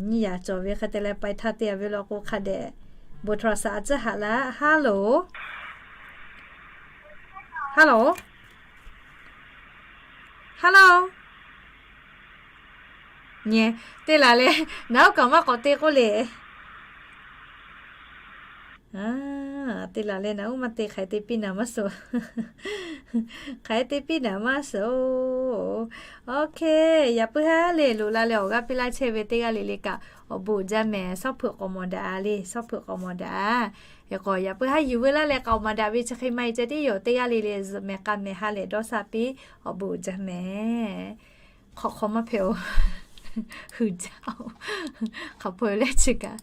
Nyiˇ yaꞈ cawˬ ve hk'e te leh ปลายทาง te a ve law k'o hk'a dehꞈ เบอร์โทรศัพท์ a ciˉ haꞈ laˇ. Hello. Hello. Hello. Nyi, teˇ laˬ leh, naˬ uˉ kaꞈ maˇ k'awꞈ te k'oˆ le. Teˇ laˬ leh naˬ uˉ maˇ te, hk'aˬ hk'e te piˇ naˍ maˇ suh. Hk'aˬ hk'e te piˇ naˍ maˇ suh. Okay, yaꞈ puiˉ haˉ le loꞈ la leh awˬ g'aˇ piˇ laˇ chehˇ ve teˇ g'aˇ le le kaꞈ awˬ bon uiˍ jaˇ mehˍ. Shawˉ hpeuꞈ k'awꞈ mawˬ daꞈ le, shawˉ hpeuꞈ k'awꞈ mawˬ daꞈ. Hk'e k'o yaꞈ puiˉ haˉ yuˬ veu laˇ leh k'awꞈ mawˬ daꞈ ve chi hk'e maˇ heˆ ceh tiˉ yoˬ. Teˇ g'aˇ le le zuhꞈ mehˍ k'a mehˍ ha lehˬ dawˇ sha piˇ, awˬ bon uiˍ jaˇ mehˍ. Hk'awꞈ hk'aw maˇ hpehꞈ-oˬ. Hui jaˇ-oˬ. Hk'aˬ hpeu leh chi kaꞈ